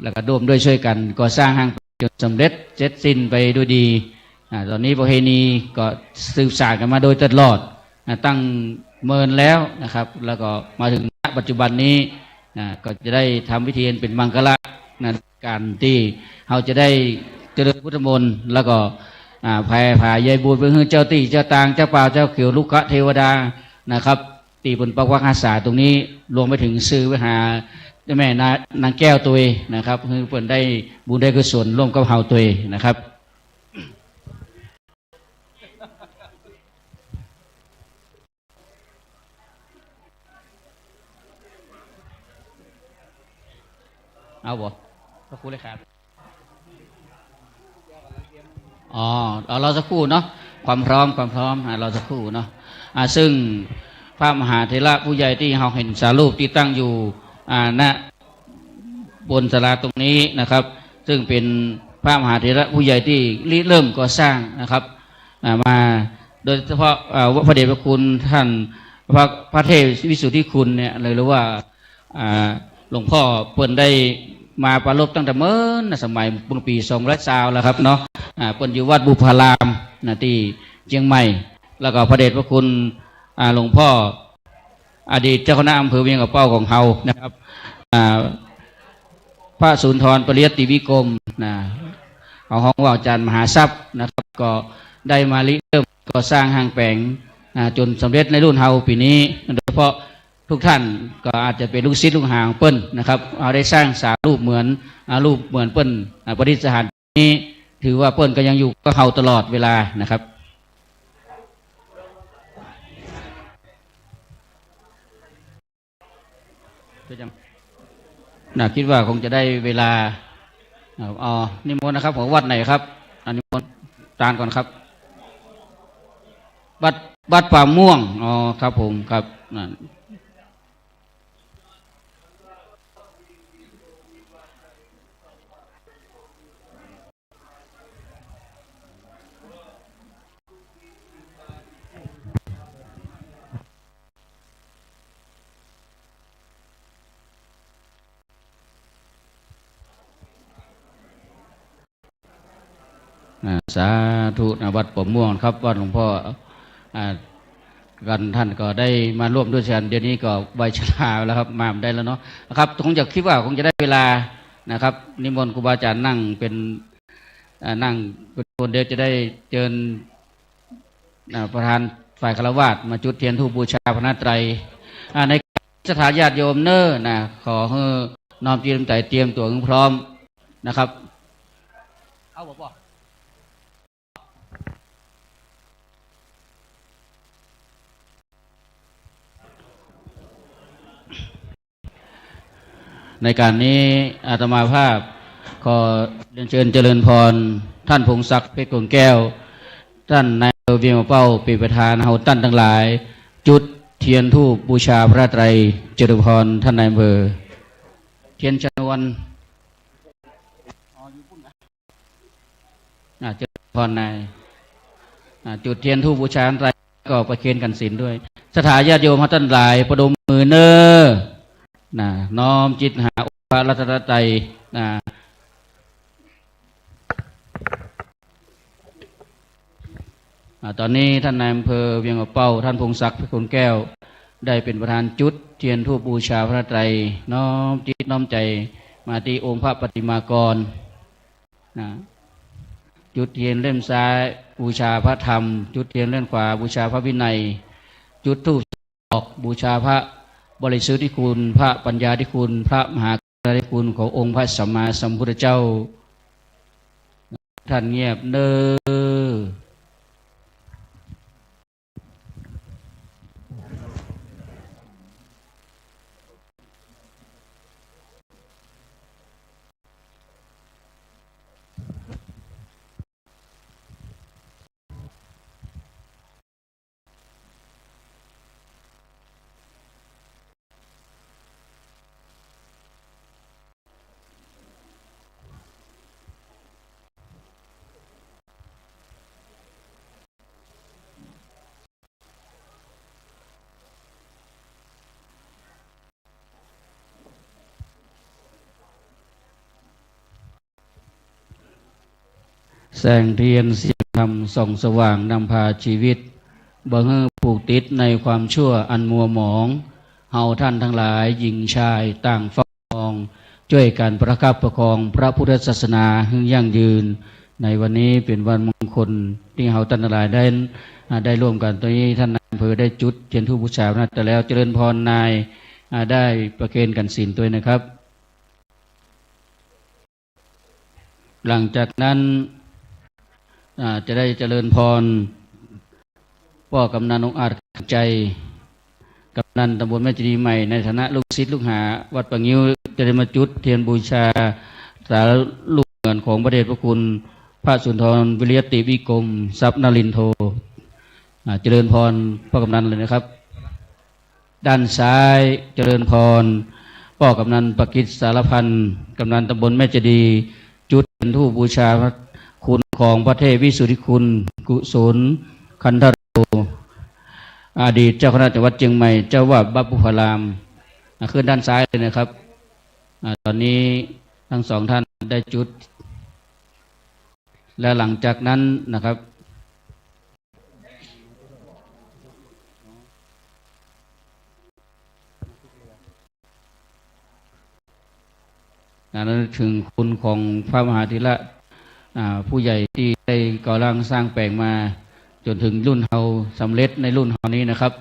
แล้วก็ร่วมด้วยช่วยกันก่อสร้างห้างจนสำเร็จเสร็จสิ้นไปด้วยดี อ่า ตอนนี้ประเพณีก็สืบสานกันมาโดยตลอด อ่า ตั้งเมินแล้วนะครับ แล้วก็มาถึงณปัจจุบันนี้ อ่า ก็จะได้ทำพิธีอันเป็นมังคละนะ การที่เฮาจะได้เจริญพุทธมนต์ แล้วก็ อ่า แผ่ผายใยบุญไปให้เจ้าตี้เจ้าตาง เจ้าป่าเจ้าเขา รุกขเทวดานะครับ ที่เปิ้นปกปักรักษาตรงนี้ รวมไปถึงสื่อไปหาเจ้าแม่นาง นางแก้วตวยนะครับ ให้เปิ้นได้บุญได้กุศลร่วมกับเฮาตวยนะครับ เอาบ่ พระครูเลยครับ อ๋อ เอา รอสักครู่เนาะ ความพร้อม ความพร้อม อ่า รอสักครู่เนาะ อ่า ซึ่งพระมหาเถระผู้ใหญ่ที่เฮาเห็นสารูปที่ตั้งอยู่ อ่า ณ บนศาลาตรงนี้นะครับ ซึ่งเป็นพระมหาเถระผู้ใหญ่ที่ริเริ่มก่อสร้างนะครับ อ่า มา โดยเฉพาะ อ่า พระเดชพระคุณท่าน พระ พระเทพวิสุทธิคุณเนี่ย หรือว่า อ่า หลวงพ่อเปิ้นได้มาปรารภตั้งแต่เมินนะ สมัยเมื่อปีสองพันซาวแล้วครับเนาะ อ่า เปิ้นอยู่วัดบุพพารามนะ ที่เชียงใหม่ แล้วก็พระเดชพระคุณ อ่า หลวงพ่อ อดีตเจ้าคณะอำเภอเวียงป่าเป้าของเฮานะครับ อ่า พระสุนทรปริยัติวิกรมนะ เอาฮ้องว่าอาจารย์มหาทรัพย์นะครับ ก็ได้มาริเริ่มก่อสร้างห้างแป๋ง อ่า จนสำเร็จในรุ่นเฮาปีนี้ โดยเฉพาะทุกท่านก็อาจจะเป็นลูกศิษย์ลูกหาของเปิ้นนะครับ เอาได้สร้างสารูปเหมือน อ่า รูปเหมือนเปิ้น อ่า ประดิษฐานนี้ ถือว่าเปิ้นก็ยังอยู่กับเฮาตลอดเวลานะครับ นะ คิดว่าคงจะได้เวลา เอา เอา นิมนต์นะครับ ของวัดไหนครับ อันนี้มนต์ตานก่อนครับ วัด วัดป่าม่วง อ๋อ ครับผม ครับ นั่น อ่า สาธุนะ วัดป่าม่วงครับ วัดหลวงพ่อ อ่า กันท่านก็ได้มาร่วมด้วยกัน เดี๋ยวนี้ก็วัยชราแล้วครับ มาไม่ได้แล้วเนาะ นะครับ คงจะคิดว่าคงจะได้เวลานะครับ นิมนต์ครูบาอาจารย์นั่งเป็น อ่า นั่งเป็นคนเดียว จะได้เชิญ อ่า ประธานฝ่ายฆราวาสมาจุดเทียนธูปบูชาพระรัตนตรัย อ่า ในศรัทธาญาติโยมเน้อนะ ขอให้น้อมจิตน้อมใจเตรียมตัวให้พร้อมนะครับ เอาบ่ บ่ ในการนี้อาตมาภาพขอเรียนเชิญเจริญพรท่านพงศักดิ์เพชรคงแก้ว ท่านนายอำเภอเวียงป่าเป้าเป็นประธาน เฮาต้านตังหลาย จุดเทียนธูปบูชาพระไตร เจริญพรท่านนายอำเภอ เทียนชนวน อ่า เจริญพรนาย อ่า จุดเทียนธูปบูชาพระไตร ก็ประเคนขันศีลด้วย ศรัทธาญาติโยมเฮาต้านหลาย ประนมมือเน้อ นะ น้อมจิตหาองค์พระรัตนตรัย นะ อ่า ตอนนี้ท่านนายอำเภอเวียงป่าเป้า ท่านพงศักดิ์เพชรคงแก้ว ได้เป็นประธานจุดเทียนธูปบูชาพระไตร น้อมจิตน้อมใจมาที่องค์พระปฏิมากร นะ จุดเทียนเล่มซ้ายบูชาพระธรรม จุดเทียนเล่มขวาบูชาพระวินัย จุดธูป ออกบูชาพระบริสุทธิคุณ พระปัญญาธิคุณ พระมหากรุณาธิคุณขององค์พระสัมมาสัมพุทธเจ้า ท่านเงียบเน้อ แสงเทียนเสียงธรรมส่องสว่างนำพาชีวิต บ่หื้อผูกติดในความชั่วอันมัวหมอง เฮาท่านทั้งหลายหญิงชายต่างเฝ้ามอง ช่วยกันประคับประคองพระพุทธศาสนาหื้อยั่งยืน ในวันนี้เป็นวันมงคลที่เฮาท่านทั้งหลายได้ อ่า ได้ร่วมกัน ตอนนี้ท่านนายอำเภอได้จุดเทียนธูปบูชาพระรัตนตรัยแล้ว เจริญพรนาย อ่า ได้ประเคนขันศีลด้วยนะครับ หลังจากนั้น อ่า จะได้เจริญพร พ่อกำนันองอาจ ใจ กำนันตำบลแม่เจดีย์ใหม่ ในฐานะลูกศิษย์ลูกหาวัดป่างิ้ว จะได้มาจุดเทียนบูชา สารูปเหมือนของพระเดชพระคุณ พระสุนทรวิริยะติวิกรม ทรัพย์นรินทโท อ่า เจริญพรพ่อกำนันเลยนะครับ ด้านซ้ายเจริญพร พ่อกำนันประกิตสารพันธ์ กำนันตำบลแม่เจดีย์ จุดเทียนธูปบูชาพระคุณของพระเทพวิสุทธิคุณ กุศลคันธโร อดีตเจ้าคณะจังหวัดเชียงใหม่ เจ้าวาดวัดบุพพาราม อ่ะ ขึ้นด้านซ้ายเลยนะครับ อ่ะ ตอนนี้ทั้งสองท่านได้จุด และหลังจากนั้นนะครับ นะ ระลึกถึงคุณของพระมหาเถระ อ่า ผู้ใหญ่ที่ได้ก่อร่างสร้างแปลงมา จนถึงรุ่นเฮาสำเร็จในรุ่นเฮานี้นะครับ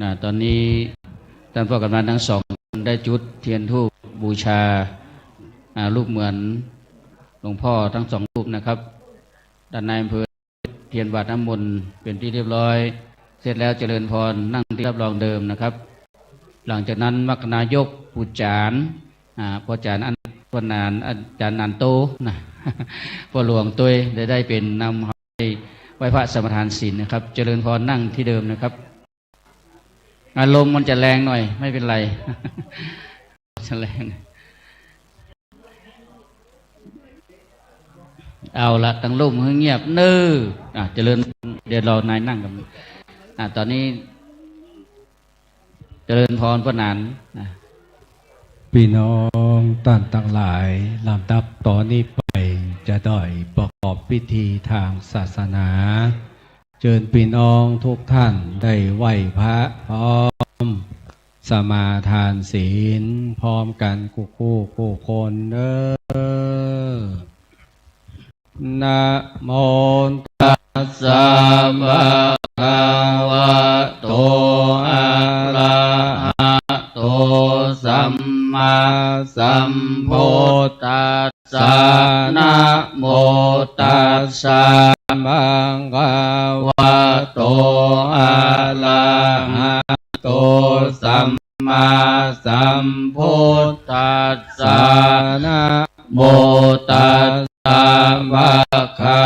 นะ ตอนนี้ท่านพ่อกำนันทั้งสองท่านได้จุดเทียนธูปบูชา อ่า รูปเหมือนหลวงพ่อทั้งสองรูปนะครับ ด้านนายอำเภอ เทียนหวาดน้ำมนต์เป็นที่เรียบร้อย เสร็จแล้วเจริญพรนั่งที่รับรองเดิมนะครับ หลังจากนั้นมรรคนายกปู่จารย์ อ่า พ่อจารย์อัน พ่อหนาน อาจารย์นันโตนะ พ่อหลวงตุ้ยได้ ได้เป็นนำให้ไหว้พระสมาทานศีลนะครับ เจริญพรนั่งที่เดิมนะครับ อารมณ์มันจะแรงหน่อย ไม่เป็นไร จะแรง เอาละ ตั้งร่มให้เงียบเน้อ อ่ะ เจริญ เดี๋ยวรอนายนั่งกัน อ่ะ ตอนนี้ เจริญพรพ่อหนาน อ่ะ พี่น้องท่านทั้งหลาย ลำดับต่อนี้ไปจะได้ประกอบพิธีทางศาสนา เชิญพี่น้องทุกท่านได้ไหว้พระพร้อม สมาทานศีลพร้อมกันคู่คู่คู่คนเด้อ Namo tassa bhagavato arahato sammāsambuddhassa. Namo tassa bhagavato arahato sammāsambuddhassa. Namo tassa bhagavato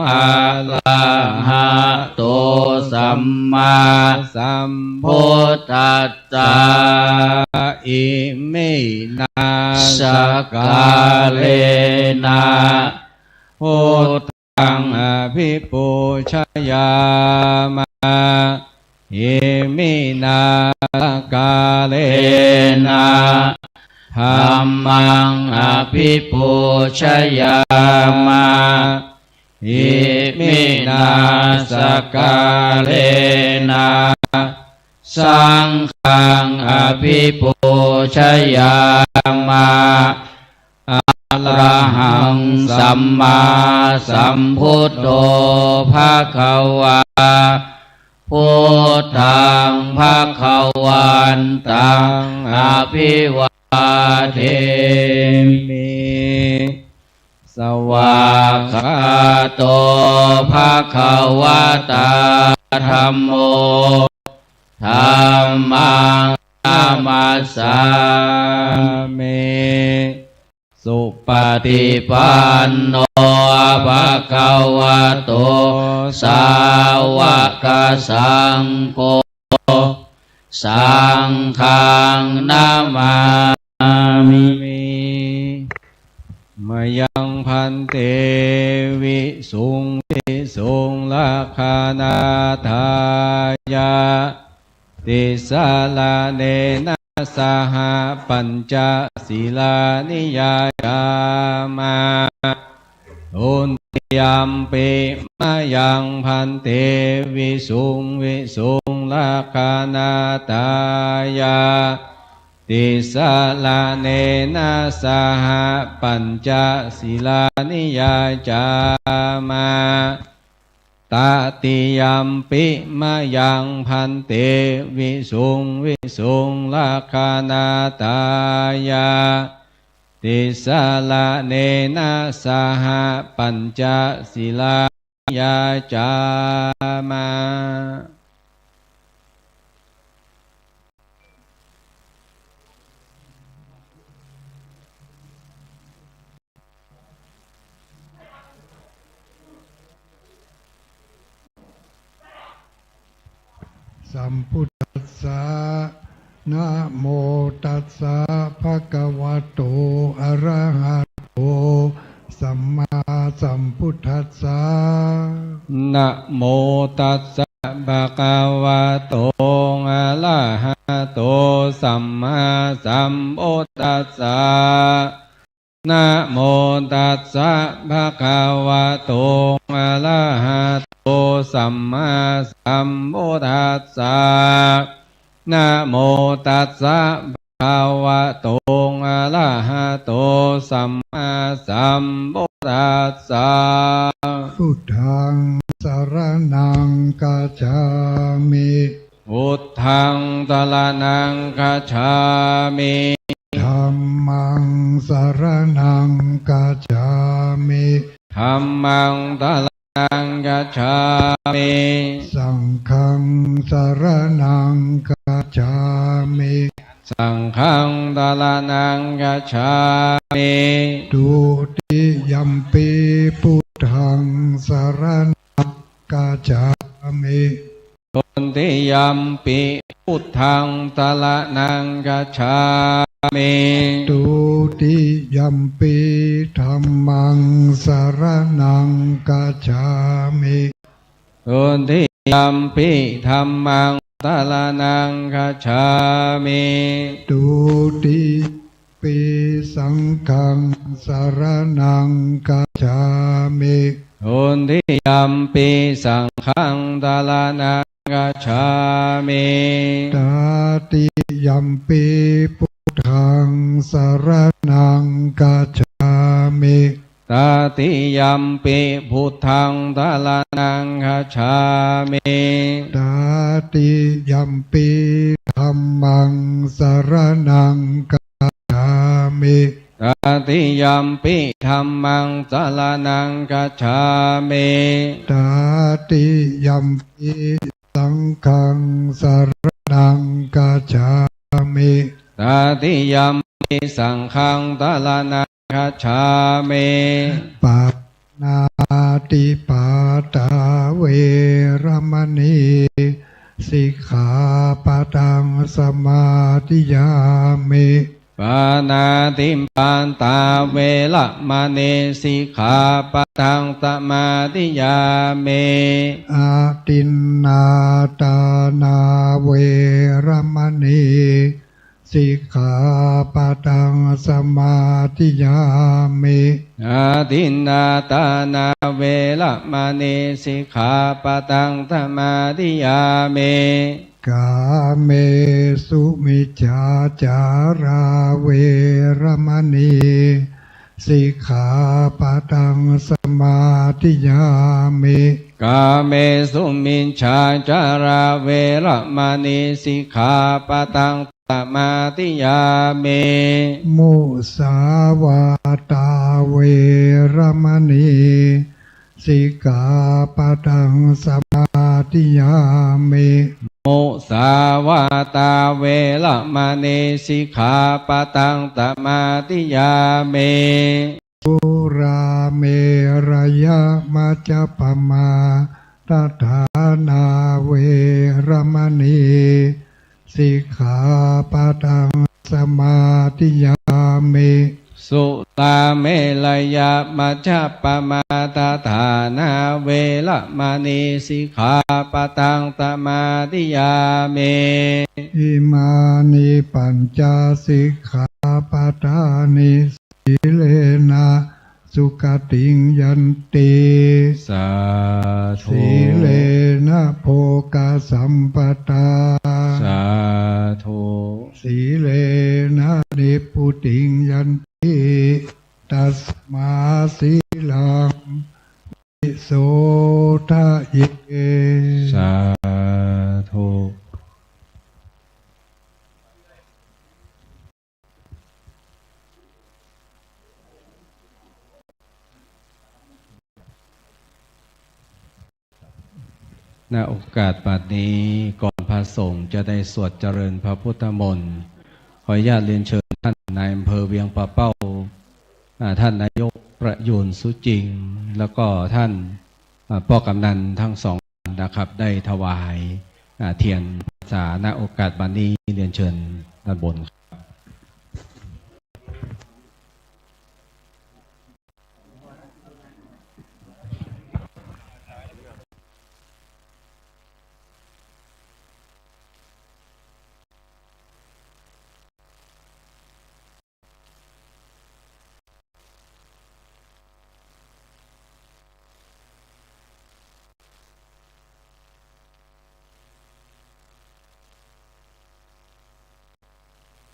arahato sammāsambuddhassa. Iminā sakkārena buddhaṃ abhipūjayāma. Iminā sakkārena dhammaṃ abhipūjayāma. Iminā sakkārena saṅghaṃ abhipūjayāma. Arahaṃ sammāsambuddho bhagavā. Buddhaṃ bhagavantaṃ abhivādemi. Svākkhāto bhagavatā dhammo. Dhammaṃ namassāmi. Supaṭipanno bhagavato sāvakasaṅgho. Saṅghaṃ namāmi. Mayaṃ bhante visuṃ visuṃ rakkhaṇatthāya tisaraṇena saha pañca sīlāni yācāma. Dutiyampi mayaṃ bhante visuṃ visuṃ rakkhaṇatthāya tisaraṇena saha pañca sīlāni yācāma. Tatiyampi mayaṃ bhante visuṃ visuṃ rakkhaṇatthāya tisaraṇena saha pañca sīlāni yācāma. Sambuddhassa. Namo tassa bhagavato arahato sammāsambuddhassa. Namo tassa bhagavato arahato sammāsambuddhassa. Namo tassa bhagavato arahato sammāsambuddhassa. Namo tassa bhagavato arahato sammāsambuddhassa. Buddhaṃ saraṇaṃ gacchāmi. Buddhaṃ saraṇaṃ gacchāmi. Dhammaṃ saraṇaṃ gacchāmi. Dhammaṃ saraṇaṃ gacchāmi. Saṅghaṃ saraṇaṃ gacchāmi. Saṅghaṃ saraṇaṃ gacchāmi. Dutiyampi buddhaṃ saraṇaṃ gacchāmi. Dutiyampi buddhaṃ saraṇaṃ gacchāmi. Dutiyampi dhammaṃ saraṇaṃ gacchāmi. Dutiyampi dhammaṃ saraṇaṃ gacchāmi. Dutiyampi saṅghaṃ saraṇaṃ gacchāmi. Dutiyampi saṅghaṃ saraṇaṃ gacchāmi. Tatiyampi buddhaṃ saraṇaṃ gacchāmi. Tatiyampi buddhaṃ saraṇaṃ gacchāmi. Tatiyampi dhammaṃ saraṇaṃ gacchāmi. Tatiyampi dhammaṃ saraṇaṃ gacchāmi. Tatiyampi saṅghaṃ saraṇaṃ gacchāmi. Tatiyampi saṅghaṃ saraṇaṃ gacchāmi. Pāṇātipātā veramaṇī sikkhāpadaṃ samādiyāmi. Pāṇātipātā veramaṇī sikkhāpadaṃ samādiyāmi. Adinnādānā veramaṇī sikkhāpadaṃ samādiyāmi. Adinnādānā veramaṇī sikkhāpadaṃ samādiyāmi. Kāmesu micchācārā veramaṇī sikkhāpadaṃ samādiyāmi. Kāmesu micchācārā veramaṇī sikkhāpadaṃ samādiyāmi. Musāvādā veramaṇī sikkhāpadaṃ samādiyāmi. Musāvādā veramaṇī sikkhāpadaṃ samādiyāmi. Surāmerayamajjapamādaṭṭhānā veramaṇī sikkhāpadaṃ samādiyāmi. Surāmerayamajjapamādaṭṭhānā veramaṇī sikkhāpadaṃ samādiyāmi. Imāni pañca sikkhāpadāni. Sīlena sugatiṃ yanti. Sādhu. Sīlena bhogasampadā. Sādhu. Sīlena nibbutiṃ yanti. Tasmā sīlaṃ visodhaye. Sādhu. ณ โอกาสบัดนี้ก่อนพระสงฆ์จะได้สวดเจริญพระพุทธมนต์ ขออนุญาตเรียนเชิญท่านนายอำเภอเวียงป่าเป้า อ่า ท่านนายกประยูนสุจิง แล้วก็ท่าน อ่า พ่อกำนันทั้งสองท่านนะครับ ได้ถวาย อ่า เทียนพรรษา ณ โอกาสบัดนี้ เรียนเชิญด้านบนครับ ส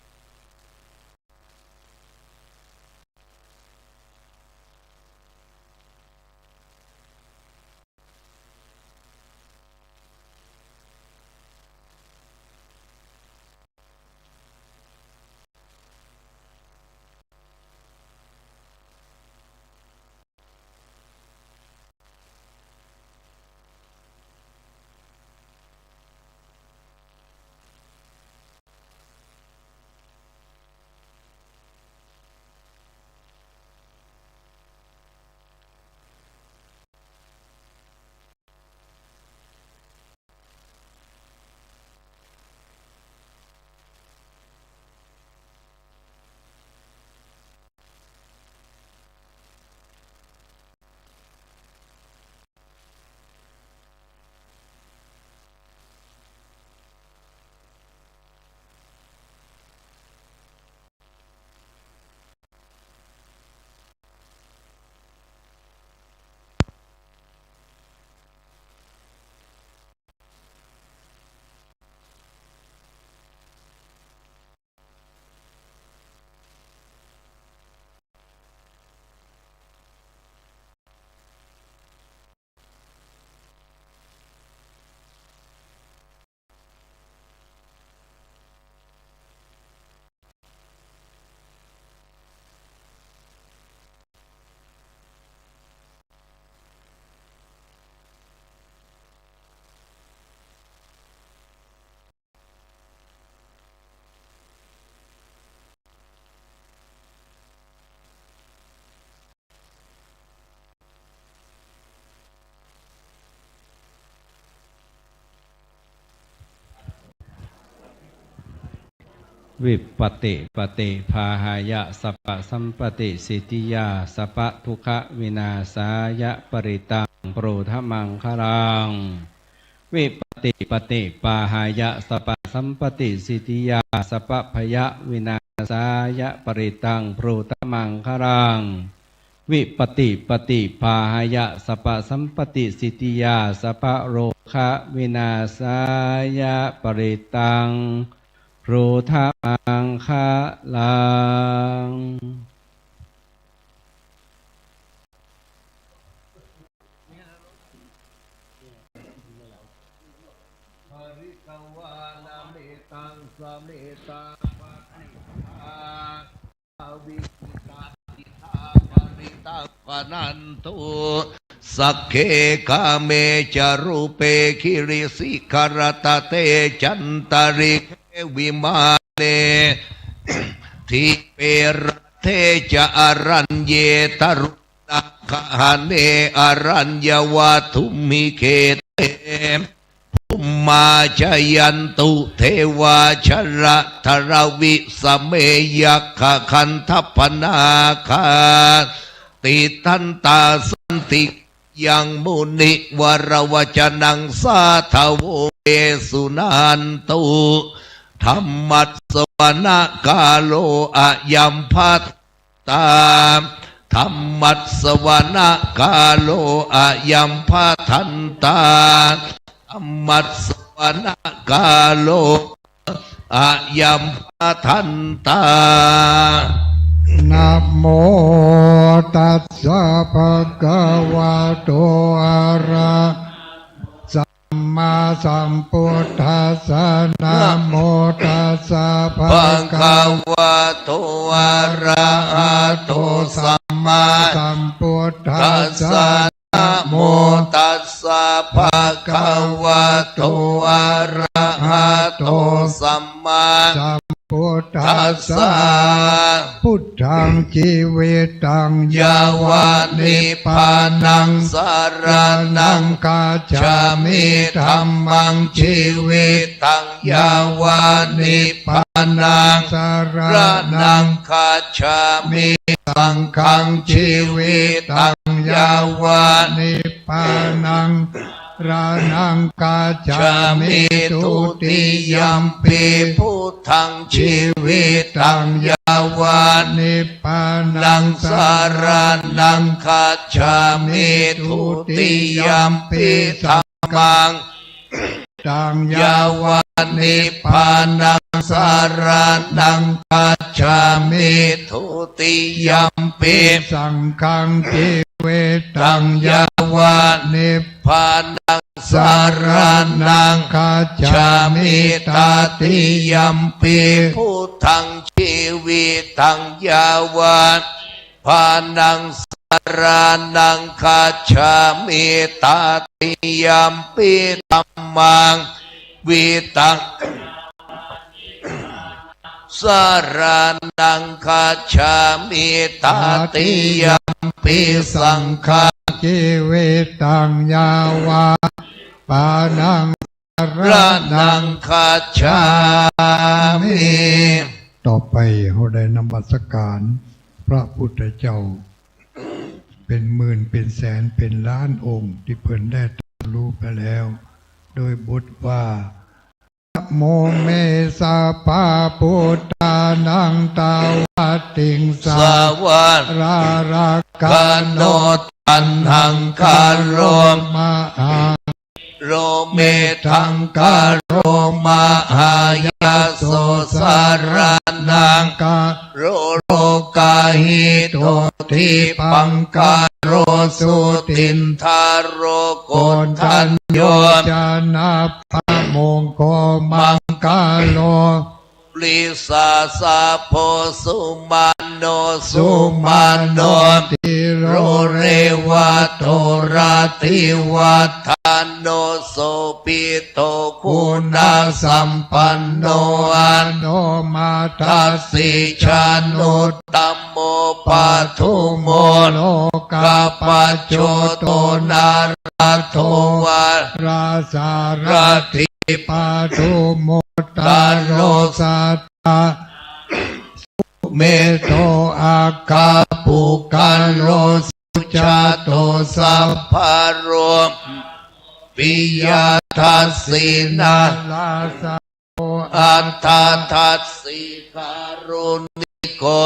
Vipattipaṭibāhāya sabbasampattisiddhiyā sabbadukkhavināsāya parittaṃ brūtha maṅgalaṃ. Vipattipaṭibāhāya sabbasampattisiddhiyā sabbabhayavināsāya parittaṃ brūtha maṅgalaṃ. Vipattipaṭibāhāya sabbasampattisiddhiyā sabbarogavināsāya parittaṃ brūtha maṅgalaṃ. Pharitvāna mettaṃ sametā paṭibāhā avikkhittacittā parittaṃ bhaṇantu. Sagge kāme ca rūpe girisikharataṭe cantalikkhe vimāne dīpe raṭṭhe ca araññe taruvanagahane araññavaṭṭhuṃ khette bhummā cāyantu devā jalathalavisame yakkhagandhabbanāgā tiṭṭhantā santike yaṃ munivaravacanaṃ sādhavo me suṇantu. Dhammassavanakālo ayambhadantā. Dhammassavanakālo ayambhadantā. Dhammassavanakālo ayambhadantā. Namo tassa bhagavato arahato sammāsambuddhassa. Namo tassa bhagavato arahato sammāsambuddhassa. Namo tassa bhagavato arahato sammāsambuddhassa. Buddhaṃ jīvitaṃ yāva nibbānaṃ saraṇaṃ gacchāmi. Dhammaṃ jīvitaṃ yāva nibbānaṃ saraṇaṃ gacchāmi. Saṅghaṃ jīvitaṃ yāva nibbānaṃ saraṇaṃ gacchāmi. Dutiyampi buddhaṃ jīvitaṃ yāva nibbānaṃ saraṇaṃ gacchāmi. Dutiyampi dhammaṃ jīvitaṃ yāva nibbānaṃ saraṇaṃ gacchāmi. Dutiyampi saṅghaṃ jīvitaṃ yāva nibbānaṃ saraṇaṃ gacchāmi. Tatiyampi buddhaṃ jīvitaṃ yāva nibbānaṃ saraṇaṃ gacchāmi. Tatiyampi dhammaṃ jīvitaṃ saraṇaṃ gacchāmi. Tatiyampi saṅghaṃ jīvitaṃ yāva nibbānaṃ saraṇaṃ gacchāmi. ต่อไปเราได้นมัสการพระพุทธเจ้า เป็นหมื่นเป็นแสนเป็นล้านองค์ที่เพิ่นได้ตรัสรู้ไปแล้ว โดยบทว่า Namo me sabbabuddhānaṃ dvattiṃsavārarakkhaṇo taṇhaṅkaro mahā ro metthaṅkaro mahāyaso saraṇaṅkaro lokahito dīpaṅkaro jotindharo koṇḍañño janappaṅgo maṅgalo purisāsabho sumano sumano dhīro revato rativaḍḍhano sobhito guṇasampanno anomadassī januttamo padumo lokapajjoto nārado varasārathī padumu taro satthā sumeddho, aggapuggalā sujato, sabbalokapiyā dasettha, nārāso atthadassī, kāruṇiko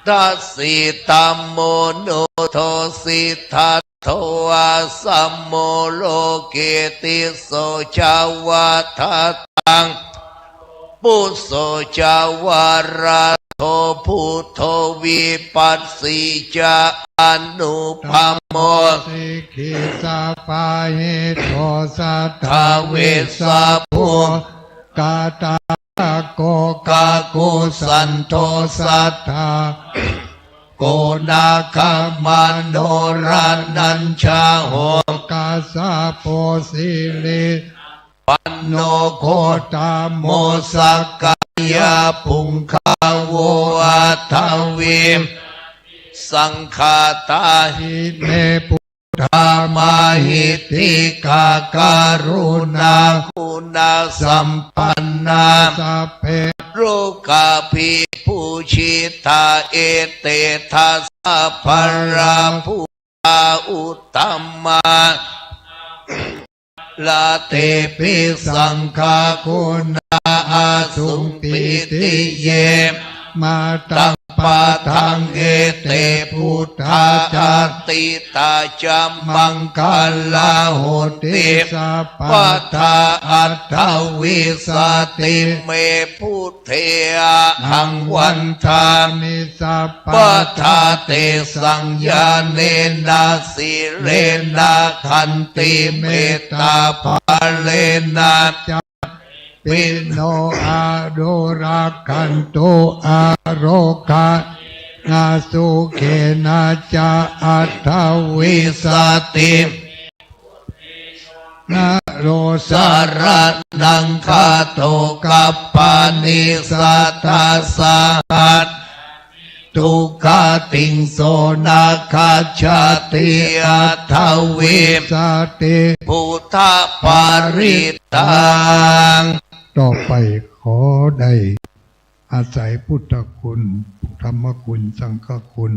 dassī, tamano dosi, daddho asamo loke. Tisso ca vadataṃ, pusso ca varado, buddho vipassī ca, anuppammo sikhī sabbahito, satthā vessabhū katā ko kakusandho, saddha ko nāgā manoranajā, ho kassapo sirisampanno, gotamo sakyapuṅgavo, aṭṭhavīsa samāgatā, ime buddhā mahiddhikā, karuṇāguṇasampannā, sabbe lokavibhūjitā. Ete dasabalapū uttama, la tepi saṅghaguṇā, asuṃ pītiye mataṃ padaṃ. Ete buddhā ca atītā ca, maṅgalā honti sabbadā, aṭṭhavīsati me bud dhā, ahaṃ vandāmi sabbadā. Tesaṃ ñāṇena sīlena khantimettābalena ca, sabbepi no anurakkhantu, ārogyena sukhena ca. Aṭṭhavīsati naro saraṇaṃ gato, kappāni satasahassi, dugatiṃ so na gacchati. Aṭṭhavīsati buddhaparittaṃ. ต่อไปขอได้อาศัยพุทธคุณ ธรรมคุณ สังฆคุณ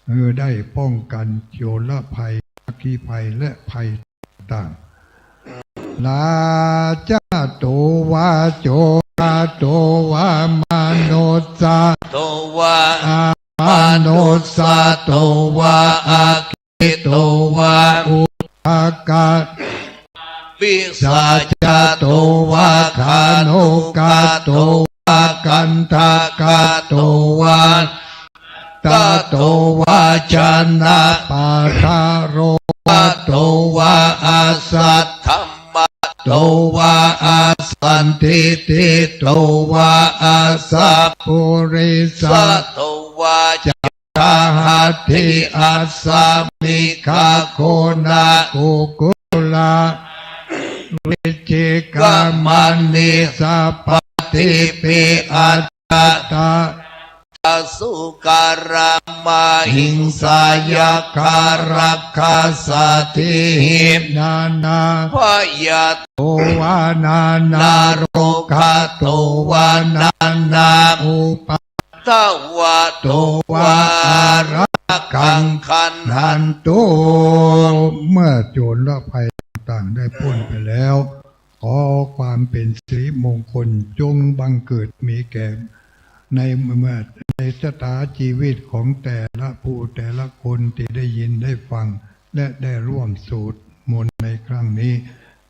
เพื่อได้ป้องกันโจรภัย อัคคีภัย และภัยต่างๆ Rājato vā corato vā manussato vā amanussato vā aggito vā udakato vā pisācato vā khāṇukato vā kaṇṭakato vā nakkhattato vā janapadarogato vā asaddhammato vā asandiṭṭhito vā asappurisato vā ca tthāhatti asmiṃ gaghona kukkura vichikamaṇi sabbadtipi ajjatā ca sukarā mahiṃsā yakkhā rakkhasādīhi nānābhaya to vā nānārogato vā nānāupaddavato vā ārakkhaṃ gaṇhantu. เมื่อโจรภัยต่างๆได้พ้นไปแล้ว ขอความเป็นสิริมงคลจงบังเกิดมีแก่ในเมื่อในชะตาชีวิตของแต่ละผู้แต่ละคนที่ได้ยินได้ฟัง และได้ร่วมสวดมนต์ในครั้งนี้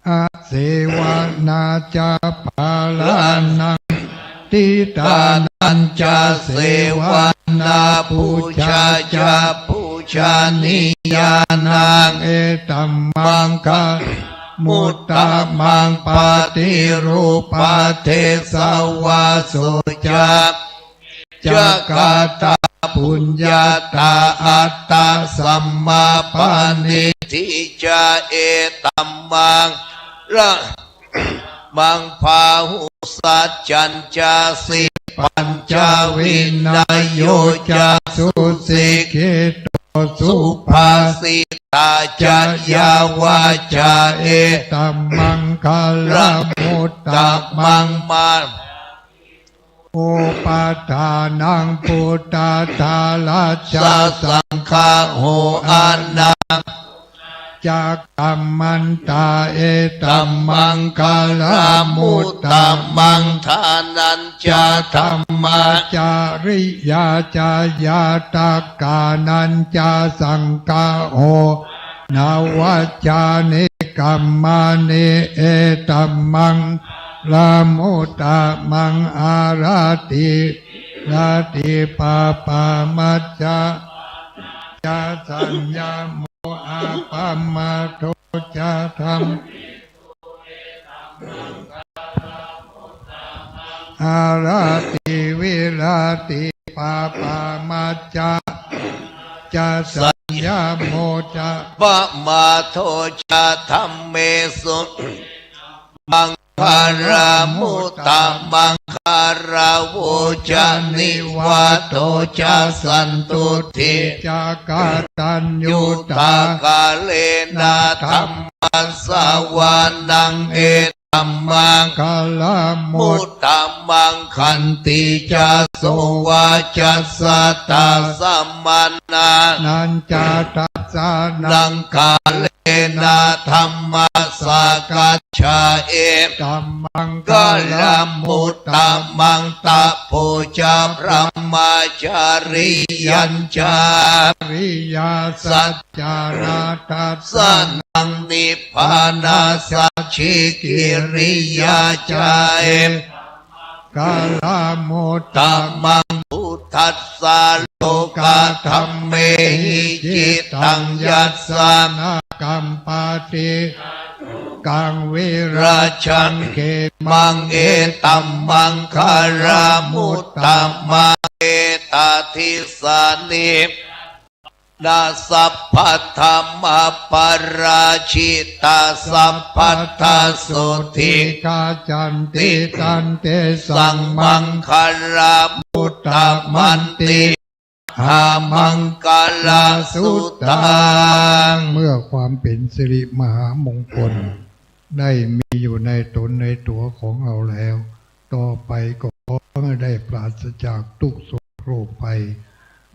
Asevanā ca bālānaṃ paṇḍitānañca sevanā, pūjā ca pūjanīyānaṃ etammaṅgalamuttamaṃ. Paṭirūpadesavāso ca ca katā puññatā attasammāpaṇidhi ca etammaṅgalamuttamaṃ. Bāhusaccañca sippañca vinayo ca susikkhito subhāsitā ca yā vācā etammaṅgalamuttamaṃ. Upaṭṭhānaṃ puttadārassa saṅgaho anā ca kammantā etammaṅgalamuttamaṃ. Dānañca dhammacariyā ca ñātakānañca saṅgaho anavajjāni kammāni etammaṅgalamuttamaṃ. Āratī viratī pāpā majjapānā ca saññamo appamādo ca dhammesu etammaṅgalamuttamaṃ. Āratī viratī pāpā majjapānā ca saññamo ca appamādo ca dhammesu etammaṅgalamuttamaṃ. Gāravo ca nivāto ca santuṭṭhī ca kataññutā kālena dhammassavanaṃ etammaṅgalamuttamaṃ. Khantī ca sovacassatā samaṇānañca dassanaṃ kālena dhammasākacchā etammaṅgalamuttamaṃ. Tapo ca brahmacariyañca ariyasacchāna dassanaṃ nibbānasacchikiriyā ca etammaṅgalamuttamaṃ. Phuṭṭhassa lokadhammehi cittaṃ yassa na kampati asokaṃ virajaṃ khemaṃ etammaṅgalamuttamaṃ. Etādisāni sabbatthamaparājitā sabbattha sotthiṃ gacchanti tantesaṃ maṅgalamuttamanti. Mahāmaṅgalasuttaṃ. เมื่อความเป็นสิริมหามงคล ได้มีอยู่ในตนในตัวของเราแล้ว ต่อไปก็ขอให้ได้ปราศจากทุกข์โศกโรคภัย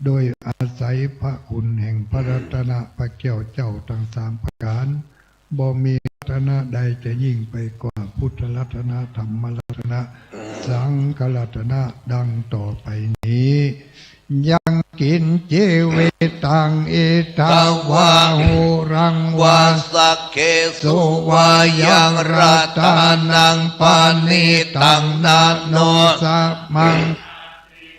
โดยอาศัยพระคุณแห่งพระรัตนะพระแก้วเจ้าทั้งสามประการ บ่มีรัตนะใดจะยิ่งไปกว่าพุทธรัตนะ ธรรมรัตนะ สังฆรัตนะ ดังต่อไปนี้ Yaṅkiñci vittaṃ idha vā huraṃ vā saggesu vā yaṃ ratanaṃ paṇītaṃ na no samaṃ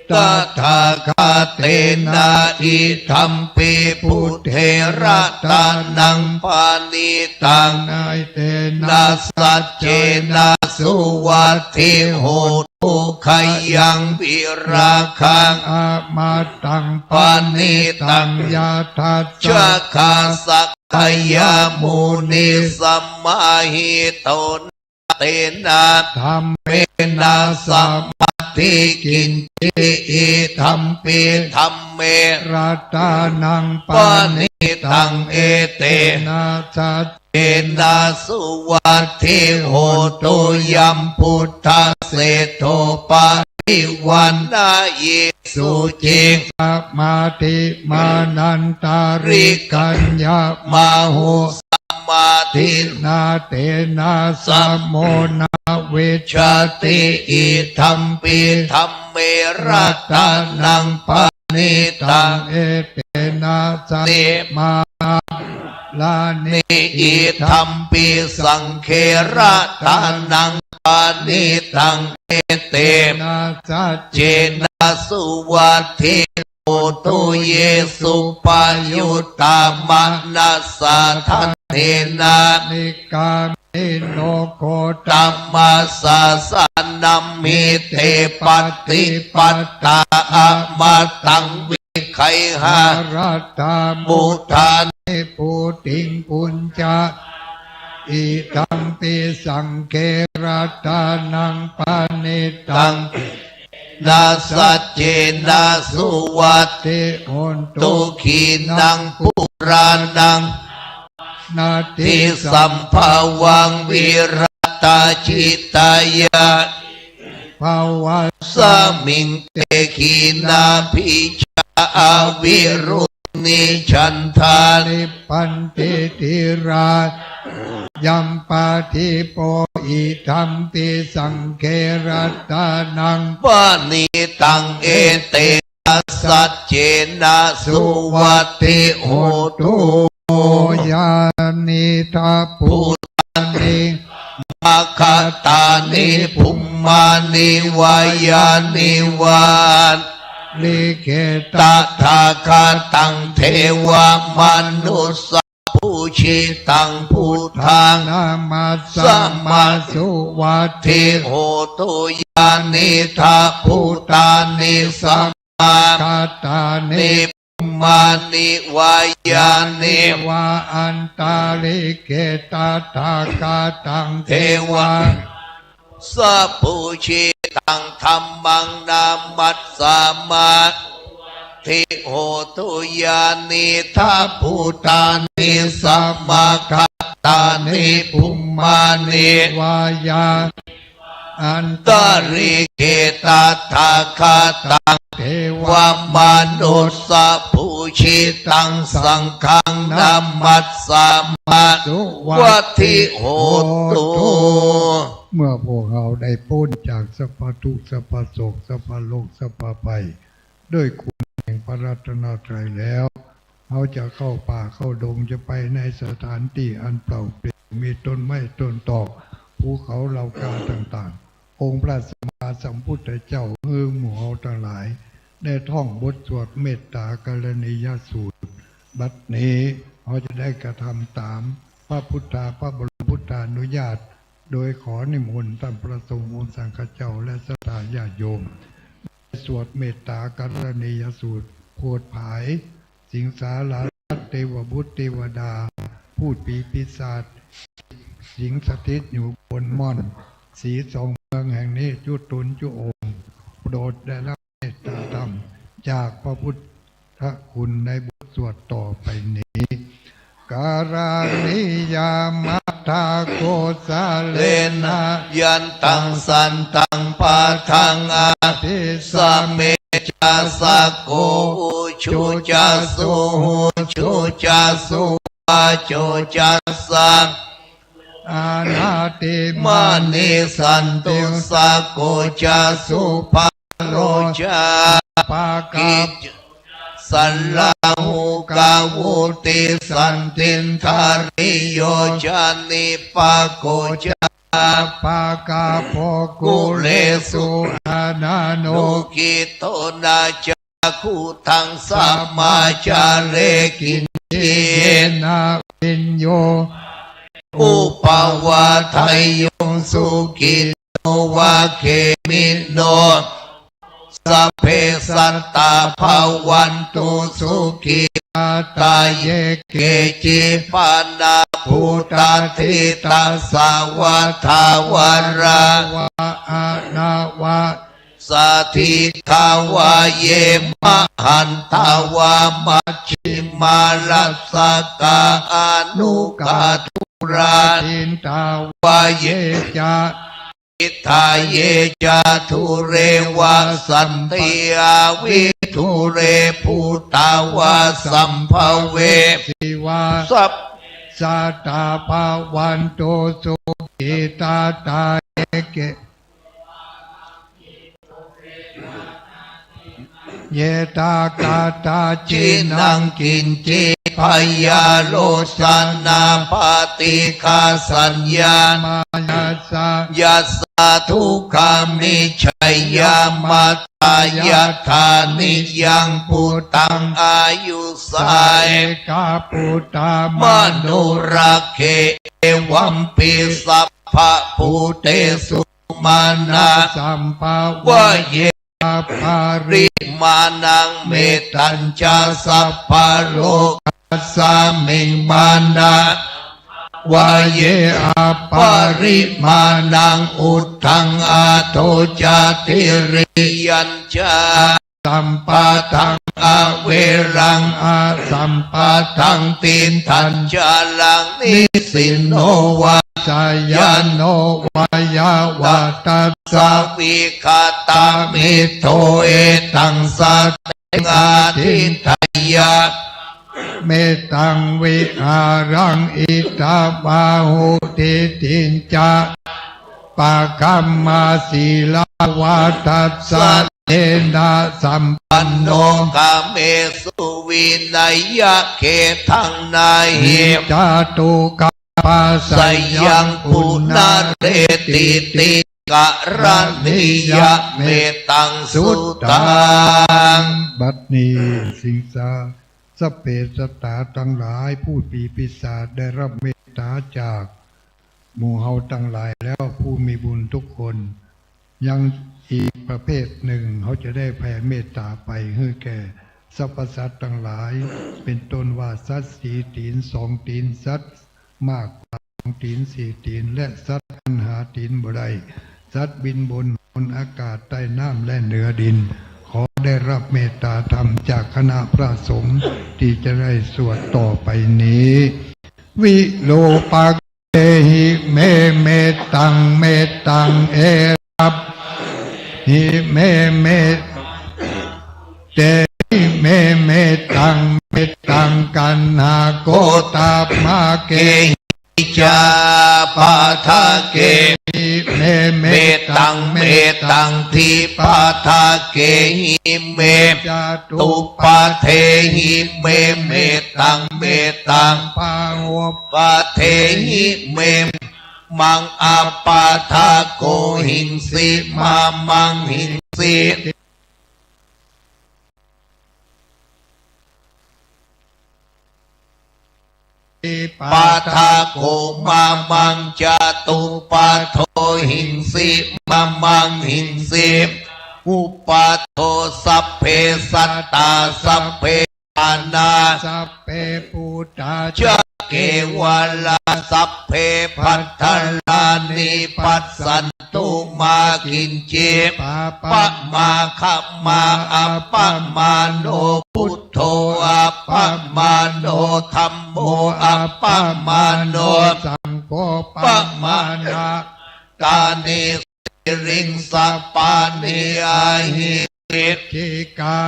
tathāgatena idampi buddhe ratanaṃ paṇītaṃ etena saccena suvatthi hotu. Khayaṃ virāgaṃ amataṃ paṇītaṃ yadajjhagā sakyamunī samāhito na tena dhammena samatthi kiñci idampi dhamme ratanaṃ paṇītaṃ etena saccena suvatthi hotu. Yambuddhaseṭṭho parivaṇṇayī suciṃ samādhimānantarikaññamāhu samādhinā tena samo na vijjati idampi dhamme ratanaṃ paṇītaṃ etena saccena suvatthi mārani idampi saṅghe ratanaṃ paṇītaṃ etena saccena suvatthi hotu. Ye suppayuttā manasā daḷhena nikkāmino gotamasāsanamhi te pattipattā amataṃ vigayha marattā mudhā nibbutiṃ bhuñjamānā idampi saṅghe ratanaṃ paṇītaṃ etena saccena suvatthi hotu. Khīṇaṃ purāṇaṃ navaṃ natthi sambhavaṃ virattacittāyatike bhavasmiṃ te khīṇabījā avirūḷhichandā nibbanti dhīrā yaṃ padīpo idampi saṅghe ratanaṃ paṇītaṃ etena saccena suvatthi hotu. Yānīdha bhūtāni samāgatāni bhummāni vā yāni va antalikkhe tathāgataṃ devamanussapūjitaṃ buddhaṃ namassāma suvatthi hotu. Yānīdha bhūtāni samāgatāni bhummāni vā yāni va antalikkhe tathāgataṃ devamanussapūjitaṃ dhammaṃ namassāma suvatthi hotu. Yānīdha bhūtāni samāgatāni bhummāni vā yāni antalikkhe tathāgataṃ devamanussapūjitaṃ saṅghaṃ namassāma suvatthi hotu. เมื่อพวกเราได้พ้นจากสัพพะทุกข์ สัพพะโศก สัพพะโรค สัพพะภัย ด้วยคุณแห่งพระรัตนตรัยแล้ว เราจะเข้าป่าเข้าดง จะไปในสถานที่อันเปล่าเปลี่ยว มีต้นไม้ต้นตอก ภูเขาเหล่ากาต่างๆ องค์พระสัมมาสัมพุทธเจ้า เอิงหมู่เราทั้งหลาย ได้ท่องบทสวดเมตตากรณียสูตร บัดนี้เราจะได้กระทำตามพระพุทธา พระบรมพุทธานุญาต โดยขอนิมนต์ท่านพระสงฆ์องค์สังฆเจ้าและศรัทธาญาติโยม สวดเมตตากรณียสูตร โผดผาย สิงสาราสัตว์ เทวบุตรเทวดา พูดผีปีศาจ สิงสถิตอยู่บนม่อน สีสองเมืองแห่งนี้ จุตุนจุโอง โปรดได้รับเมตตาธรรม จากพระพุทธคุณในบทสวดต่อไปนี้ Karaṇīyamatthakusalena yantaṃ santaṃ padaṃ abhisamecca, sakko ujū ca suhujū ca suvaco cassa anatimānī, santussako ca subharo ca, appagabbho ca sallahukavutti, santindriyo ca nipako ca, appagabbho kulesu ananugiddho. Na ca khuddaṃ samācare kiñci, yena viññū pare upavadeyyuṃ. Sukhino vā khemino, sabbe sattā bhavantu sukhitattā. Ye keci pāṇabhūtatthi, tasā vā thāvarā vā anavasesā, dīghā vā ye mahantā vā, majjhimā rassakā aṇukathūlā, diṭṭhā vā ye ca diṭṭhā, ye ca dūre vasanti avidūre, bhūtā vā sambhavesī vā, sabbe sattā bhavantu sukhitattā. Ye ke Yetha kathaci naṃ kiñci byārosanā paṭighasaññā, yassa dukkhā miccheyya matthā, yathā niyaṃ bhūtaṃ āyusā ekabhūtamanurakkhe, evampi sabbabhūtesu mānasambhāvaye aparimāṇaṃ. Mettañca sabbalokasmiṃ mānasambhāvaye aparimāṇaṃ, uddhaṃ adho ca tiriyañca, asambādhaṃ averaṃ asapattaṃ. Tiṭṭhañcaraṃ nisinno vā sayāno vāyāvatassa vigatamiddho etaṃ satiṃ adhiṭṭheyya mettaṃ vihāraṃ idhamāhu. Diṭṭhiñca pagamma sīlavā dassanena sampanno kāmesu vineyya gedhaṃ na hi jātu gabbhaseyyaṃ punaretīti karaṇīyamettaṃ suttaṃ. บัดนี้ สิงสา สัพเพสัตตาทั้งหลาย ผู้ปีปีศาจได้รับเมตตาจากหมู่เฮาทั้งหลายแล้ว ผู้มีบุญทุกคน ยังอีกประเภทหนึ่ง เขาจะได้แผ่เมตตาไปให้แก่สรรพสัตว์ทั้งหลาย เป็นต้นว่าสัตว์สี่ตีน สองตีน สัตว์มากกว่าสองตีน สี่ตีน และสัตว์อันหาตีนบ่ได้ สัตว์บินบน บนอากาศ ใต้น้ำ และเหนือดิน ขอได้รับเมตตาธรรมจากคณะพระสงฆ์ที่จะได้สวดต่อไปนี้ Virūpakkhehi me mettaṃ, mettaṃ erāpakehi me, me tehi me mettaṃ, mettaṃ kaṇhākoṭabbakehi ca padakehi me mettaṃ, mettaṃ dipadakehi me, catuppadehi me mettaṃ, mettaṃ bahupadehi me, maṃ appadako hiṃsi, mā maṃ hiṃsi. Padako mā maṃ, catuppado hiṃsi, mā maṃ hiṃsi, uppado. Sabbe sattā sabbe pāṇā, sabbe bhūtā ca kevalā, sabbe bhadrāni passantu mā kiñci pāpamāgamā. Appamāṇo buddho, appamāṇo dhammo, appamāṇo saṅgho, pamāṇavantāni siriṃsapāni ahi sikkhā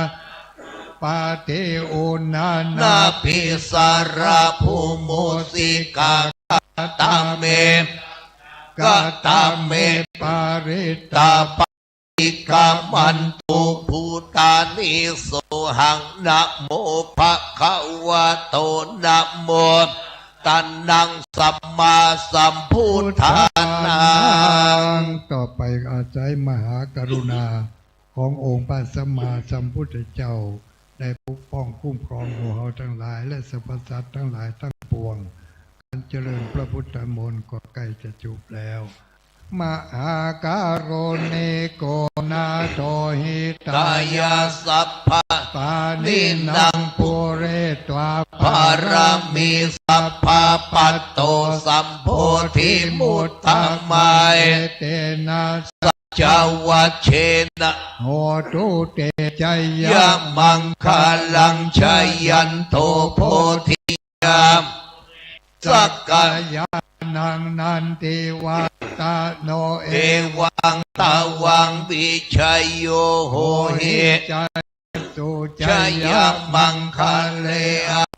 pati uṇṇānābhī sarabū mūsikā. Katā me, katā me parittā paṭikkamantu bhūtāni sohaṃ. Namo bhagavato, namo tassa sammāsambuddhānaṃ. ต่อไปอาศัยมหากรุณา ขององค์พระสัมมาสัมพุทธเจ้า ได้ปกป้องคุ้มครองหมู่เฮาทั้งหลาย และสรรพสัตว์ทั้งหลายทั้งปวง การเจริญพระพุทธมนต์ก็ใกล้จะจบแล้ว Mahākāruṇiko nātho hitāya sabbapāṇinaṃ pūretvā pāramī sabbā patto sambodhimuttamaṃ. Etena saccavajjena hotu te jayamaṅgalaṃ. Jayanto bodhiyā mūle sakyānaṃ nandivaḍḍhano, evaṃ tvaṃ vijayo hohi jayassu jayamaṅgale.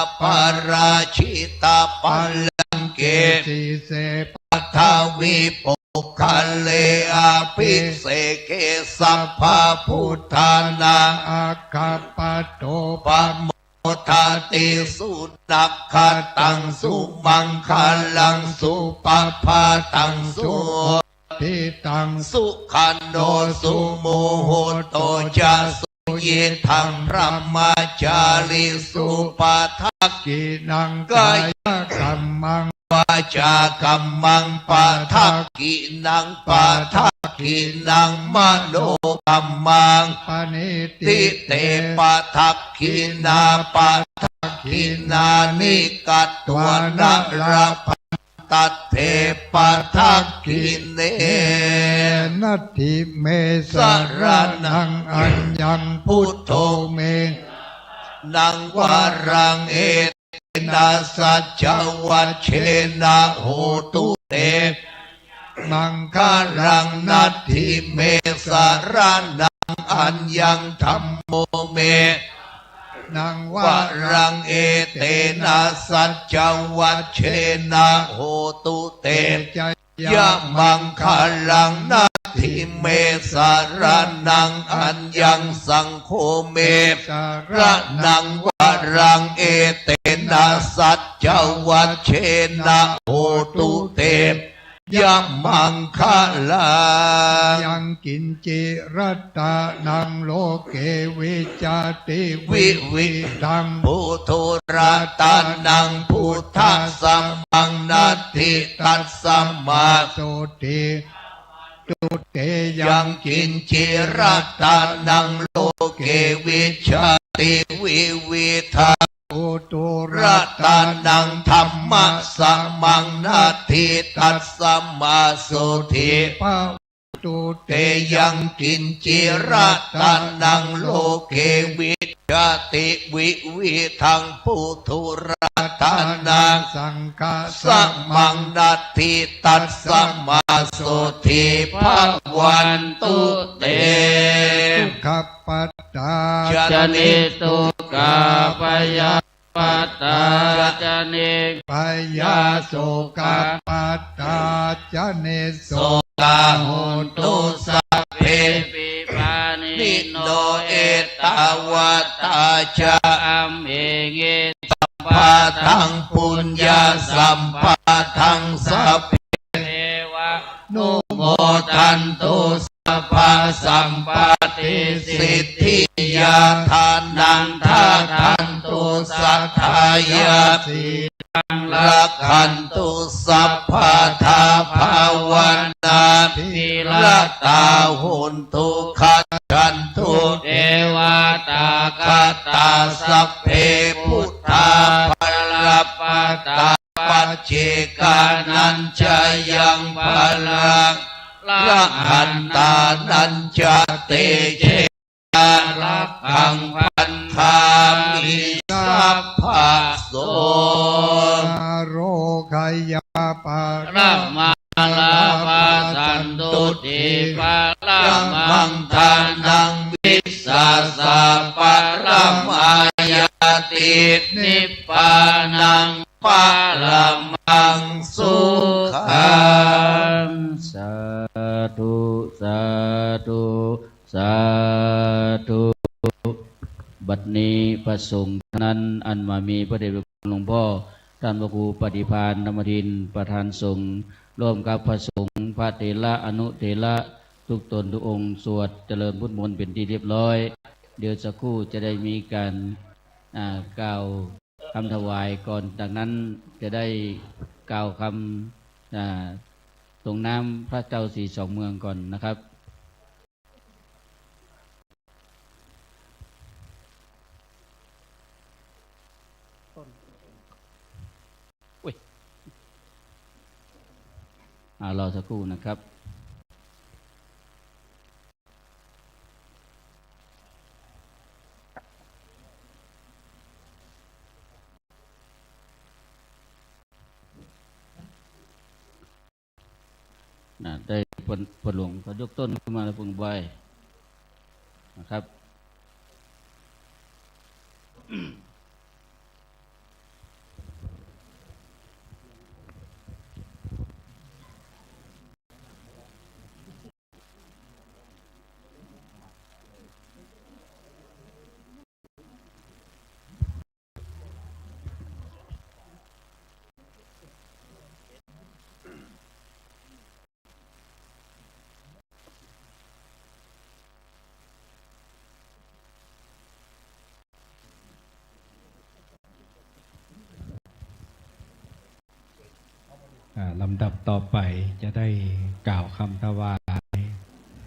Aparājitapallaṅke sīse paṭhavipokkhare abhiseke sabbabuddhānaṃ aggappatto pamodati. Sunakkhattaṃ sumaṅgalaṃ supabhātaṃ suhuṭṭhitaṃ sukhaṇo sumuhutto ca suyiṭṭhaṃ brahmacārisu. Padakkhiṇaṃ kāyakammaṃ vācākammaṃ padakkhiṇaṃ padakkhiṇaṃ manokammaṃ paṇidhī te padakkhiṇā. Padakkhiṇāni katvāna labhantatthe padakkhiṇe. Natthi me saraṇaṃ aññaṃ buddho me saraṇaṃ varaṃ. etena saccavajjena hotu te maṅgalaṃ. Natthi me saraṇaṃ aññaṃ, dhammo me naṃ varaṃ, etena saccavajjena hotu te jayamaṅgalaṃ. Natthi me saraṇaṃ aññaṃ, saṅgho me saraṇaṃ varaṃ, etena saccavajjena hotu te jayamaṅgalaṃ. Yaṅkiñci ratanaṃ loke vijjati vividhaṃ puthu, ratanaṃ buddhasamaṃ natthi, tasmā sotthī bhavantu te. Yaṅkiñci ratanaṃ loke vijjati vividhaṃ puthu, ratanaṃ dhammasamaṃ natthi, tasmā sotthī bhavantu te. Yaṅkiñci ratanaṃ loke vijjati vividhaṃ puthu, ratanaṃ saṅghasamaṃ natthi, tasmā sotthī bhavantu te. Dukkhappattā ca niddukkhā, bhayappattā ca nibbhayā, sokappattā ca nissokā, hontu sabbepi pāṇino. Ettāvatā ca amhehi sambhataṃ puññasampadaṃ, sabbe devānumodantu sabbasampattisiddhiyā. Dānaṃ dadantu saddhāya, sīlaṃ rakkhantu sabbadā, bhāvanābhiratā hontu, gacchantu devatāgatā. Sabbe buddhā balappattā, paccekānañca yaṃ balaṃ, arahantānañca tejena, rakkhaṃ bandhāmi sabbaso. Ārogyaparamā lābhā, santuṭṭhī paramaṃ dhanaṃ, vissāsaparamā ñāti, nibbānaṃ paramaṃ sukhaṃ. Sādhu, sādhu, sādhu. บัดนี้พระสงฆ์ท่านนั้น อันมามีพระเดชพระคุณหลวงพ่อ ท่านพระครูปฏิภาณ ธรรมทิน ประธานสงฆ์ ร่วมกับพระสงฆ์ พระเถระ อนุเถระ ทุกตนทุกองค์ สวดเจริญพุทธมนต์เป็นที่เรียบร้อย เดี๋ยวสักครู่จะได้มีการ อ่า กล่าว คำถวายก่อน จากนั้นจะได้กล่าวคำ อ่า ส่งน้ำพระเจ้าสีสองเมืองก่อนนะครับ อุ๊ย อ่า รอสักครู่นะครับ นะ ได้ พ่อ พ่อหลวงเขายกต้นขึ้นมาแล้ว เพิ่งไหว้นะครับอ่า ลำดับต่อไปจะได้กล่าวคำถวาย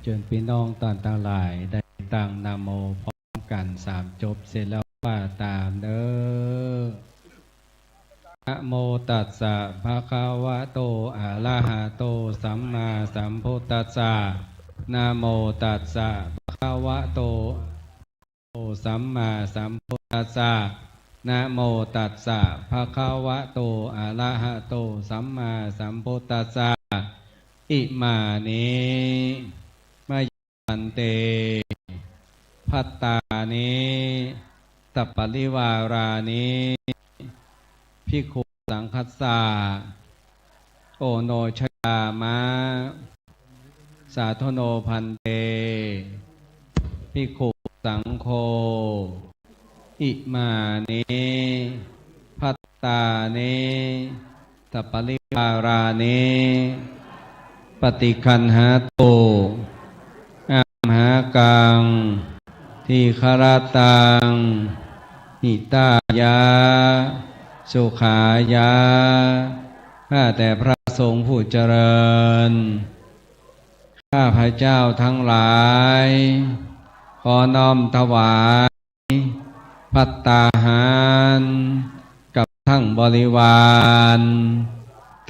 เชิญพี่น้องท่านทั้งหลายได้ตั้งนะโมพร้อมกันสามจบ เสร็จแล้วว่าตามเด้อ Namo tassa bhagavato arahato sammāsambuddhassa. Namo tassa bhagavato sammāsambuddhassa. Namo tassa bhagavato arahato sammāsambuddhassa. Imāni mayhaṃ bhante bhattāni saparivārāni bhikkhusaṅghassa oṇojayāma. Sādhu no bhante bhikkhusaṅgho. Imāni bhattāni saparivārāni paṭiggaṇhātu amhākaṃ dīgharattaṃ hitāya sukhāya. ข้าแต่พระสงฆ์ผู้เจริญ ข้าพเจ้าทั้งหลาย ขอน้อมถวายภัตตาหาร กับทั้งบริวาร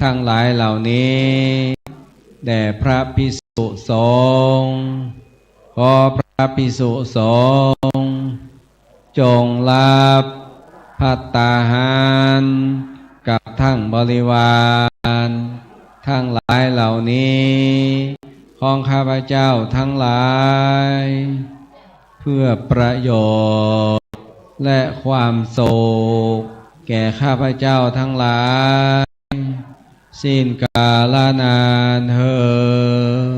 ทั้งหลายเหล่านี้ แด่พระภิกษุสงฆ์ ขอพระภิกษุสงฆ์ จงรับภัตตาหาร กับทั้งบริวาร ทั้งหลายเหล่านี้ ของข้าพเจ้าทั้งหลาย เพื่อประโยชน์และความสุข แก่ข้าพเจ้าทั้งหลาย สิ้นกาลนานเทอญ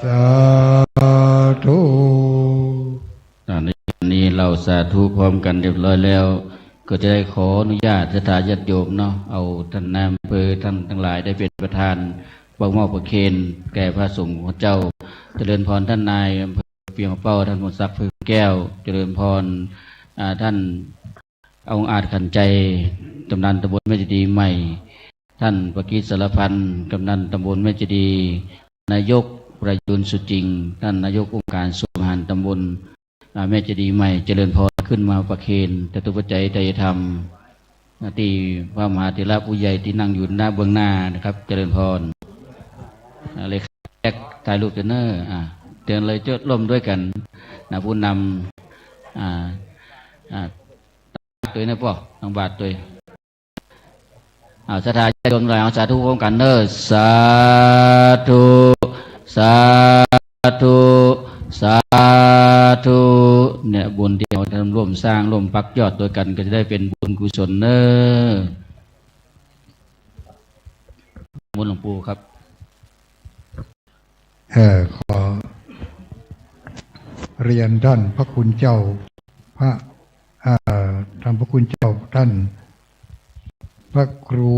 สาธุ อ่า ในวันนี้เราสาธุพร้อมกันเรียบร้อยแล้ว ก็จะได้ขออนุญาตศรัทธาญาติโยมเนาะ เอาท่านนายอำเภอท่านทั้งหลายได้เป็นประธาน เป่ามอบประเคนแก่พระสงฆ์ของเจ้า เจริญพรท่านนายอำเภอเวียงป่าเป้า ท่านพงศักดิ์ เพิ่มแก้ว เจริญพร อ่า ท่าน องอาจขันใจ กำนันตำบลแม่เจดีย์ใหม่ ท่านประกิตสารพันธ์ กำนันตำบลแม่เจดีย์ นายกประยูนสุจิง ท่านนายกองค์การส่วนบริหารตำบล อ่า แม่เจดีย์ใหม่ เจริญพร ขึ้นมาประเคนจตุปัจจัยไตรยธรรม อ่า ที่พระมหาเถระผู้ใหญ่ที่นั่งอยู่หน้าเบื้องหน้านะครับ เจริญพร อ่า เลขาแจ็ค ถ่ายรูปเถอะเนอะ อ่า เชิญเลย จะร่วมด้วยกันนะ ผู้นำ อ่า อ่า ตัวนี้นะพ่อ ทางบาทตัว อ่า ศรัทธาญาติโยมทั้งหลาย เอาสาธุพร้อมกันเนอะ สาธุ สาธุ สาธุ เนี่ย บุญที่เราทำร่วมสร้างร่วมปักยอดด้วยกัน ก็จะได้เป็นบุญกุศลเนอะ มนต์หลวงปู่ครับ เอ่อ ขอเรียนท่านพระคุณเจ้า พระ เอ่อ ท่านพระคุณเจ้าท่าน พระครู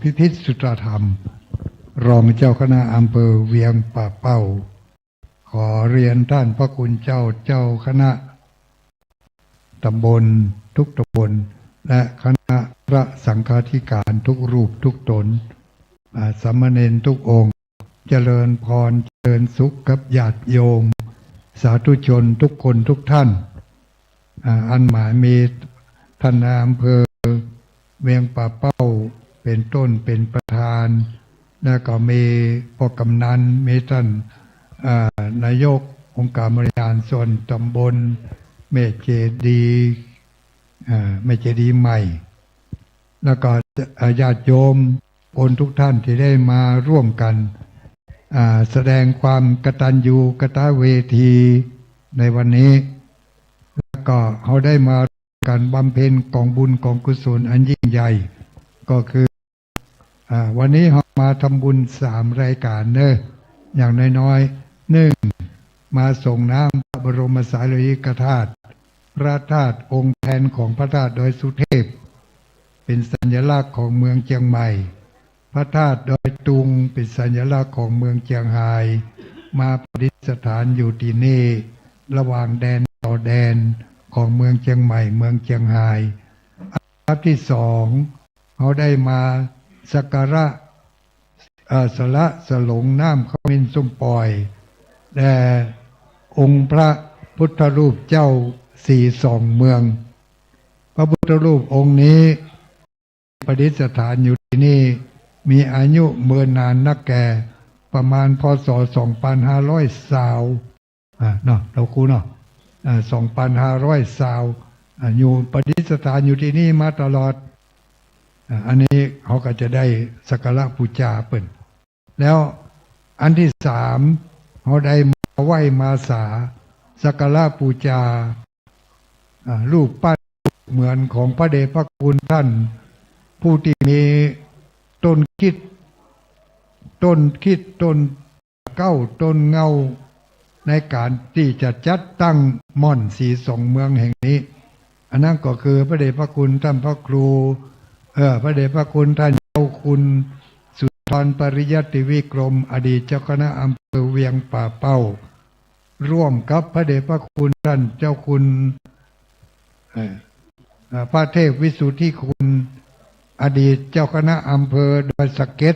พิพิธสุตธรรม รองเจ้าคณะอำเภอเวียงป่าเป้า ขอเรียนท่านพระคุณเจ้า เจ้าคณะตำบลทุกตำบล และคณะพระสังฆาธิการทุกรูปทุกตน อ่า สามเณรทุกองค์ เจริญพร เจริญสุขกับญาติโยม สาธุชนทุกคนทุกท่าน อ่า อันหมายมีท่านนายอำเภอเวียงป่าเป้าเป็นต้นเป็นประธาน แล้วก็มีพ่อกำนัน มีท่าน อ่า นายกองค์การบริหารส่วนตำบลแม่เจดีย์ อ่า แม่เจดีย์ใหม่ แล้วก็ อ่า ญาติโยมคนทุกท่านที่ได้มาร่วมกัน อ่า แสดงความกตัญญูกตเวทีในวันนี้ แล้วก็เราได้มาร่วมกันบำเพ็ญกองบุญกองกุศลอันยิ่งใหญ่ ก็คือ อ่า วันนี้เรามาทำบุญสามรายการเนอะ อย่างน้อยๆ หนึ่ง มาส่งน้ำพระบรมสารีริกธาตุ พระธาตุองค์แทนของพระธาตุดอยสุเทพ เป็นสัญลักษณ์ของเมืองเชียงใหม่ พระธาตุดอยตุงเป็นสัญลักษณ์ของเมืองเชียงราย มาประดิษฐานอยู่ที่นี่ ระหว่างแดนต่อแดนของเมืองเชียงใหม่ เมืองเชียงราย อันดับที่สอง เราได้มาสักการะ เอ่อ สละสลงน้ำขมิ้นส้มป่อย แด่องค์พระพุทธรูปเจ้าสีสองเมือง พระพุทธรูปองค์นี้ประดิษฐานอยู่ที่นี่ มีอายุเมินนานนักแก่ ประมาณ พ.ศ. สองพันห้าร้อยซาว อ่า เนาะ เราครูเนาะ อ่า สองพันห้าร้อยซาว อ่า อยู่ประดิษฐานอยู่ที่นี่มาตลอด อ่า อันนี้เขาก็จะได้สักการะบูชาเปิ้น แล้วอันที่สาม เขาได้มาไหว้มาสาสักการะบูชา อ่า รูปปั้นเหมือนของพระเดชพระคุณท่าน ผู้ที่มีต้นคิด ต้นคิด ต้นเกล้า ต้นเงา ในการที่จะจัดตั้งม่อนศรีสองเมืองแห่งนี้ อันนั้นก็คือพระเดชพระคุณท่านพระครู เอ่อ พระเดชพระคุณท่านเจ้าคุณสุนทรปริยัติวิกรม อดีตเจ้าคณะอำเภอเวียงป่าเป้า ร่วมกับพระเดชพระคุณท่านเจ้าคุณ เอ่อ เอ่อ พระเทพวิสุทธิคุณ อดีตเจ้าคณะอำเภอดอยสะเก็ด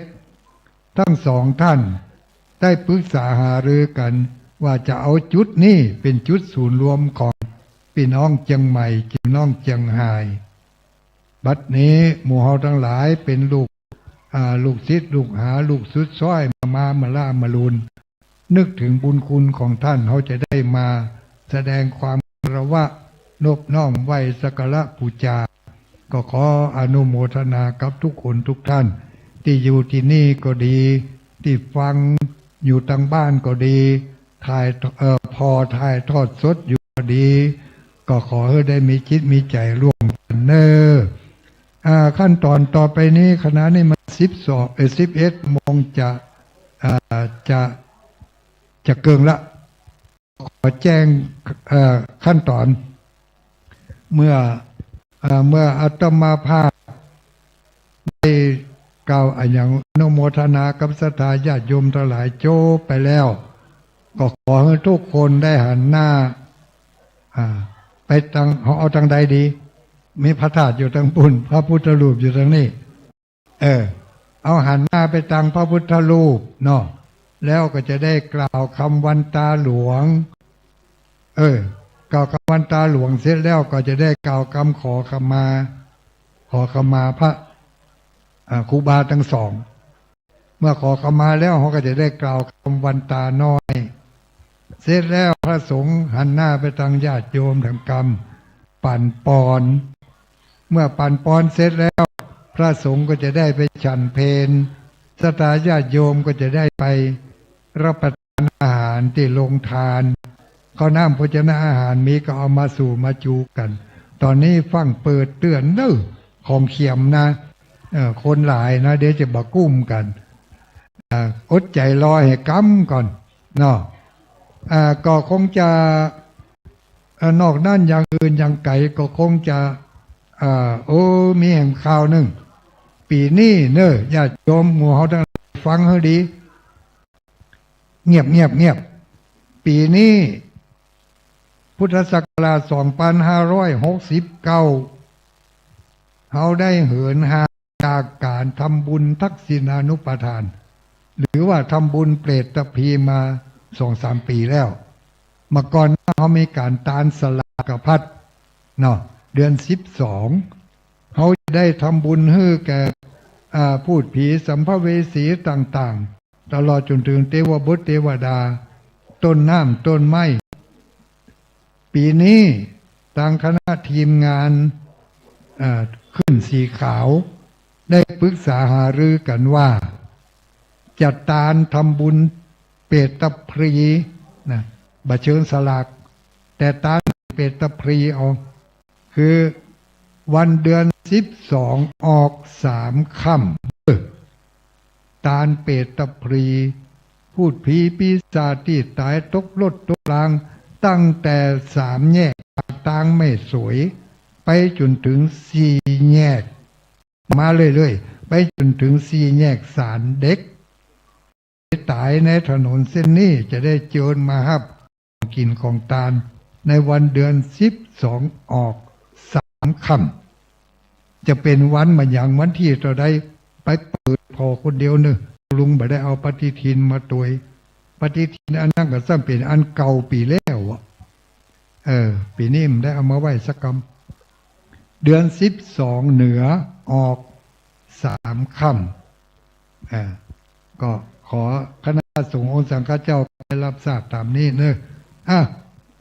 ทั้งสองท่านได้ปรึกษาหารือกันว่าจะเอาจุดนี้เป็นจุดศูนย์รวมของพี่น้องเจียงใหม่ พี่น้องเจียงฮาย บัดนี้หมู่เฮาทั้งหลายเป็นลูก อ่า ลูกศิษย์ลูกหา ลูกสุดซ้อย มา มา มาล่ามาลูน นึกถึงบุญคุณของท่าน เฮาจะได้มาแสดงความคารวะนบน้อมไหว้สักการะบูชา ก็ขออนุโมทนากับทุกคนทุกท่าน ที่อยู่ที่นี่ก็ดี ที่ฟังอยู่ทางบ้านก็ดี ถ่าย เอ่อ พอถ่ายทอดสดอยู่ก็ดี ก็ขอให้ได้มีจิตมีใจร่วมกันเน้อ อ่า ขั้นตอนต่อไปนี้ ขณะนี้มัน สิบสอง เอ่อ สิบเอ็ดโมงจะ อ่า จะ จะเกิงละ ขอแจ้ง เอ่อ ขั้นตอน เมื่อ เอ่อ เมื่ออาตมาภาพได้กล่าวอะยังอนุโมทนากับศรัทธาญาติโยมทั้งหลายจบไปแล้ว ก็ขอให้ทุกคนได้หันหน้า อ่า ไปทาง เอาทางใดดี มีพระธาตุอยู่ทางปุ้น พระพุทธรูปอยู่ทางนี้ เออ เอาหันหน้าไปทางพระพุทธรูปเนาะ แล้วก็จะได้กล่าวคำวันตาหลวง เออ กล่าวคำวันตาหลวงเสร็จแล้วก็จะได้กล่าวคำขอขมา ขอขมาพระ อ่า ครูบาทั้งสอง เมื่อขอขมาแล้ว เราก็จะได้กล่าวคำวันตาน้อย เสร็จแล้วพระสงฆ์หันหน้าไปทางญาติโยมทำกรรม ปั่นปอน เมื่อปั่นปอนเสร็จแล้ว พระสงฆ์ก็จะได้ไปฉันเพล ศรัทธาญาติโยมก็จะได้ไปรับประทานอาหารที่โรงทาน ข้าวน้ำโภชนะอาหารมีก็เอามาสู่มาจูกัน ตอนนี้ฟั่งเปิดเตื้อนเน้อ ของเขียมนะ เออ คนหลายนะ เดี๋ยวจะบ่กุ้มกัน อ่า อดใจรอให้กำก่อนเนาะ อ่า ก็คงจะ เอ่อ นอกนั้นอย่างอื่นอย่างไกลก็คงจะ เอ่อ โอ้ มีแหมข่าวหนึ่ง ปีนี้เน้อ ญาติโยมหมู่เฮาทั้งหลายฟังให้ดี เงียบ เงียบ เงียบ ปีนี้ พุทธศักราช สองพันห้าร้อยหกสิบเก้า เฮาได้เหินห่างจากการทำบุญทักษิณานุปทาน หรือว่าทำบุญเปรตพีมาสองสามปีแล้ว เมื่อก่อนเฮามีการตานสลากพัดเนาะ เดือนสิบสอง เฮาจะได้ทำบุญให้แก่ อ่า พูดผีสัมภเวสีต่างๆ ตลอดจนถึงเทวบุตรเทวดา ต้นน้ำต้นไม้ ปีนี้ทางคณะทีมงาน เอ่อ ขึ้นสีขาว ได้ปรึกษาหารือกันว่า จะตานทำบุญเปตพลีนะ บ่เชิงสลาก แต่ตานเปตพลีเอา คือวันเดือนสิบสองออกสามค่ำ เออ ตานเปตพลี พูดผีปีศาจที่ตายตกรถตกราง ตั้งแต่สามแยกปากทางแม่สวย ไปจนถึงสี่แยก มาเรื่อยๆ ไปจนถึงสี่แยกศาลเด็ก ตายในถนนเส้นนี้จะได้เจิญมาฮับของกินของตาน ในวันเดือนสิบสองออกสามค่ำ จะเป็นวันมะหยังวันที่เท่าใด ไปเปิดผ่อคนเดียวเน้อ ลุงบ่ได้เอาปฏิทินมาตวย ปฏิทินอันนั้นก็ซ้ำเป็นอันเก่าปีแล้วอะ เออ ปีนี้มันได้เอามาไหว้สักกำ เดือนสิบสองเหนือออกสามค่ำ อ่า ก็ขอคณะสงฆ์องค์สังฆเจ้าได้รับทราบตามนี้เนอะ อ่ะ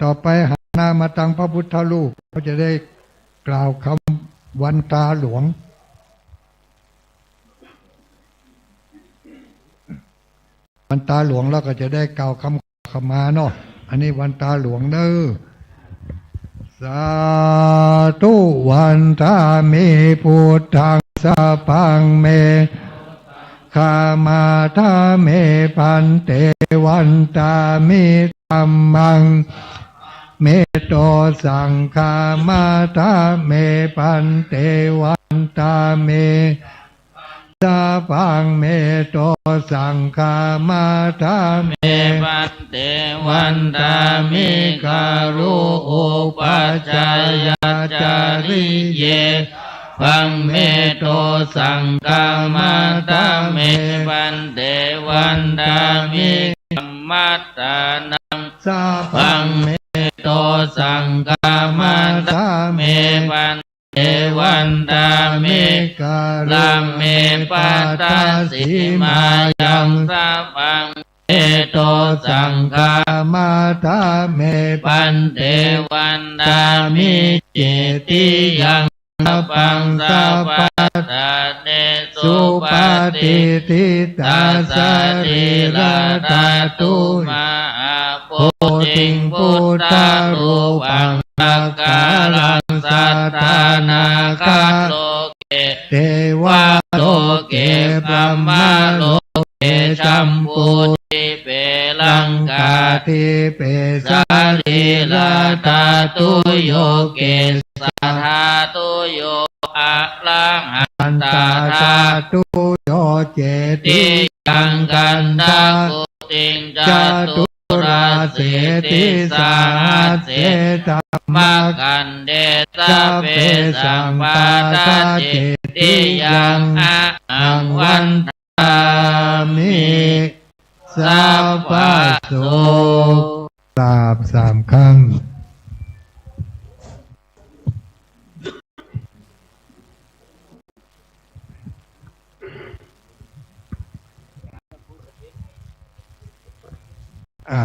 ต่อไปหันหน้ามาทางพระพุทธรูป เขาจะได้ กล่าวคำวันตาหลวง วันตาหลวงเราก็จะได้กล่าวคำขมาเนาะ อันนี้วันตาหลวงเด้อ Sādhu vandāmi buddhaṃ sabbaṃ me khamatha me bhante vandāmi dhammaṃ me to saṅghamatha me bhante vandāmi sabbaṃ me to saṅghamatha me bhante vandāmi garu upajjhāyācariye sabbaṃ me to saṅghamatha me bhante vandāmi kammaṭṭhānaṃ sabbaṃ me to saṅghamatha me bhante vandāmi karame pattachimāyaṃ sabbaṃ me to saṅghamatha me bhante vandāmi cetiyaṃ sabbaṃ sabbaṭṭhāne supatiṭṭhitā sarīradhātu mahābodhiṃ buddharūpaṃ sakkāraṃ sadā nāgaloke devaloke brahmaloke jambudīpe laṅkādīpe sarīradhātuyo kesathātuyo arahattadhātuyo cetiyaṃ gandhakuṭiṃ caturāsītisahasсе dhammakkhandhe sabbesaṃ pattacetiyaṃ ahaṃ vandāmi sabbaso กราบสามครั้ง อ่า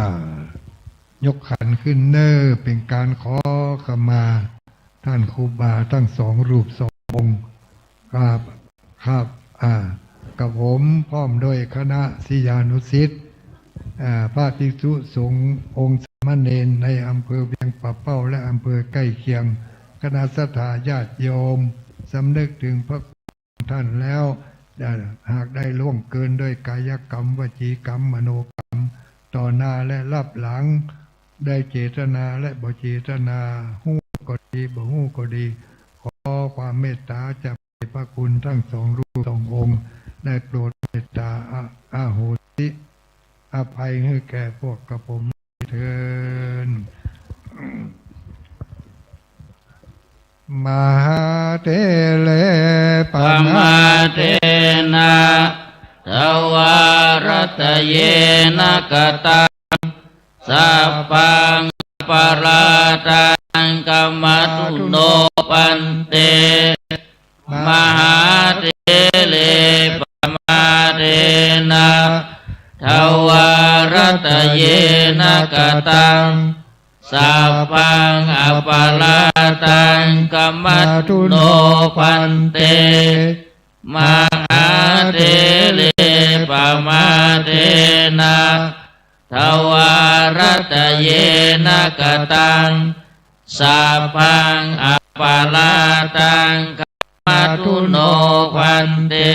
ยกขันขึ้นเน้อ เป็นการขอขมา ท่านครูบาทั้งสองรูปสององค์ ครับ ครับ อ่า กับผมพร้อมด้วยคณะศิษยานุศิษย์ อ่า พระภิกษุสงฆ์องค์สามเณรในอำเภอเวียงป่าเป้าและอำเภอใกล้เคียง คณะศรัทธาญาติโยม สำนึกถึงพระคุณท่านแล้ว หากได้ล่วงเกินด้วยกายกรรม วจีกรรม มโนกรรม ต่อหน้าและลับหลัง ได้เจตนาและบ่เจตนา ฮู้ก็ดี บ่ฮู้ก็ดี ขอความเมตตาจากพระคุณทั้งสองรูปสององค์ ได้โปรดเมตตาอ- อโหสิอภัยให้แก่พวกกระผมเทอญ Mahāthere pamādena dvārattayena kataṃ sabbaṃ aparādhaṃ khamatu no bhante. Mahāthere pamādena dvārattayena kataṃ sabbaṃ aparādhaṃ khamatu no bhante. Mahāthere pamādena dvārattayena kataṃ sabbaṃ aparādhaṃ khamatu no bhante.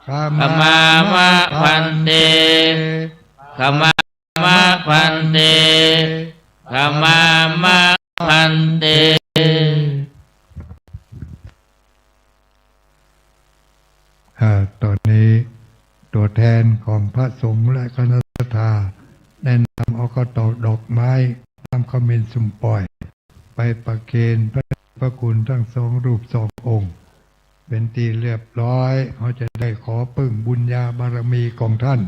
Khamāma bhante. Khamāma bhante. Khamāma bhante. อ่า ตอนนี้ตัวแทนของพระสงฆ์และคณะศรัทธา แนะนำเอาข้าวตอกดอกไม้ น้ำขมิ้นสุมป่อย ไปประเคนพระ พระคุณทั้งสองรูปสององค์ เป็นที่เรียบร้อย เขาจะได้ขอพึ่งบุญญาบารมีของท่าน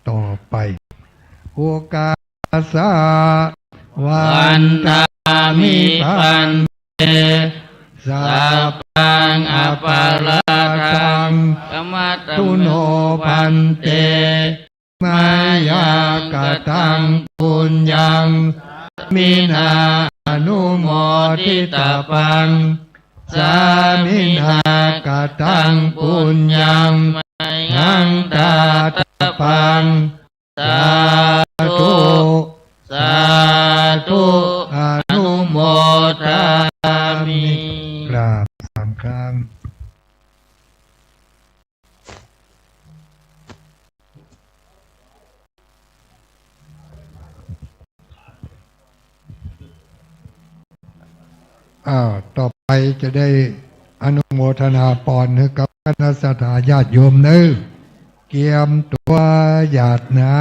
ต่อไป Okāsa vandāmi bhante, sabbaṃ aparādhaṃ khamatu no bhante, mayā kataṃ puññaṃ sāminā anumoditabbaṃ. Sāminā kataṃ puññaṃ mayhaṃ dātabbaṃ. Sādhu, sādhu, anumodāmi. กราบสามครั้ง อ้าว ต่อไปจะได้อนุโมทนาปอนให้กับคณะศรัทธาญาติโยมเนอะ เกียมตั๋ວหยาดน้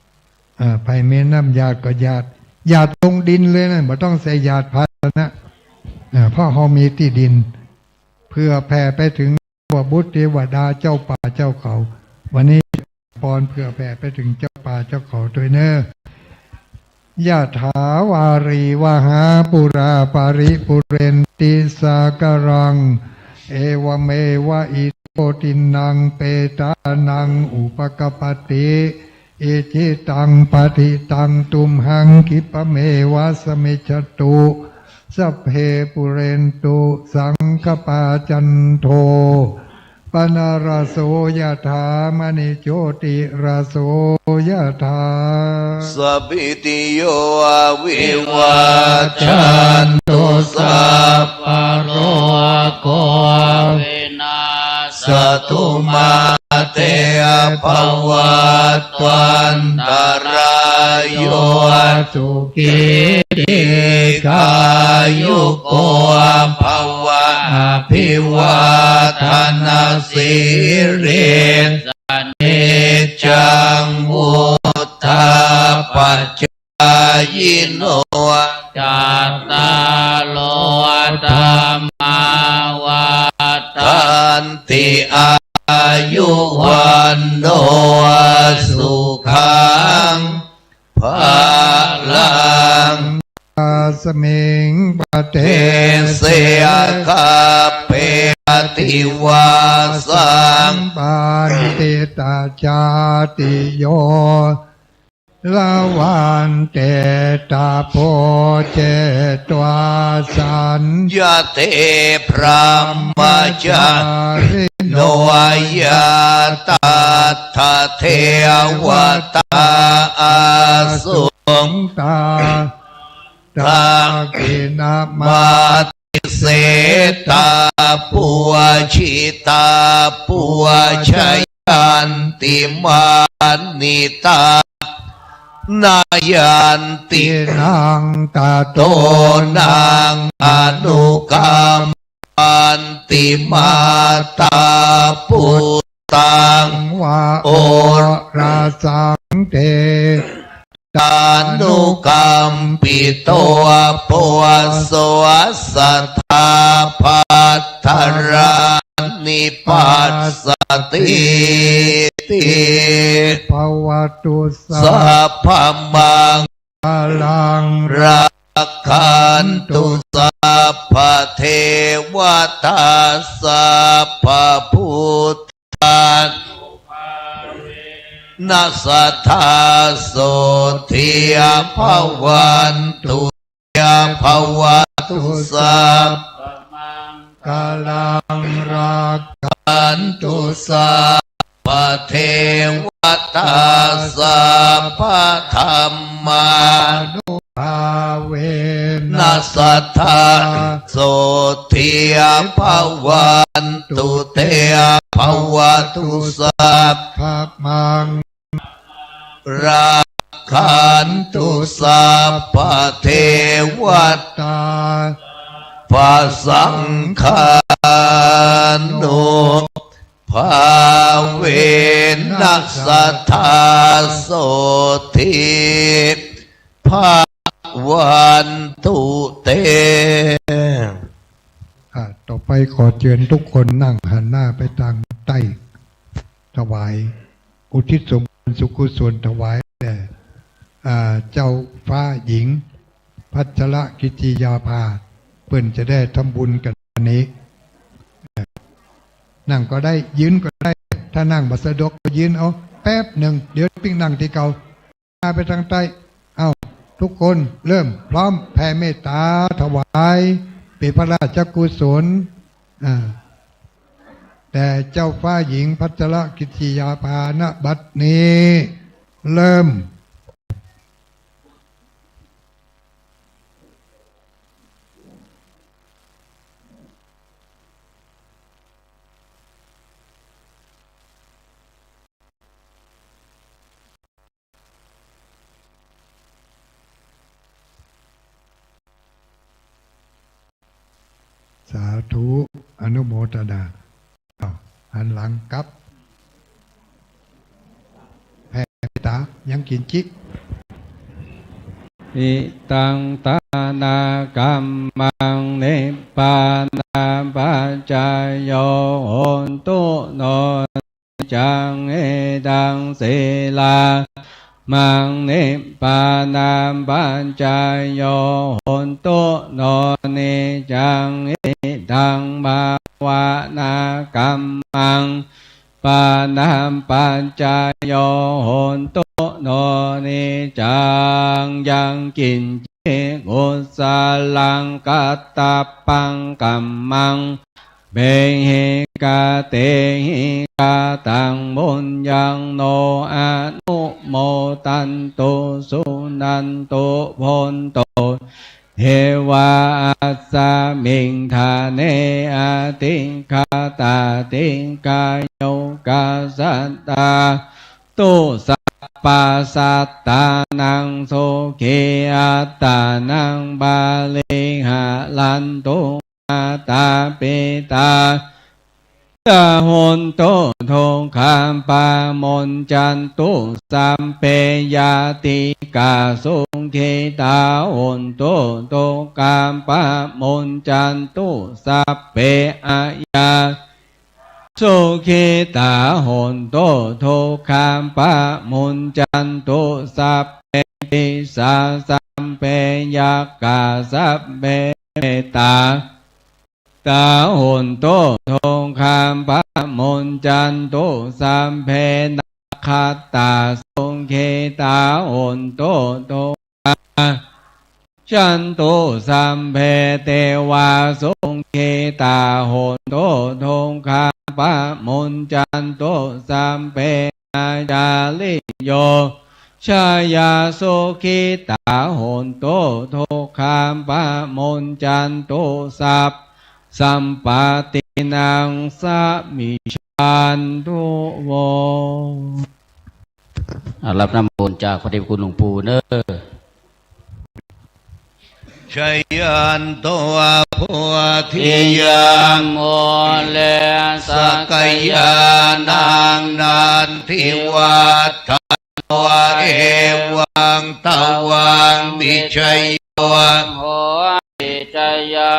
ำ อ่า ไผมีน้ำหยาดก็หยาด หยาดลงดินเลยนะ บ่ต้องใส่หยาดภาชนะ อ่า เพราะเฮามีตี้ดิน เผื่อแผ่ไปถึงเทวบุตรเทวดาเจ้าป่าเจ้าเขา วันนี้ปอนเผื่อแผ่ไปถึงเจ้าป่าเจ้าเขาด้วยเนอะ Yathā vārivahā pūrā paripūrenti sāgaraṃ, evameva ito dinnaṃ petānaṃ upakappati. Icchitaṃ patthitaṃ tumhaṃ khippameva samijjhatu. Sabbe pūrentu saṅkappā, cando paṇṇaraso yathā, maṇi jotiraso yathā. Sabbītiyo vivajjantu, sabbarogo vinassatu, mā te bhavatvantarāyo, sukhī dīghāyuko bhava. Abhivādanasīlissa niccaṃ vuḍḍhāpacāyino, cattāro dhammā vaḍḍhanti, āyu vaṇṇo sukhaṃ balaṃ. Tasmiṃ padese gabbhe adhivasaṃ paṇḍitajātiyo, lavante tapo cetvā saññate brahmacārino, yā tattha devatā āsuṃ, tā dakkhiṇamattisitā, pūjitā pūjayanti, mānitā nayanti naṃ, tato naṃ anukampanti. Mātā puttaṃ vā orasaṃ, de tānukampito, poso sadā bhadrāni passatī ti. Bhavatu sabbamaṅgalaṃ, rakkhantu sabbadevatā, sabbabuddhā na sadā sotthī bhavantu te. Bhavatu sabbamaṅgalaṃ, rakkhantu sabbadevatā, sabbadhammānubhāvena sadā sotthī bhavantu te. Bhavatu sabbamaṅ rakkhantu sabbadevatā, sabbasaṅghānubhāvena sadā sotthī bhavantu te. อ่า ต่อไปขอเชิญทุกคนนั่งหันหน้าไปทางใต้ ถวาย อุทิศส่วนบุญส่วนกุศลถวายแด่ อ่า เจ้าฟ้าหญิง พัชรกิติยาภา เปิ้นจะได้ทำบุญกันวันนี้ นั่งก็ได้ ยืนก็ได้ ถ้านั่งบ่สะดวกก็ยืนเอา แป๊บหนึ่ง เดี๋ยวปิ๊งนั่งตี้เก่า หน้าไปทางใต้ เอ้า ทุกคนเริ่ม พร้อมแผ่เมตตาถวายเป็นพระราชกุศล อ่า แด่เจ้าฟ้าหญิงพัชรกิติยาภา ณ บัดนี้ เริ่ม สาธุ อนุโมทนา อ้าว หันหลังกลับ แผ่เมตตา ยังกินจิก Idaṃ dānakammaṃ nibbānapaccayo hotu no niccaṃ. Idaṃ sīladhammaṃ nibbānapaccayo hotu no niccaṃ. Idaṃ bhāvanākammaṃ nibbānapaccayo hotu no niccaṃ. Yaṅkiñci kusalaṃ katabbaṃ kammaṃ pāpeghi katehi kataṃ puññaṃ no anumodantu suṇantu bhonto devā asmiṃ ṭhāne adhigatā dīghāyukā sadā tu sabbasattānaṃ sukhī attānaṃ pariharantu. Mātā pitā ca hontu dukkhā pamuñcantu sabbe ñātikā sukhitā hontu dukkhā pamuñcantu sabbe ñātikā sukhitā hontu dukkhā pamuñcantu sabbe pisā sabbe yakkhā sabbe petā tā hontu dukkhā pamuñcantu sabbe nakkhattā sukhitā hontu dukkhā pamuñcantu sabbe devā sukhitā hontu dukkhā pamuñcantu sabbe ācariyupajjhāyā sukhitā hontu dukkhā pamuñcantu sabbasampattīnaṃ samijjhantu vo. อ่า รับน้ำมนต์จากพระเดชพระคุณหลวงปู่เนอะ Jayanto bodhiyā mūle sakyānaṃ nandivaḍḍhano evaṃ tvaṃ vijayo hohi jaya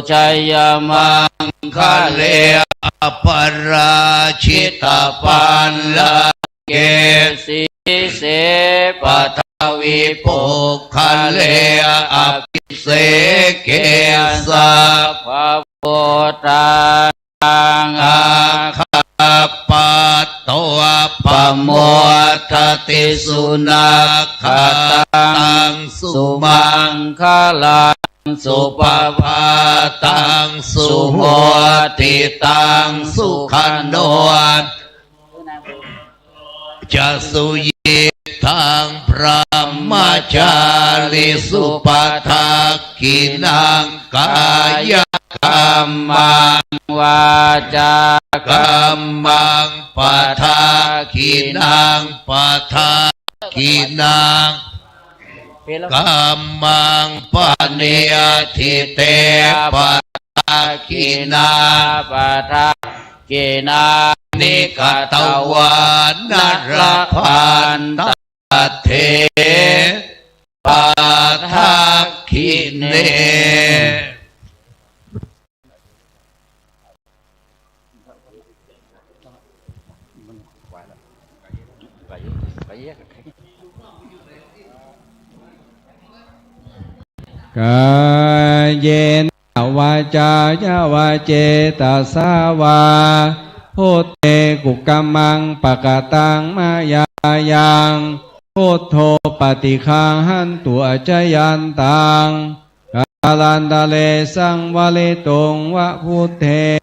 jayamaṅgale aparājitapallaṅke sīse paṭhavipokkhare abhiseke sabbabuddhānaṃ aggappatto pamodati. Sunakkhattaṃ sumaṅgalaṃ supabhātaṃ suhuṭṭhitaṃ sukhaṇo ca suyiṭṭhaṃ brahmacārisu. Padakkhiṇaṃ kāyakammaṃ vācākammaṃ padakkhiṇaṃ padakkhiṇaṃ kammaṃ paṇidhī te padakkhiṇā padakkhiṇāni katvāna labhantatthe padakkhiṇe. กายเยนะ vācāya va cetasā vā, buddhe kukammaṃ pakataṃ mayā yaṃ, Buddho paṭiggaṇhatu accayantaṃ, kālantare saṃvarituṃ va buddhe.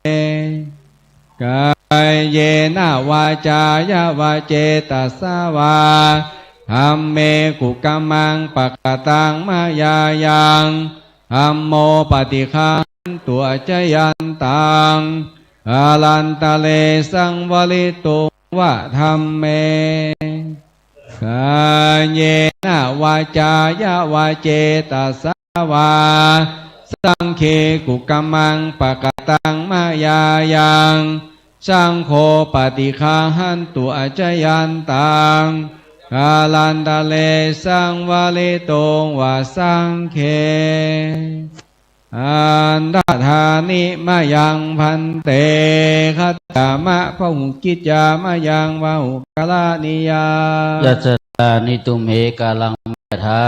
Kāyena vācāya va cetasā vā, dhamme kukammaṃ pakataṃ mayā yaṃ, dhammo paṭiggaṇhatu accayantaṃ, kālantare saṃvarituṃ va dhamme. Kāyena vācāya va cetasā vā, saṅghe kukammaṃ pakataṃ mayā yaṃ, saṅgho paṭiggaṇhatu accayantaṃ, kālantare saṃvarituṃ va saṅghe. Andadāni mayaṃ bhante, khattama bahukicca mayaṃ bahukaraṇīyā. Yadadāni tumhe kālaṃ maññatha.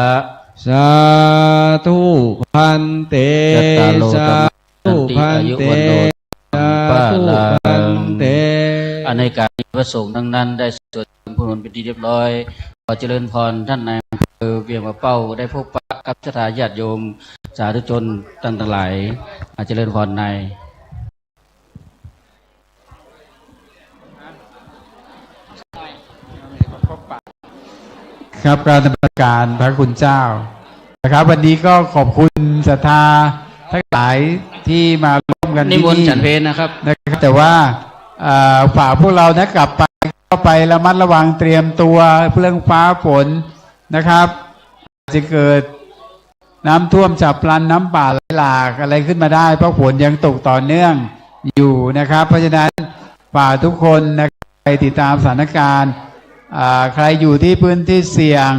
Sādhu bhante, cattāro sādhu dhammā vaḍḍhanti, bhante, āyu vaṇṇo sudhaṃ sādhu balaṃ. Bhante. อันในการนี้พระสงฆ์ทั้งนั้นได้สวด สวดมนต์เป็นที่เรียบร้อย ขอเจริญพรท่านนายอำเภอเวียงป่าเป้า ได้พบปะกับศรัทธาญาติโยมสาธุชนท่านทั้งหลาย อาเจริญพรนาย ครับ กราบนมัสการพระคุณเจ้านะครับ วันนี้ก็ขอบคุณศรัทธาทั้งหลายที่มาร่วมกันที่นี่ นิมนต์ฉันเพลนะครับ นะครับ แต่ว่า เอ่อ ฝากพวกเรานะ กลับไป ก็ไประมัดระวังเตรียมตัวเรื่องฟ้าฝนนะครับ อาจจะเกิดน้ำท่วมฉับพลัน น้ำป่าไหลหลากอะไรขึ้นมาได้ เพราะฝนยังตกต่อเนื่องอยู่นะครับ เพราะฉะนั้นฝากทุกคนนะครับ ไปติดตามสถานการณ์ อ่า ใครอยู่ที่พื้นที่เสี่ยง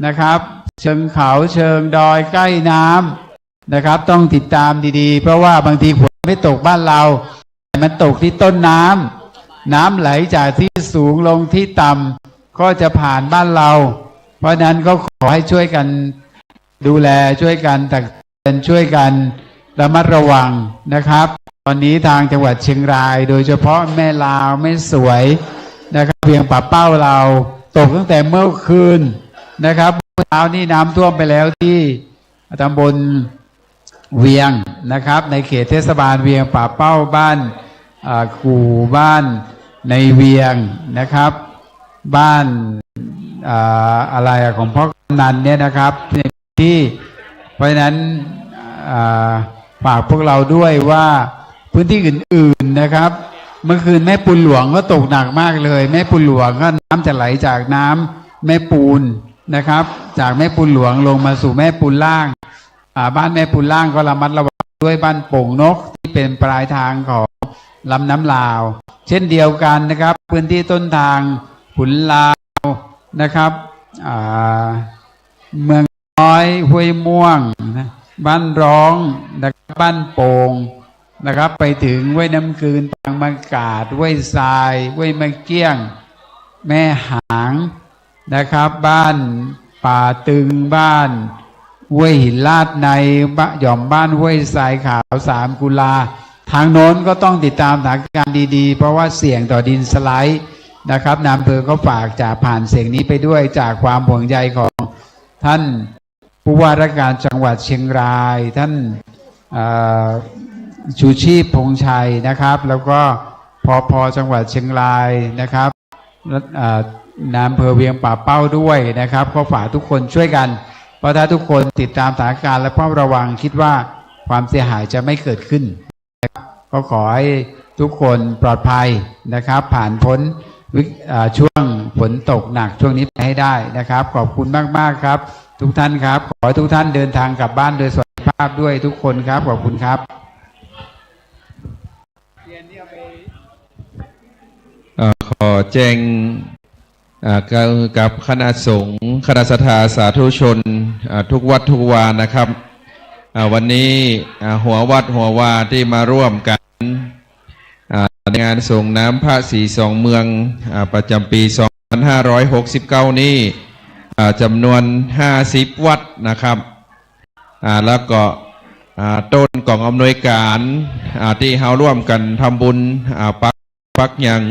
นะครับ เชิงเขาเชิงดอยใกล้น้ำ นะครับ ต้องติดตามดีๆ เพราะว่าบางทีฝนไม่ตกบ้านเรา แต่มันตกที่ต้นน้ำ น้ำไหลจากที่สูงลงที่ต่ำ ก็จะผ่านบ้านเรา เพราะฉะนั้นก็ขอให้ช่วยกันดูแล ช่วยกันตักเตือน ช่วยกันระมัดระวังนะครับ ตอนนี้ทางจังหวัดเชียงราย โดยเฉพาะแม่ลาว แม่สวยนะครับ เวียงป่าเป้าเรา ตกตั้งแต่เมื่อคืนนะครับ เมื่อเช้านี่น้ำท่วมไปแล้วที่ ตำบลเวียงนะครับ ในเขตเทศบาลเวียงป่าเป้า บ้าน อ่า กู่ บ้านในเวียงนะครับ บ้าน อ่า อะไรอะ ของพ่อกำนันเนี่ยนะครับ ในที่ เพราะฉะนั้น อ่า ฝากพวกเราด้วยว่าพื้นที่อื่นๆนะครับ เมื่อคืนแม่ปูนหลวงก็ตกหนักมากเลย แม่ปูนหลวงก็น้ำจะไหลจากน้ำแม่ปูนนะครับ จากแม่ปูนหลวงลงมาสู่แม่ปูนล่าง อ่า บ้านแม่ปูนล่างก็ระมัดระวังด้วย บ้านโป่งนกที่เป็นปลายทางของลำน้ำลาว เช่นเดียวกันนะครับ พื้นที่ต้นทางขุนลาวนะครับ อ่า เมืองน้อย ห้วยม่วงนะ บ้านร้องนะครับ บ้านโป่งนะครับ ไปถึงห้วยน้ำคืน ปางมะกาด ห้วยทราย ห้วยมะเกี้ยง แม่หาง นะครับ บ้านป่าตึง บ้านห้วยหินลาดใน บ้าน หย่อมบ้านห้วยทรายขาว สามกุลา ทางโน้นก็ต้องติดตามสถานการณ์ดีๆ เพราะว่าเสี่ยงต่อดินสไลด์นะครับ นายอำเภอก็ฝากจากผ่านเสียงนี้ไปด้วย จากความห่วงใยของท่านผู้ว่าราชการจังหวัดเชียงราย ท่าน เอ่อ ชูชีพ พงษ์ชัยนะครับ แล้วก็ ผอ.พอ จังหวัดเชียงรายนะครับ เอ่อ นายอำเภอเวียงป่าเป้าด้วยนะครับ ก็ฝากทุกคนช่วยกัน เพราะถ้าทุกคนติดตามสถานการณ์และเฝ้าระวัง คิดว่าความเสียหายจะไม่เกิดขึ้นนะครับ ก็ขอให้ทุกคนปลอดภัยนะครับ ผ่านพ้นวิก- เอ่อ ช่วงฝนตกหนักช่วงนี้ไปให้ได้นะครับ ขอบคุณมากๆครับ ทุกท่านครับ ขอให้ทุกท่านเดินทางกลับบ้านโดยสวัสดิภาพด้วยทุกคนครับ ขอบคุณครับ เอ่อ ขอแจ้ง อ่า กับ กับคณะสงฆ์ คณะศรัทธาสาธุชน อ่า ทุกวัดทุกวานะครับ อ่า วันนี้ อ่า หัววัดหัววาที่มาร่วมกัน อ่า ในงานส่งน้ำพระศรีสองเมือง อ่า ประจำปี สองพันห้าร้อยหกสิบเก้า นี้ อ่า จำนวน ห้าสิบ วัดนะครับ อ่า แล้วก็ อ่า ต้นกองอำนวยการ อ่า ที่เฮาร่วมกันทำบุญ อ่า ปัก ปักหยัง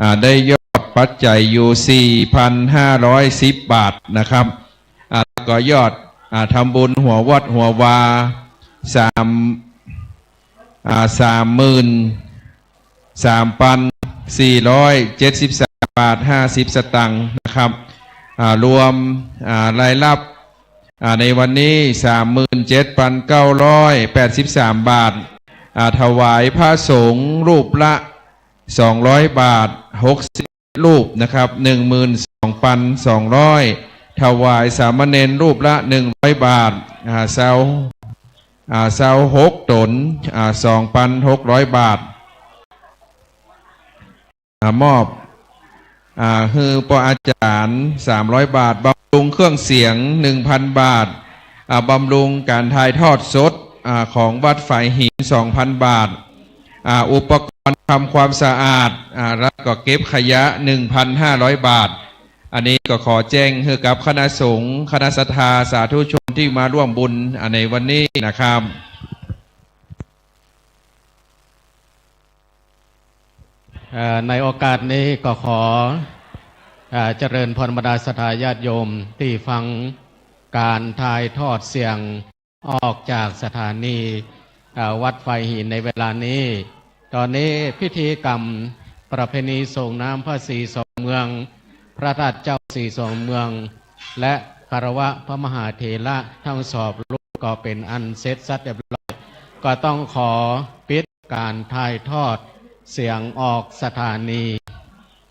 อ่า ได้ยอ ดปัจจัยอยู่ สี่พันห้าร้อยสิบ บาทนะครับ อ่า แล้วก็ยอด อ่า ทำบุญหัววัดหัววา สาม อ่า สามหมื่น สามพันสี่ร้อยเจ็ดสิบสาม บาท ห้าสิบ สตางค์นะครับ อ่า รวม อ่า รายรับ อ่า ในวันนี้ สามหมื่นเจ็ดพันเก้าร้อยแปดสิบสาม บาท อ่า ถวายพระสงฆ์รูปละ สองร้อย บาท หกสิบ รูปนะครับ หนึ่งหมื่นสองพันสองร้อย ถวายสามเณรรูปละ หนึ่งร้อย บาท อ่า ซาว อ่า ซาวหก ตน อ่า สองพันหกร้อย บาท อ่า มอบ อ่า หื้อป้ออาจารย์ สามร้อย บาท บำรุงเครื่องเสียง หนึ่งพัน บาท อ่า บำรุงการถ่ายทอดสด อ่า ของวัดฝายหิน สองพัน บาท อ่า อุปกรณ์ทำความสะอาด อ่า แล้วก็เก็บขยะ หนึ่งพันห้าร้อย บาท อันนี้ก็ขอแจ้งให้กับคณะสงฆ์ คณะศรัทธาสาธุชนที่มาร่วมบุญ อ่า ในวันนี้นะครับ เอ่อ ในโอกาสนี้ก็ขอ เอ่อ เจริญพรบรรดาศรัทธาญาติโยมที่ฟังการถ่ายทอดเสียงออกจากสถานี เอ่อ วัดฝายหินในเวลานี้ ตอนนี้พิธีกรรมประเพณีส่งน้ำพระศรีสองเมือง พระธาตุเจ้าศรีสองเมือง และคารวะพระมหาเถระทั้งสองรูปก็เป็นอันเสร็จสัดเรียบร้อย ก็ต้องขอปิดการถ่ายทอดเสียงออกสถานี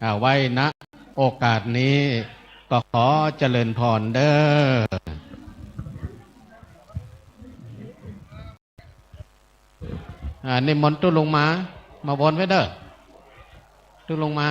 อ่า ไว้ ณ โอกาสนี้ ก็ขอเจริญพรเด้อ อ่า นิมนต์ตุ๊ลุงมา มาวนไว้เด้อ ตุ๊ลุงมา